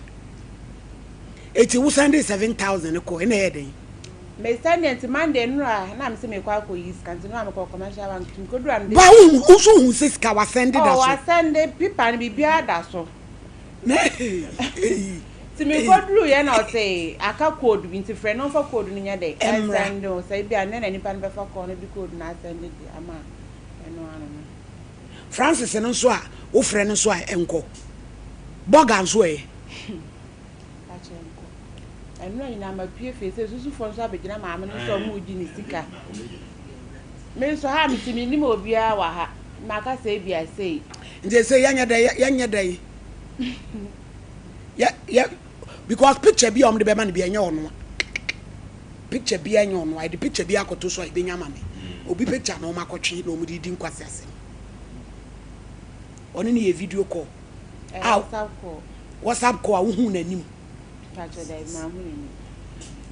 Eti wo send 7000 kɔ ɛna ɛyɛ dɛn? Me send nti Monday nnora na me sɛ mekɔ akɔyi sika nti nnora mekɔ commercial bank nti mekɔduru a mede. Ba wo wo nso hu sɛ sika wa send da Oh so. wa send paper no biribiara da so. Na eyi. Nti mekɔduruu yɛ na ɔse aka code bi nti frɛ no ɔmfa code no nyɛ dɛ ɛnsɛnde wo sɛ ebia nnɛ na nipa no bɛfa call no de code no asɛnde de ama a ɛno ano no. Francis no nso a wofrɛ no nso a ɛnkɔ. Burger nso ɛ? Pakyɛ ɛnkɔ. Ɛnora nyinaa mapue fie sɛ susufoɔ nso abɛgyina maame no sɛ ɔmo regye ne sika. Me nso ha a mete mennim obiara wɔ ha. Maka sɛ ebia sei. Nti ɛsɛ yɛnyɛ dɛ yɛnyɛ dɛ. Yɛ yɛ because picture bi a wɔde bɛma no bi ɛnyɛ ɔno a picture bi ɛnyɛ ɔno a yɛde picture bi akɔto so a ebenya ama me obi picture na wɔn akɔtwe na wɔn de di nkwasi asɛm ɔne ne yɛ video call a whatsapp call a wohu n'anim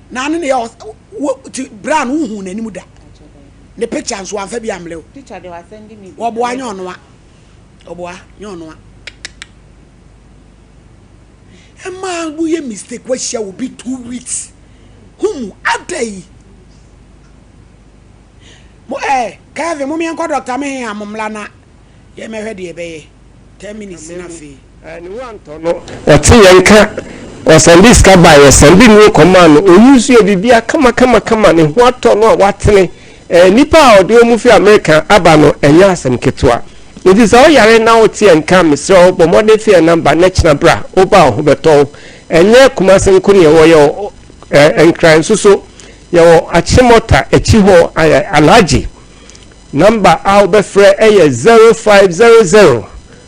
na ne ne yɛ wo ti bra no wohu n'anim da ne picture nso anfa bi amlɛ o wɔboa nyɛ ɔno a ɔboa nyɛ ɔno a. Ɛmaa wo yɛ mistake wahyia obi 2 weeks humu adai mo eh Kevin mo meɛnkɔ doctor me he a mo mmla na yɛ mɛhwɛ deɛ ɛbɛyɛ 10 minutes na afei. Ne ho antɔ no. Ɔte yɛn nka. Ɔsɛnde sika bae, yɛsɛnde nnuro kɔmaa no, ɔyi nso yɛ biribiara kamakamakama, ne ho atɔ no a watene. Ɛɛ, nnipa a ɔde wɔn fi Amerika aba no, ɛnyɛ asɛm ketewa. Enti sɛ woyare na wote yɛn nka a, mesrɛ wo, bɔ mmɔden fa yɛn namba na kyena bra. Woba a, wo ho bɛtɔ wo. Ɛnyɛ Kumasi nko na yɛwɔ, yɛwɔ ɛɛ, Nkran nso so. Yɛwɔ Achimota akyi hɔ, ayɛ Alhaji. Namba a wobɛfrɛ yɛ 0500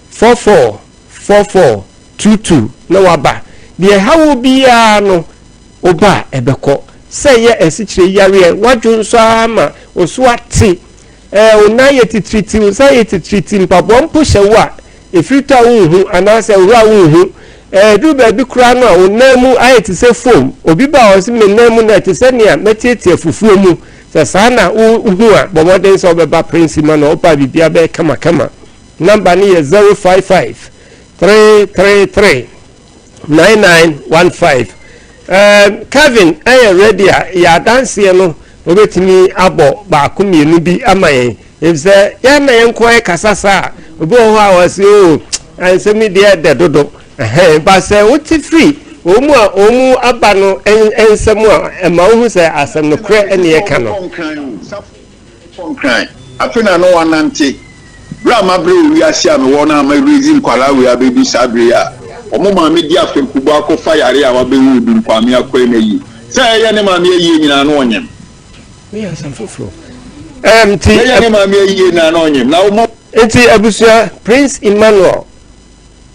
44 44 22 na waba. Deɛ ɛha wo biara no, woba a ɛbɛkɔ. Sɛ ɛyɛ asikyire yareɛ, w'adwo nso ara ma wo so ate, ɛɛ wo nan yɛ titiriti, wo nsa yɛ titiriti, mpaboa mpo hyɛ wo a, ɛfiri tɔ a wonhu anaasɛ ɛworɔ a wonhu. Ɛɛ ɛduru baabi koraa no a, wo nan mu ayɛ te sɛ foam. Obi ba a ɔse me nan mu no ɛte sɛ nea matiatia fufuo mu. Sɛ saa na wohu a, bɔ mmɔden sɛ wobɛba Prince Emmanuel, woba a biribiara bɛyɛ kamakama. Number no yɛ 055 333 9915. Um, Kevin ɛyɛ ready a yɛ adanseɛ no obetumi abɔ baako mmienu bi ama yɛn efisɛ yɛn na yɛn nko ayɛ kasa saa a obi wɔ hɔ a ɔsi o oh, nsɛm yi deɛ ɛdɛ dodo ɛhɛn ba sɛ wote firi wɔn mu a wɔn mu aba no nsɛm a ɛma wohu sɛ asɛm no korɛ ɛne yɛka no. Kɔ Nkran, afe na na wanante. Berɛ a mabrɛ wɔ wiase a mewɔ no a ma raise nkwadaa wei abɛdu saa berɛ yi a wɔn maame di afekubɔ akɔfa yareɛ a wabɛwu Odum Kwame Akwai no ayie. Sɛ ɛyɛ ne maame ayie nyinaa na ɔnyem. Meyɛ asɛm foforɔ. Ɛm nti. Ɛyɛ ne maame ayie nyinaa na ɔnyem. Na wɔn. Nti abusua Prince Emmanuel.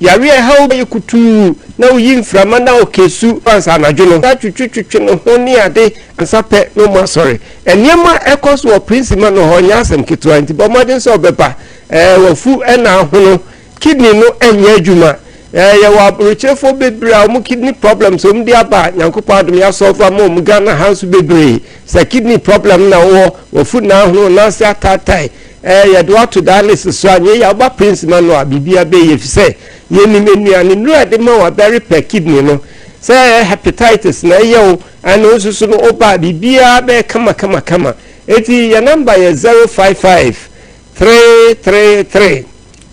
Yareɛ a ɛha wo bɛyɛ kutuu na woyi mframa na ɔkɛsu ansa anadwo no atwetwetwetwe ne ho ne ade ansa pɛ na ɔmu asɔre. Nneɛma a ɛkɔ so wɔ Prince Emmanuel hɔ nyɛ asɛm ketewa nti bɔ mmɔden sɛ ɔbɛba. Ɛɛ wafu na ahono. Kidney no nyɛ adwuma. Ɛɛ yɛwɔ aburokyerefoɔ bebree a wɔn kidney problems wɔn de aba a Nyankopɔn adom yɛasɔlve ama wɔn Ghana ha nso bebree. Sɛ kidney problem na wowɔ, wafu na ahono, nan ase ataatae, Ɛɛ yɛde wo ato dialysis so a, nyɛ yie a woba Prince ma no a, biribiara bɛyɛ yie efisɛ yɛnim nnuane nnuro a yɛde ma wo a bɛrepɛ kidney no. Sɛ ɛyɛ hepatitis na ɛyɛ wo ɛno nso so no woba a, biribiara bɛyɛ kama kama kama. Enti yɛn number yɛ 055 333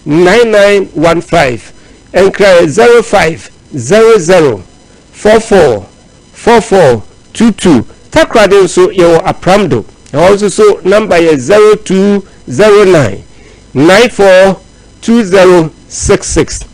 9915, Nkran yɛ 0500 44 44 22 Takoradi nso yɛwɔ Apramdo ɛhɔ nso so number yɛ 0209 94 2066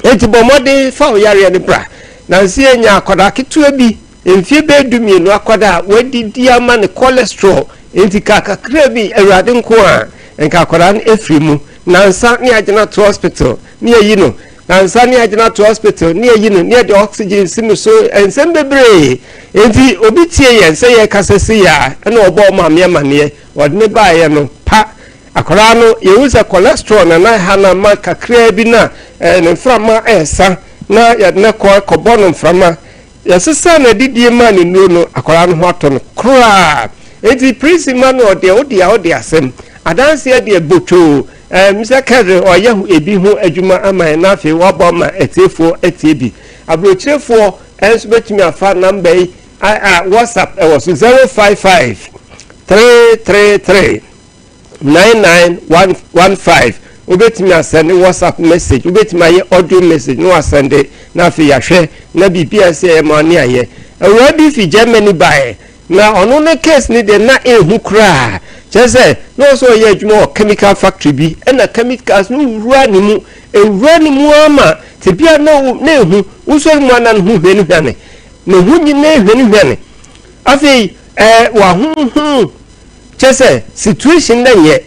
Enti bɔ mmɔden fa wo yareɛ no bra. Nansa yi yɛnyaa akwadaa ketewa bi mfeɛ bɛyɛ dumienu akwadaa a wadidi ama ne cholesterol enti kaa kakra bi Awurade nko a nka akwadaa no afiri mu. Nansa ne yɛagyina to hospital ne yɛayi no Ansa ne agyina to hospital ne ayi no ne yɛde oxygen si no so nsɛm bebree nti obi tie yɛn sɛ yɛkasa si yɛ a ɛna ɔbɔ maame amaneɛ ɔde ne baeɛ no pa akwadaa no yɛhu sɛ cholesterol na na ɛha no ama kakraa bi na eh, ne mframa ɛresa na yɛde no kɔ kɔbɔ no mframa Yɛsesaa n'adidie maa no nnuro no, akwadaa no ho atɔ no koraa. Enti Prince Emmanuel deɛ wode a wode asɛm. Adanseɛ deɛ botwoo. Ɛɛ Mister Kevin ɔyɛ ebi ho adwuma ama yɛn na afei wabɔ ama atiefoɔ atie bi. Aburokyirefoɔ nso bɛtumi afa namba yi a a WhatsApp ɛwɔ so 055 333 9915 wobɛtumi asɛnde whatsapp message wobɛtumi ayɛ audio message na wasɛnde na afei yɛahwɛ na biribi a ɛsɛ yɛyɛ ma ne ayɛ awuraa bi fi Germany baeɛ na ɔno ne case ne deɛ na ɛhu koraa kyerɛ sɛ na ɔsɛ ɔyɛ adwuma wɔ chemical factory bi ɛna chemicals no wura ne mu ɛwura ne mu ama tebea na na ɛhu wosɔre mu ana ne ho hwanehwane ne ho nyinaa hwanehwane afei ɛɛ wahonhon Kyerɛ sɛ situation no nyɛ.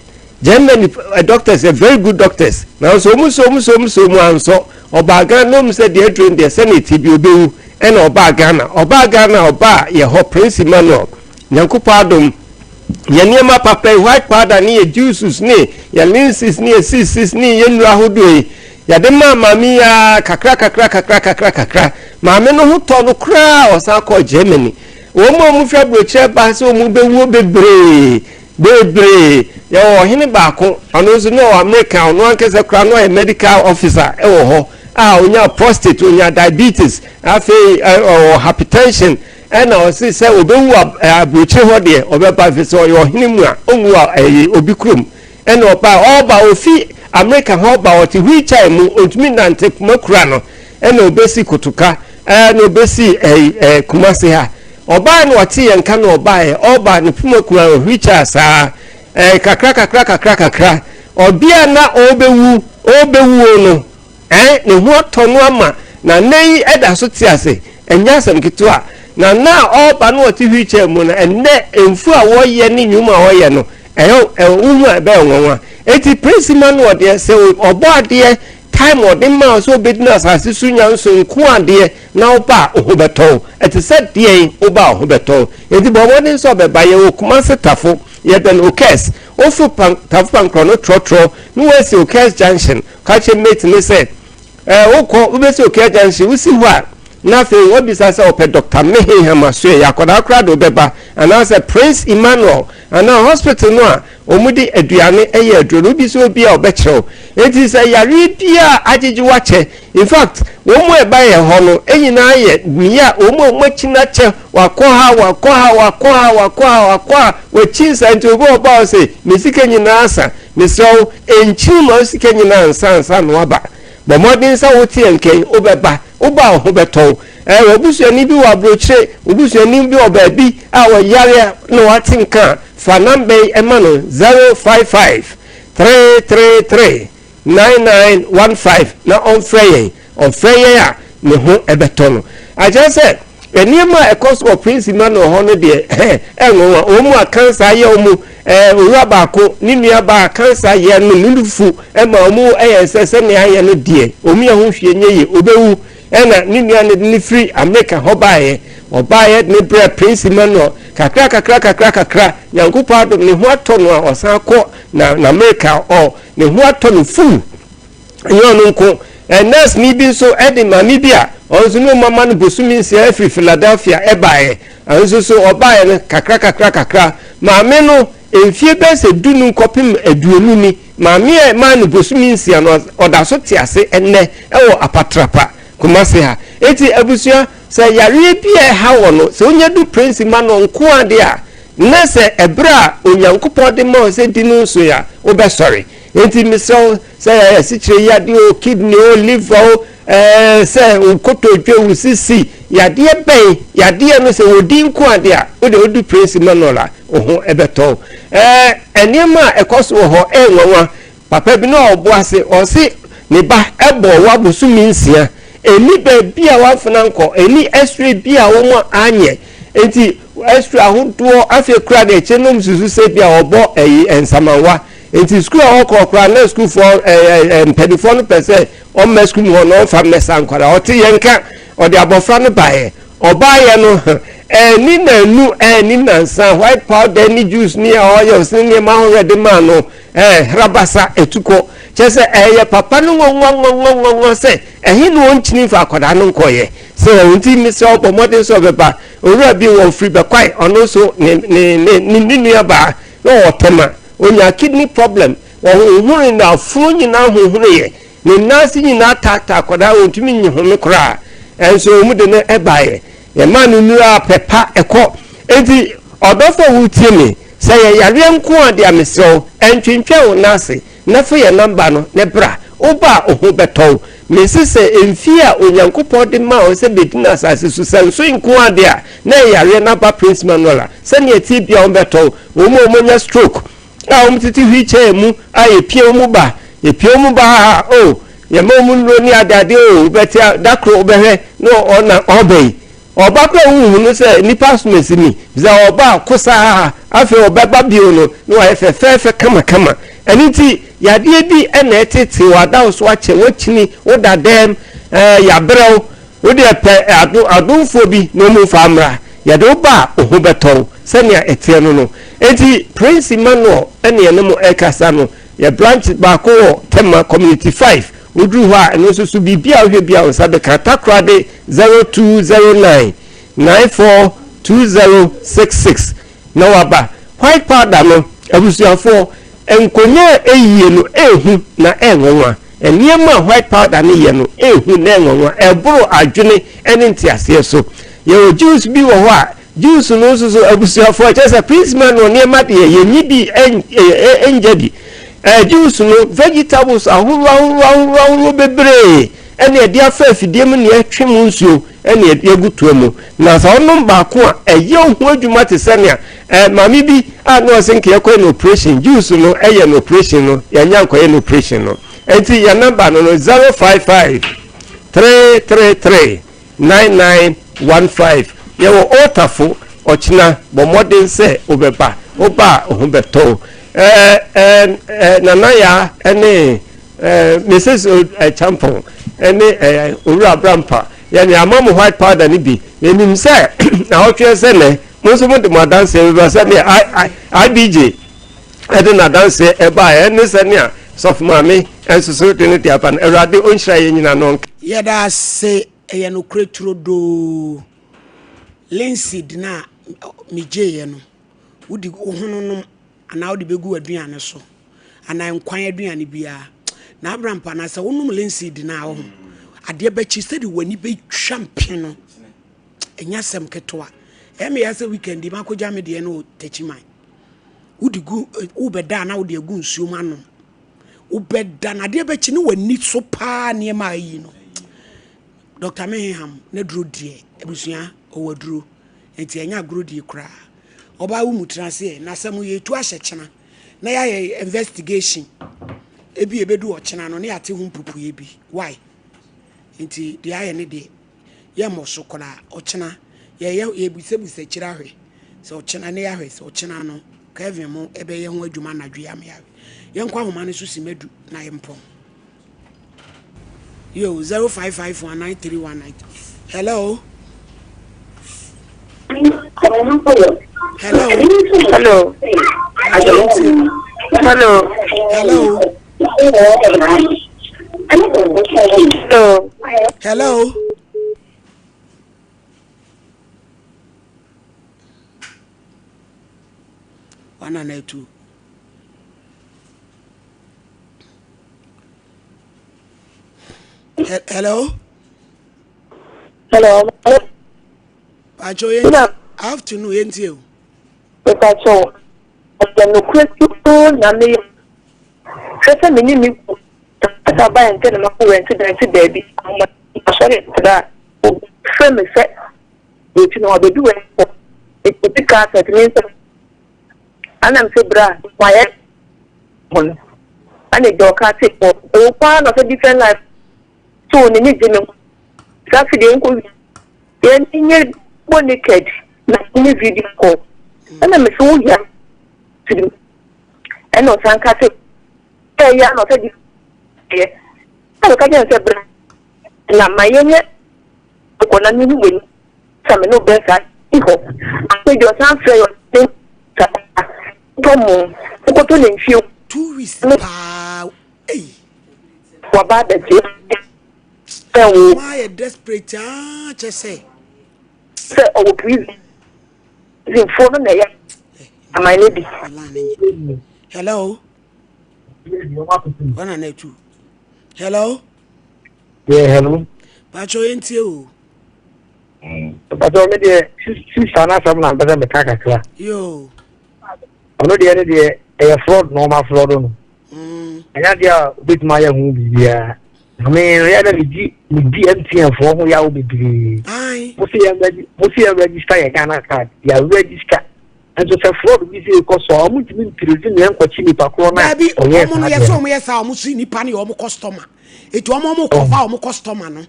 Germany doctors yɛ very good doctors nanso wɔn sɔ wɔn sɔ wɔn sɔ wɔn ansɔ. Ɔbaa Ghana na wɔn sɛ deɛ aduro no deɛ sɛnea ɛte bi ɔbɛwu ɛna ɔbaa Ghana. Ɔbaa Ghana ɔbaa yɛ hɔ Prince Emmanuel Nyankopɔn adom yɛ nneɛma papa yi white powder ne yɛ juices ne yɛ linseeds ne yɛ seeds ne yɛ nnuro ahodoɔ yi yɛde maa maame yi ara kakra kakra kakra kakra kakra maame no ho tɔ no koraa ɔsan kɔɔ Germany. Wɔn a wɔfi aburokyerɛ ba sɛ wɔbɛwuo bebree, bebree. Yɛwɔ ɔhene baako, ɔno nso na ɔwɔ Amerika, ɔno ankasa koraa na ɔyɛ medical officer wɔ hɔ a ɔnya prostate, ɔnya diabetes, afei ɔwɔ hypertension, ɛna ɔse sɛ ɔbɛwu aburokyire hɔ deɛ ɔbɛba, ɛfiri sɛ ɔyɛ ɔhene mu a ɔnwu ɛyi obi kurom. Ɛna ɔba, ɔba ofi Amerika hɔ ɔba, ɔte wheelchair mu, ɔntumi nante, kuma kura no, ɛna ɔbɛsi kotoka. ɛɛ na ɔbɛsii ɛyi ɛɛ Kumasi ha. Ɔbaeɛ na ɔtee yɛn nka na ɔbaeɛ, ɔreba ne poma kura no wheelchair saa, ɛɛ kakra kakra kakra kakra. Ɔbea a na ɔrebɛwu, ɔrebɛwuo no, ɛɛ ne ho atɔ no ama na nnɛ yi ɛda so te ase. Ɛnyɛ asɛm ketewa. Na na a ɔreba na ɔte wheelchair mu no, ɛnnɛ mfu a wɔyɛ ne nnwuma a ɔyɛ no, ɛyɛ ɛ wohu a ɛbɛyɛ nwanwa. Enti Prince Emmanuel deɛ sɛ ɔbɔ adeɛ time a ɔde maa wo sɛ wobɛdina asase so nya nso nko adeɛ na woba a wo ho bɛtɔ wo. Ɛte sɛ deɛn woba a wo ho bɛtɔ wo. Enti bɔ mmɔden sɛ ɔbɛba. Yɛwɔ Kumasi Tafo, yɛbɛn Okes. Woforo pan Tafo Pankorɔ no trɔtrɔ na woasi Okes Junction. Ka kyerɛ mate no sɛ ɛɛ wokɔ wobɛsi Okes Junction, wosi hɔ a na afei woabisa sɛ ɔpɛ Doctor Mehehem Asoɛeɛ, akwadaa koraa de wobɛba, anaasɛ Prince Emmanuel anaa hospital no a Wɔde aduane yɛ aduro no, wobisa obi a ɔbɛkyerɛ wo. Enti sɛ yareɛ biara agyegye wo akyɛ, in fact wɔn a ɛba yɛn hɔ no nyinaa yɛ mmea a wɔn a wɔakyin akyɛ, wakɔ ha, wakɔ ha, wakɔ ha, wakɔ ha, wakɔ ha, wakyin saa nti obi a ɔba hɔ sɛ me sika nyinaa asa, mesrɛ wo nkyini ma wo sika nyinaa nsa ansa na waba. Bɔ mmɔden sɛ wote yɛn nka yi, wobɛba, woba a wo ho bɛtɔ wo. Ɛɛ, w'abusuani bi wɔ aburokyire, wo busuani bi wɔ baabi a ɔyare na wate nka a, fa namba yi ma no, 055 333 9915 na ɔmfrɛ yɛn. Ɔfrɛ yɛn a, ne ho bɛtɔ no. Akyerɛ sɛ, nneɛma a ɛkɔ so wɔ Prince Emmanuel hɔ no deɛ, ɛyɛ nwanwa. Wɔn mu a kansa ayɛ wɔn, ɛɛ, owura baako, ne nuabaa a kansa yɛ no, ne nufu ma wɔn yɛ sɛ sɛnea ayɛ no deɛ, wɔn yɛ ho hwee nyɛ yie, ɔbɛwu. Ɛna ne nua no de no firi Amerika hɔ baeɛ. Ɔbaeɛ de no brɛɛ Prince Emmanuel. Kakra kakra kakra kakra, Nyankopɔn adom, ne ho atɔ no a ɔsan kɔ na n'Amerika ɔ, ne ho atɔ no fuu. Ɛnyɛ ɔno nko, ɛ, nɛɛseni bi nso de maame bi a ɔno nso ne ɔma ma no bosome nsia afiri Philadelphia baeɛ. Ɛno nso so ɔbaeɛ no kakra kakra kakra, maame no mfie bɛyɛ sɛ dunum kɔpem aduonu ni, Maame a ɛmaa no bosome nsia no, ɔda so te ase ɛnnɛ wɔ Apatrapa, Kumasi ha. Enti abusua, sɛ yareɛ bi a ɛha wɔ no, sɛ wonya du Prince Emmanuel nko ara deɛ a, na sɛ ɛberɛ a Onyankopɔn de ma wo sɛ di no nsoe a, wobɛsɔre. Enti mesrɛ wo, sɛ ɛyɛ asikyire yadeɛ o, kidney o, liver o, ɛɛ, sɛ wo kotodwe, wo sisi, yadeɛ bɛn, yadeɛ no sɛ wɔdi nko ara deɛ a, wo deɛ wodu Prince Emmanuel a, wo ho bɛtɔ wo. Ɛɛ, nneɛma a ɛkɔ so wɔ hɔ ɛyɛ nwanwa. Papa bi na ɔwɔ ase, ɔse ne ba bɔɔ wa bosome nsia. Ɛnni baabi a wamfena nkɔ, ɛnni x-ray bi a wɔn anyɛ. Enti x-ray ahodoɔ, afei koraa deɛ akyire nom susu sɛ bi a ɔbɔ ɛyi nsamanwa. Enti sukuu a ɔkɔ koraa na sukuufoɔ ɛɛ ɛɛ mpanimfoɔ no pɛ sɛ ɔmma sukuu mu hɔ na ɔmfa mmɛsa nkwadaa. Ɔte yɛn nka, ɔde abɔfra no baeɛ. Ɔbaeɛ no, anni nnanu, anni nnansa, white powder ne juice ne oils ne nneɛma ahoroɔ a ɛde maa no, ɛɛ, hrabasa, atukɔ. Kyerɛ sɛ, ɛyɛ papa no nwanwanwanwanwanwa sɛ, ɛhe na ɔnkyini mfa akwadaa no nkɔeɛ? Sɛ ɔho nti, mesrɛ wo, bɔ mmɔden sɛ ɔbɛba. Owura bi wɔ firi Bɛkwae, ɔno nso, ne, ne, ne, ne, ne nuabaa, na ɔwɔ Tema. Ɔnyaa kidney problem. Ɔhonhonee, n'afono nyinaa honhonoeɛ. Ne nan ase nyinaa taataa akwadaa a ɔntumi nyi home koraa. Ɛnso wɔn de no baeɛ. Yɛmaa no nnuru ara pɛ pa ɛkɔ. Enti ɔdɔfo a woretie me, sɛ ɛyɛ yareɛ nko ara deɛ a mesrɛ wo, ntwentwɛn wo nan ase na fa yɛn nɔmba no na bra. Woba a wo ho bɛtɔ wo. Mese sɛ mfie a Onyankopɔn de maa wo sɛ bɛdi no asase so, sɛ nsoe nko ara deɛ a, na ɛyɛ yareɛ no aba Prince Manuel a, sɛdeɛ ɛteɛ biara wo ho bɛtɔ wo. Wɔn a wɔanya stroke, a wɔtete wheelchair mu a yɛpia wɔn ba, yɛpia wɔn ba ha a, oh, yɛma wɔn nnuro ne adeade o, wobɛte a, da koro wobɛhwɛ na ɔna ɔba yi. Ɔba koraa wohu no sɛ nipa asomasi ni, sɛ ɔba a kosaa, afei ɔbɛba bio no na wayɛ fɛfɛɛfɛ kamakama. Ɛno nti, yadeɛ bi na ɛtete wo, ada wo so akyɛ, woakyini, woda dɛm, ɛɛ, yɛabrɛ wo. Wo deɛ pɛ ado adomfoɔ bi na wɔn mfa mmra. Yɛde wo ba a, wo ho bɛtɔ wo. Sɛnea ɛteɛ no no. Enti Prince Emmanuel ne yɛne mo rekasa no. Yɛ branch baako wɔ Tema Community 5. Woduru hɔ a, ɛno nso so biribi a wohwɛ bi a wo nsa bɛka. Takoradi 0209 942066 na waba. White powder no, abusuafoɔ, nkonya a ɛyie no ɛhu na ɛnwanwa. Nneɛma a white powder no yɛ no ɛhu na ɛnwanwa. Ɛboro adwene ne nteaseɛ so. Yɛwɔ juice bi wɔ hɔ a, juice no nso so abusuafoɔ, kyerɛ sɛ Prince Manuel nneɛma deɛ yɛnyi bi ngya bi. Juice no, vegetables ahoroɔ ahoroɔ ahoroɔ ahoroɔ bebree. ɛna yɛde afa afidie mu na yɛtwe mu nsuo ɛna yɛde agu toa mu. Na sɛ wonom baako a, ɛyɛ wo ho adwuma te sɛ nea eh, maame bi a na ɔse nka yɛkɔyɛ no operation, juice no ɛyɛ no operation no, yɛanya nkɔyɛ no operation no. Enti yɛn namba no no 055 333 9915. Yɛwɔ Otafo, ɔkyena bɔ mmɔden sɛ wobɛba. Woba a, wo ho bɛtɔ wo. Eh, eh, eh, Nana Yaa ne eh, Mrs. Champon ne eh, Owura Abrampa, yɛne ama mo white powder no bi. Yɛnim sɛ naawɔtweɛ sɛ nɛ, mo nso mode mo adanseɛ bɛba sɛdeɛ IBJ ɛde n'adanseɛ ɛbaeɛ ne sɛnea Sɔfo Maame nso so de ne de aba no. Awurade ɔnhyira yɛn nyinaa na ɔnka. Yɛda ase, ɛyɛ nokorɛ turodoo. Linseed no a megyeeɛ no, wode wo hono nom anaa wode bɛgu w'aduane so anaa nkwan aduane biara. Na Abraham na sɛ wonom linseed no a woho adeɛ bɛkyi sɛde w'ani bɛtwa mpe no ɛnyɛ asɛm ketewa. Ɛyɛ me ya sɛ weekend yi makɔgya me deɛ no wɔ Takyiman. Wode gu wobɛda a na wode agu nsuo mu anom. Wobɛda na adeɛ bɛkyi ne w'ani so paa nneɛma a ayi no. Dr. Meheham n'aduro deɛ abusua ɔwɔ aduro nti ɛnyɛ agorɔ die koraa. Ɔbaa wo mu tena ase ɛ na sɛ mo yɛtu ahyɛ kyena na yɛayɛ investigation ebi ebedu ɔkyena no ne yɛate ho mpupueɛ bi why nti deɛ ayɛ ne deɛ yɛmmɔ so koraa ɔkyena yɛyɛ yɛbisabisa akyire ahwɛ sɛ ɔkyena ne yɛahwɛ sɛ ɔkyena no Kevin mo ɛbɛyɛ ho adwuma anadwo yi ama yɛahwɛ yɛnkɔ ahoma no so si madu na yɛmpɔn yo 05519319 hello hello hello hello hello hello hello wana na etu hello hello Pacho yɛn afternoon yɛn tie o. Mepacho ɔyɛ nokorɛ turodoo Nyame yɛ hwɛ sɛ me ne me kunu kasa baɛ ntɛ na makɔ rɛnte dan si baabi ahoma asɔre ntra a obi frɛ me sɛ aburokyi na wabedu airport nti obi kaa sɛ me nsa ana me sɛ bra mayɛ ho no ana gya ɔka te ɛwɔ paa na ɔsɛ different life so n'ani gye me ho saa fi deɛ nkɔ yɛn nyɛ bɔ naked na nye video call ɛna me so wohia tiri ɛna ɔsan ka sɛ ɛyɛ ana ɔsɛ di yɛ ɛna ɔka kyerɛ sɛ bra na ma yɛnyɛ kɔ na mehu w'ani sɛ me ne wo bɛn saa si hɔ afei deɛ ɔsan frɛ yɛ ɔne saa tɔ mo wokɔtɔ nantwie 2 weeks paa ei waba abɛgye sɛ wo. Ɔmo ayɛ desperate aa kyɛ sɛ. Sɛ ɔwɔ prison foɔ no na ɛyɛ aman no bi. Hello. Wana na etu. Hello. Yeah, hello. Pacho yɛn tie o. Pacho mi deɛ sista n'asɛm na mpɛ sɛ meka kakra. Yo. Ɔno deɛ ne deɛ ɛyɛ fraud na ɔma fraud no. Ɛnyɛ adeɛ a obetumi ayɛ ho biribiara. Na me yɛ na medi medi MTN foɔ ho yaw bebree. Mo se yɛn regi mo se yɛn register yɛ Ghana card yɛ register. Nso sɛ fraud bi sɛ ekɔ so a wɔn ntumi ntirizi nea nkɔkye nipa korɔ na Dabi ɔyɛ ɔmo no saa yɛ sɛ deɛ no. ɔmo yɛ saa ɔmo si nipa no yɛ ɔmo customer. Eti ɔmo ɔmo kɔfa ɔmo customer no.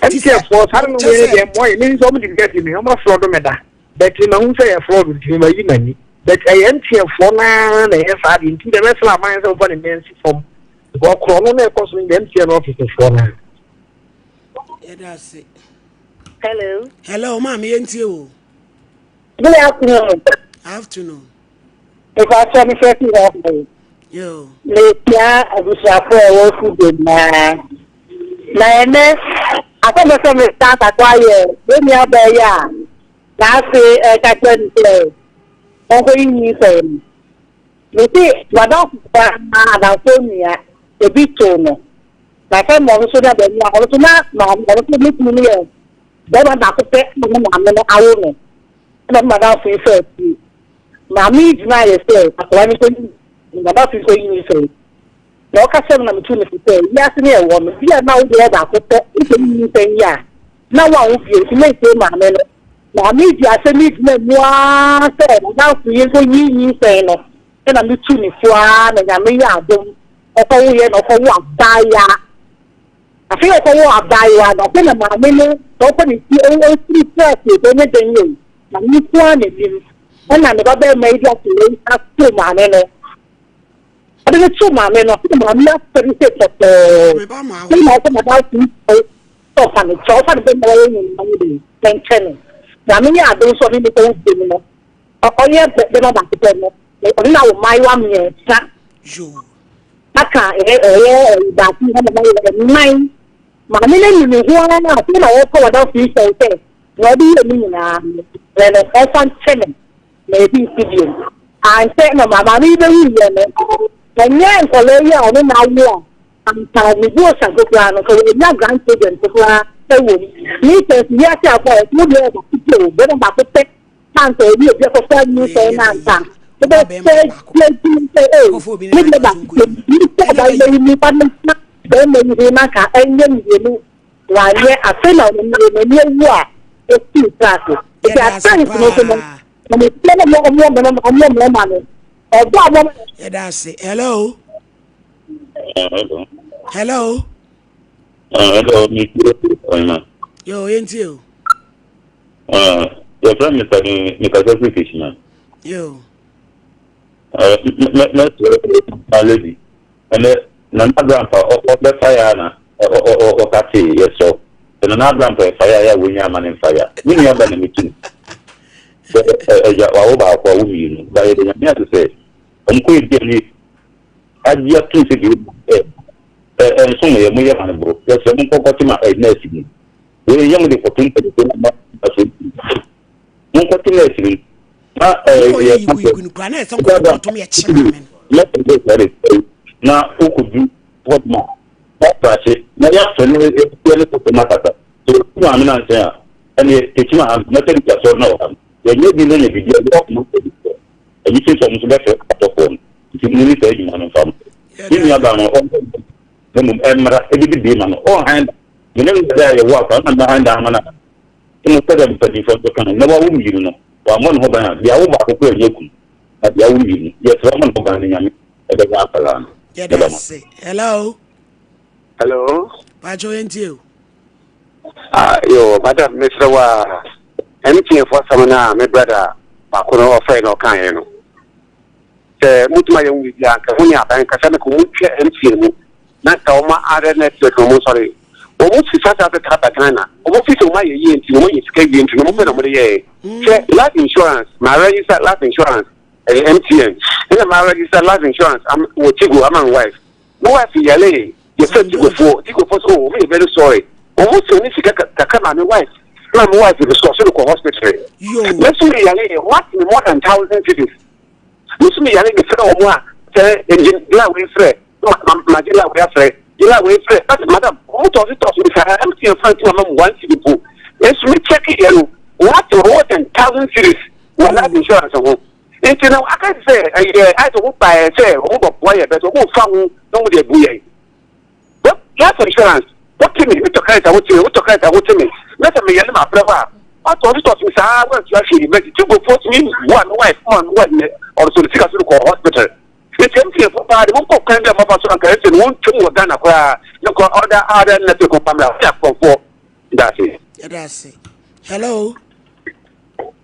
MTN foɔ saa no kyɛ wei sɛ- deɛ mmoa yɛ me nso ɔmo de bi asi me ɔmo afraud me da. But ma hu sɛ yɛ fraud nti me ma yi m'ani. But ɛyɛ MTN foɔ naa na ɛyɛ saa deɛ nti deɛ mɛsrɛ aban sɛ wɔfa ne nan si fam. Because korɔ no na ɛkɔ so no deɛ MTN office foɔ naa. Yɛda ase. Hello. Hello maame yɛn tie o. Good afternoon. Afternoon. Mepakyɛ me fɛ fi hɔ. Yo. Metia abusuafo a ɛwɔ studio nyinaa. Na ɛnɛ asɛm sɛ mesa asako ayɛ yɛn nua baa yi a n'ase ɛka kyerɛ no sɛ ɔnkɔyi nyinsɛn no. Mese w'adamfo paa adamfo nua ebi too no. Na sɛ ma ɔno nso na baabi a ɔno nso na maame ɔno nso ne kunu no yɛ bɛrima baako pɛ na ne maame no awo no. Ɛna ne madamfo yi faa fie. Maame yi gyina yɛ sɛ akwadaa no kɔyi madamfo yi kɔyi nyinsɛn. Na ɔka kyerɛɛ me na metuu no fo sɛ, Wiase no yɛ wɔ no, bi a na wo deɛ yɛ baako pɛ, wotumi nyinsɛn yi a, na woanwo bio, nti mentie maame no. Maame yi de asɛm yi gyinaa mu ara sɛ n'adamfo yi nkɔyi nyinsɛn no, ɛna metuu no fo ara na Nyame yɛɛ adom, ɔkɔwoeɛ na ɔkɔwoo abaayewa. Afei ɔkɔwoo abaayewa no, afei na maame no, sɛ ɔkɔ ne fie, ɔfiri stress o, sɛ ɔnyɛ dɛn o, maame nko ara na ɛnim. Ɛna ne babarima yi de asɛm yi ato maame no. Ɔde no too maame no, afei na maame yi asɛre sɛ pɔtɔɔ. Afei na ɔsɛ madamfo yi sɛ ɔfa no kyɛ, ɔfa no bɛma ɔyɛ nyinaa no de nkyɛ no. Maame yɛ adom sɛ ɔne ne kɔwo bio no, ɔyɛ bɛma baako pɛ no, ɔne no awo mmaayewa mmiɛnsa. Aka ɛyɛ ɛyɛ baako yi na mayɛ nnan. Maame no anu ne ho ara afei na ɔkɔ madamfo yi kyɛw sɛ nea ɔde yɛ ne nyinaa no, ɔmfa nkyɛ no. Na ebi nsi bio. Ankyɛ na maame yi bɛwuiɛ no, ɛnyɛ nkwadaa yi a ɔne no awo a, anka ne bu ɔsa mpo koraa no, nka wanya grandchildren mpo koraa wɔ mu. Ne sɛ nso wiase akɔ a, ɛsɛ deɛ baako pɛ o, bɛrima baako pɛ na anka obi obi akɔfa nyinsɛn na anka wobɛsɛ yɛntumi sɛ o, ne deɛ baako pɛ, ne sɛ ɔbaa yi bɛyi nipa no nsa bɛrima yi ho na anka ɛnyɛ mmienu Wanyɛ, afei na ɔno n'ani awu a osii nsa ase. Nti Yɛda at ase times no nso no, paa. ɔmo fie no ɔmo ɔmo mmarima ɔmo mmarima no, ɔbɔ a ɔmo. Yɛda ase. Hello. Hello. Hello. Hello, me ɔyima. Yo, yɛntie o. Yɛfrɛ me Sani, mekasa firi Kishima. Yo. Mɛsrɛ lady Ɛnɛ Nana Abrampa ɔbɛfa ya na ɔka tee yɛsrɛ wo sɛ Nana Abrampa ɛfa ya ya wonya ama ne mfa ya me nua ba na me tum sɛ ɛgya wawo baako awo mmienu ba yɛde nyame ase sɛ ɔmo kɔ ebi a ne agye atum sɛ deɛ ɛ ɛnsom yɛ mo yɛ ma no boro yɛsrɛ mo nkɔkɔ te ma ɛ nɛɛsi mu wei yɛ mo de kɔto mpanyinfoɔ na ma aso Monkɔto nɛɛse no na yɛ na wokɔdu hɔ ma wɔprase na yɛafrɛ no yɛ ne kɔtɔ no akasa sɛ wɔtu maame no ankyɛn a ɛneɛ kɛkyima ha Methodist asɔre na wɔ ha no yɛnyɛ bi no nyɛ biribi a yɛwɔ Methodist ɛyi sɛ sɛ ɔmo nso bɛfrɛ asɔfoɔ no nti mo ne saa adwuma no mfa mo ne nua baa no ɔnkɔ na mmom ɛmmra ɛbɛdi bie ma no ɔnhan da mene no dɛ a yɛwɔ akora na mɛhan da ama no Mmom sɛdeɛ mpanimfoɔ nso ka no, na wawo mmienu no, wammɔ ne ho ban a, deɛ awo baako koraa nnya kunu, na deɛ awo mmienu, yɛsrɛ ɔmmɔ ne ho ban na Nyame bɛhwɛ akwadaa no. Yɛda Meda mo ase. Hello. Hello. Pacho yɛntie o. Ah, yo, madam, mesrɛ wo a, MTN fo asɛm no a me brother baako no ɔfrɛ na ɔkaeɛ no, sɛ motumi ayɛ ho biribi a, nka ho ne aban kasa no ka wɔn twa MTN mu na nka wɔn ara network no wɔn nsɔre. Wɔn fi South Africa aba Ghana, wɔn fi sɛ wɔn ayɛ yie nti, wɔn ayɛ sika wie nti na wɔn pɛ na wɔn de yɛɛ. Hwɛ life insurance, ma register life insurance ɛyɛ MTN, ɛna ma register life insurance am wɔ Tigo ama me wife. Me wife yaree, yɛfrɛ Tigofoɔ, Tigofoɔ sɛ oh wɔn yɛ very sorry, wɔn sɛ ne sika kakra ma me wife, ma me wife de sɔ so de kɔ hospital. Me nso me yaree, wɔn ate me more than thousand cedis. Me nso me yare me frɛ wɔn a sɛ engine la wei frɛ ma ma ma gye la wei afrɛ gye la wei frɛ but madam wɔn tɔɔso tɔɔso mi saa MTN fan ti ma ma mu one cedi mpo nso me check yɛ no wɔn ate more than thousand cedis wɔ life insurance ho nti no aka sɛ ɛyɛ ayɛ sɛ wɔn baeɛ sɛ wɔn bɔ boa yɛ bɛtɛ wɔn fa ho na wɔn de abu yɛn. Life insurance, wote me, metɔ credit a wote me, wotɔ credit a wote me, na sɛ meyɛ ne mabrɛ hɔ a, watɔ ɔtotɔ me saa wantua hwee, mɛgye Tigofoɔ tumi boa me wife ma me wife ne ɔresɔ ne sika so de kɔ hospital. Nti MTN foɔ paa de monkɔ kwan bi a moafa so anka ɛsɛ no wɔntwam wɔ Ghana koraa na kɔ ɔda ada network mfa mmra, wɔyɛ akorɔmfoɔ. Daase. Yɛda ase. Hello.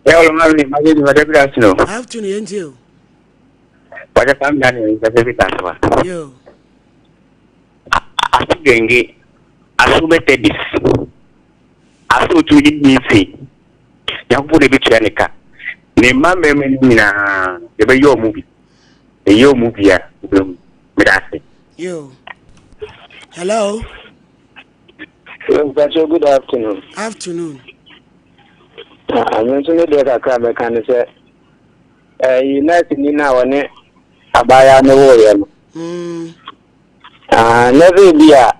Hello, mami, maje ni madam afternoon. Afternoon, yɛntie o. Wacha kam ndani ni sasa hivi tanzania. Yo. Aso genge, aso Methodist, aso otumi de nyinsɛn. Nyankopɔn na ebetua ne ka. Ne mma mmarima no nyinaa, yɛbɛyɛ ɔmo bi. Yɛyɛ ɔmo bi a, wobɛhu. Meda ase. Yo. Hello. Hello, Pacho, good afternoon. Afternoon. Ah, me nso me deɛ kakra mɛka ne sɛ ɛyi nɛɛse ni no a ɔne abaayewa no woeɛ no. Ah, nyɛ sɛ bi a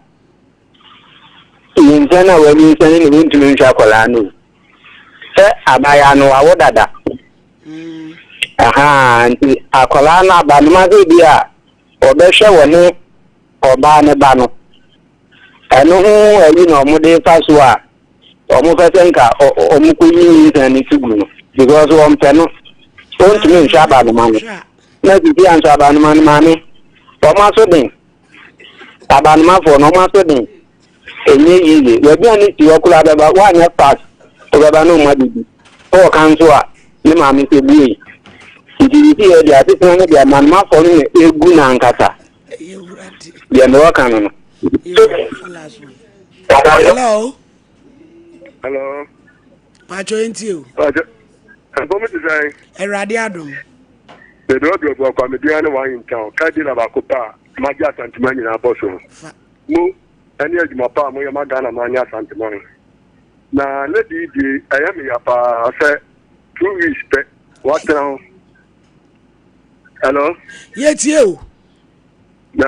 nyinsɛn a wanyinsɛn ne wontumi nhwɛ akwadaa no o. Sɛ abaayewa no wawo dada. Aha, nti akwadaa no aba no ma sɛ bi a wɔbɛhwɛ wɔ ne. ɔbaa no ba no. Ɛno ho ayi na wɔde fa so a wɔpɛ sɛ nka wɔkɔyi nyinsɛn no to gu no because wɔmpɛ no. Ɔntumi nhwɛ abanoma no. Na sisi a nso abanoma no maame, wɔn aso den. Abanomafoɔ no wɔn aso den. Ɛnyɛ yiye. W'aduane si hɔ koraa bɛba, woanyɛ fast, wobɛba na ɔma didi. Ɔɔka nso a, ne maame sɛ buei. Nti sisi yɛ deɛ asetena no deɛ abanomafoɔ no na ɛgu no ankasa. Deɛ mewɔ ka no no. Hello. Hello. Pacho nti o. Pacho. Ɛbɔ mi ti sɛn. Awurade adom. Baabi wa brɛbo akwa me din ne one in town car dealer baako pɛ a magye Asanteman nyinaa bɔ so. Mo ɛne adwuma pa a moyɛ ma Ghana man ne Asanteman. Na lady yi die ɛyɛ me ya paa sɛ 2 weeks pɛ watena ho. Hello. Yɛtie o. Na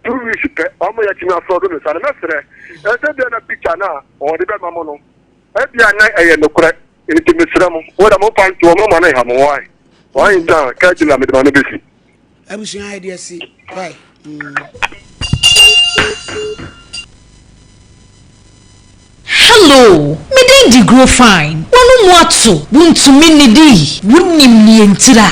2 weeks pɛ ɔmo yɛtumi afrɔdo no saa no mɛsrɛ ɛsɛ bia na picture no a ɔde bɛma mo no Ebia na ɛyɛ nokorɛ, enti mesrɛ mo, mo deɛ momfa nto hɔ, momma no nha mo. Why? Why in town? Kajila, mede m'ano bɛsi. Abusua ayɛ deɛ si why? Mm. Hello, me din de Grofine. W'ano mu ato, wontumi nnidi, wonnim nea entira.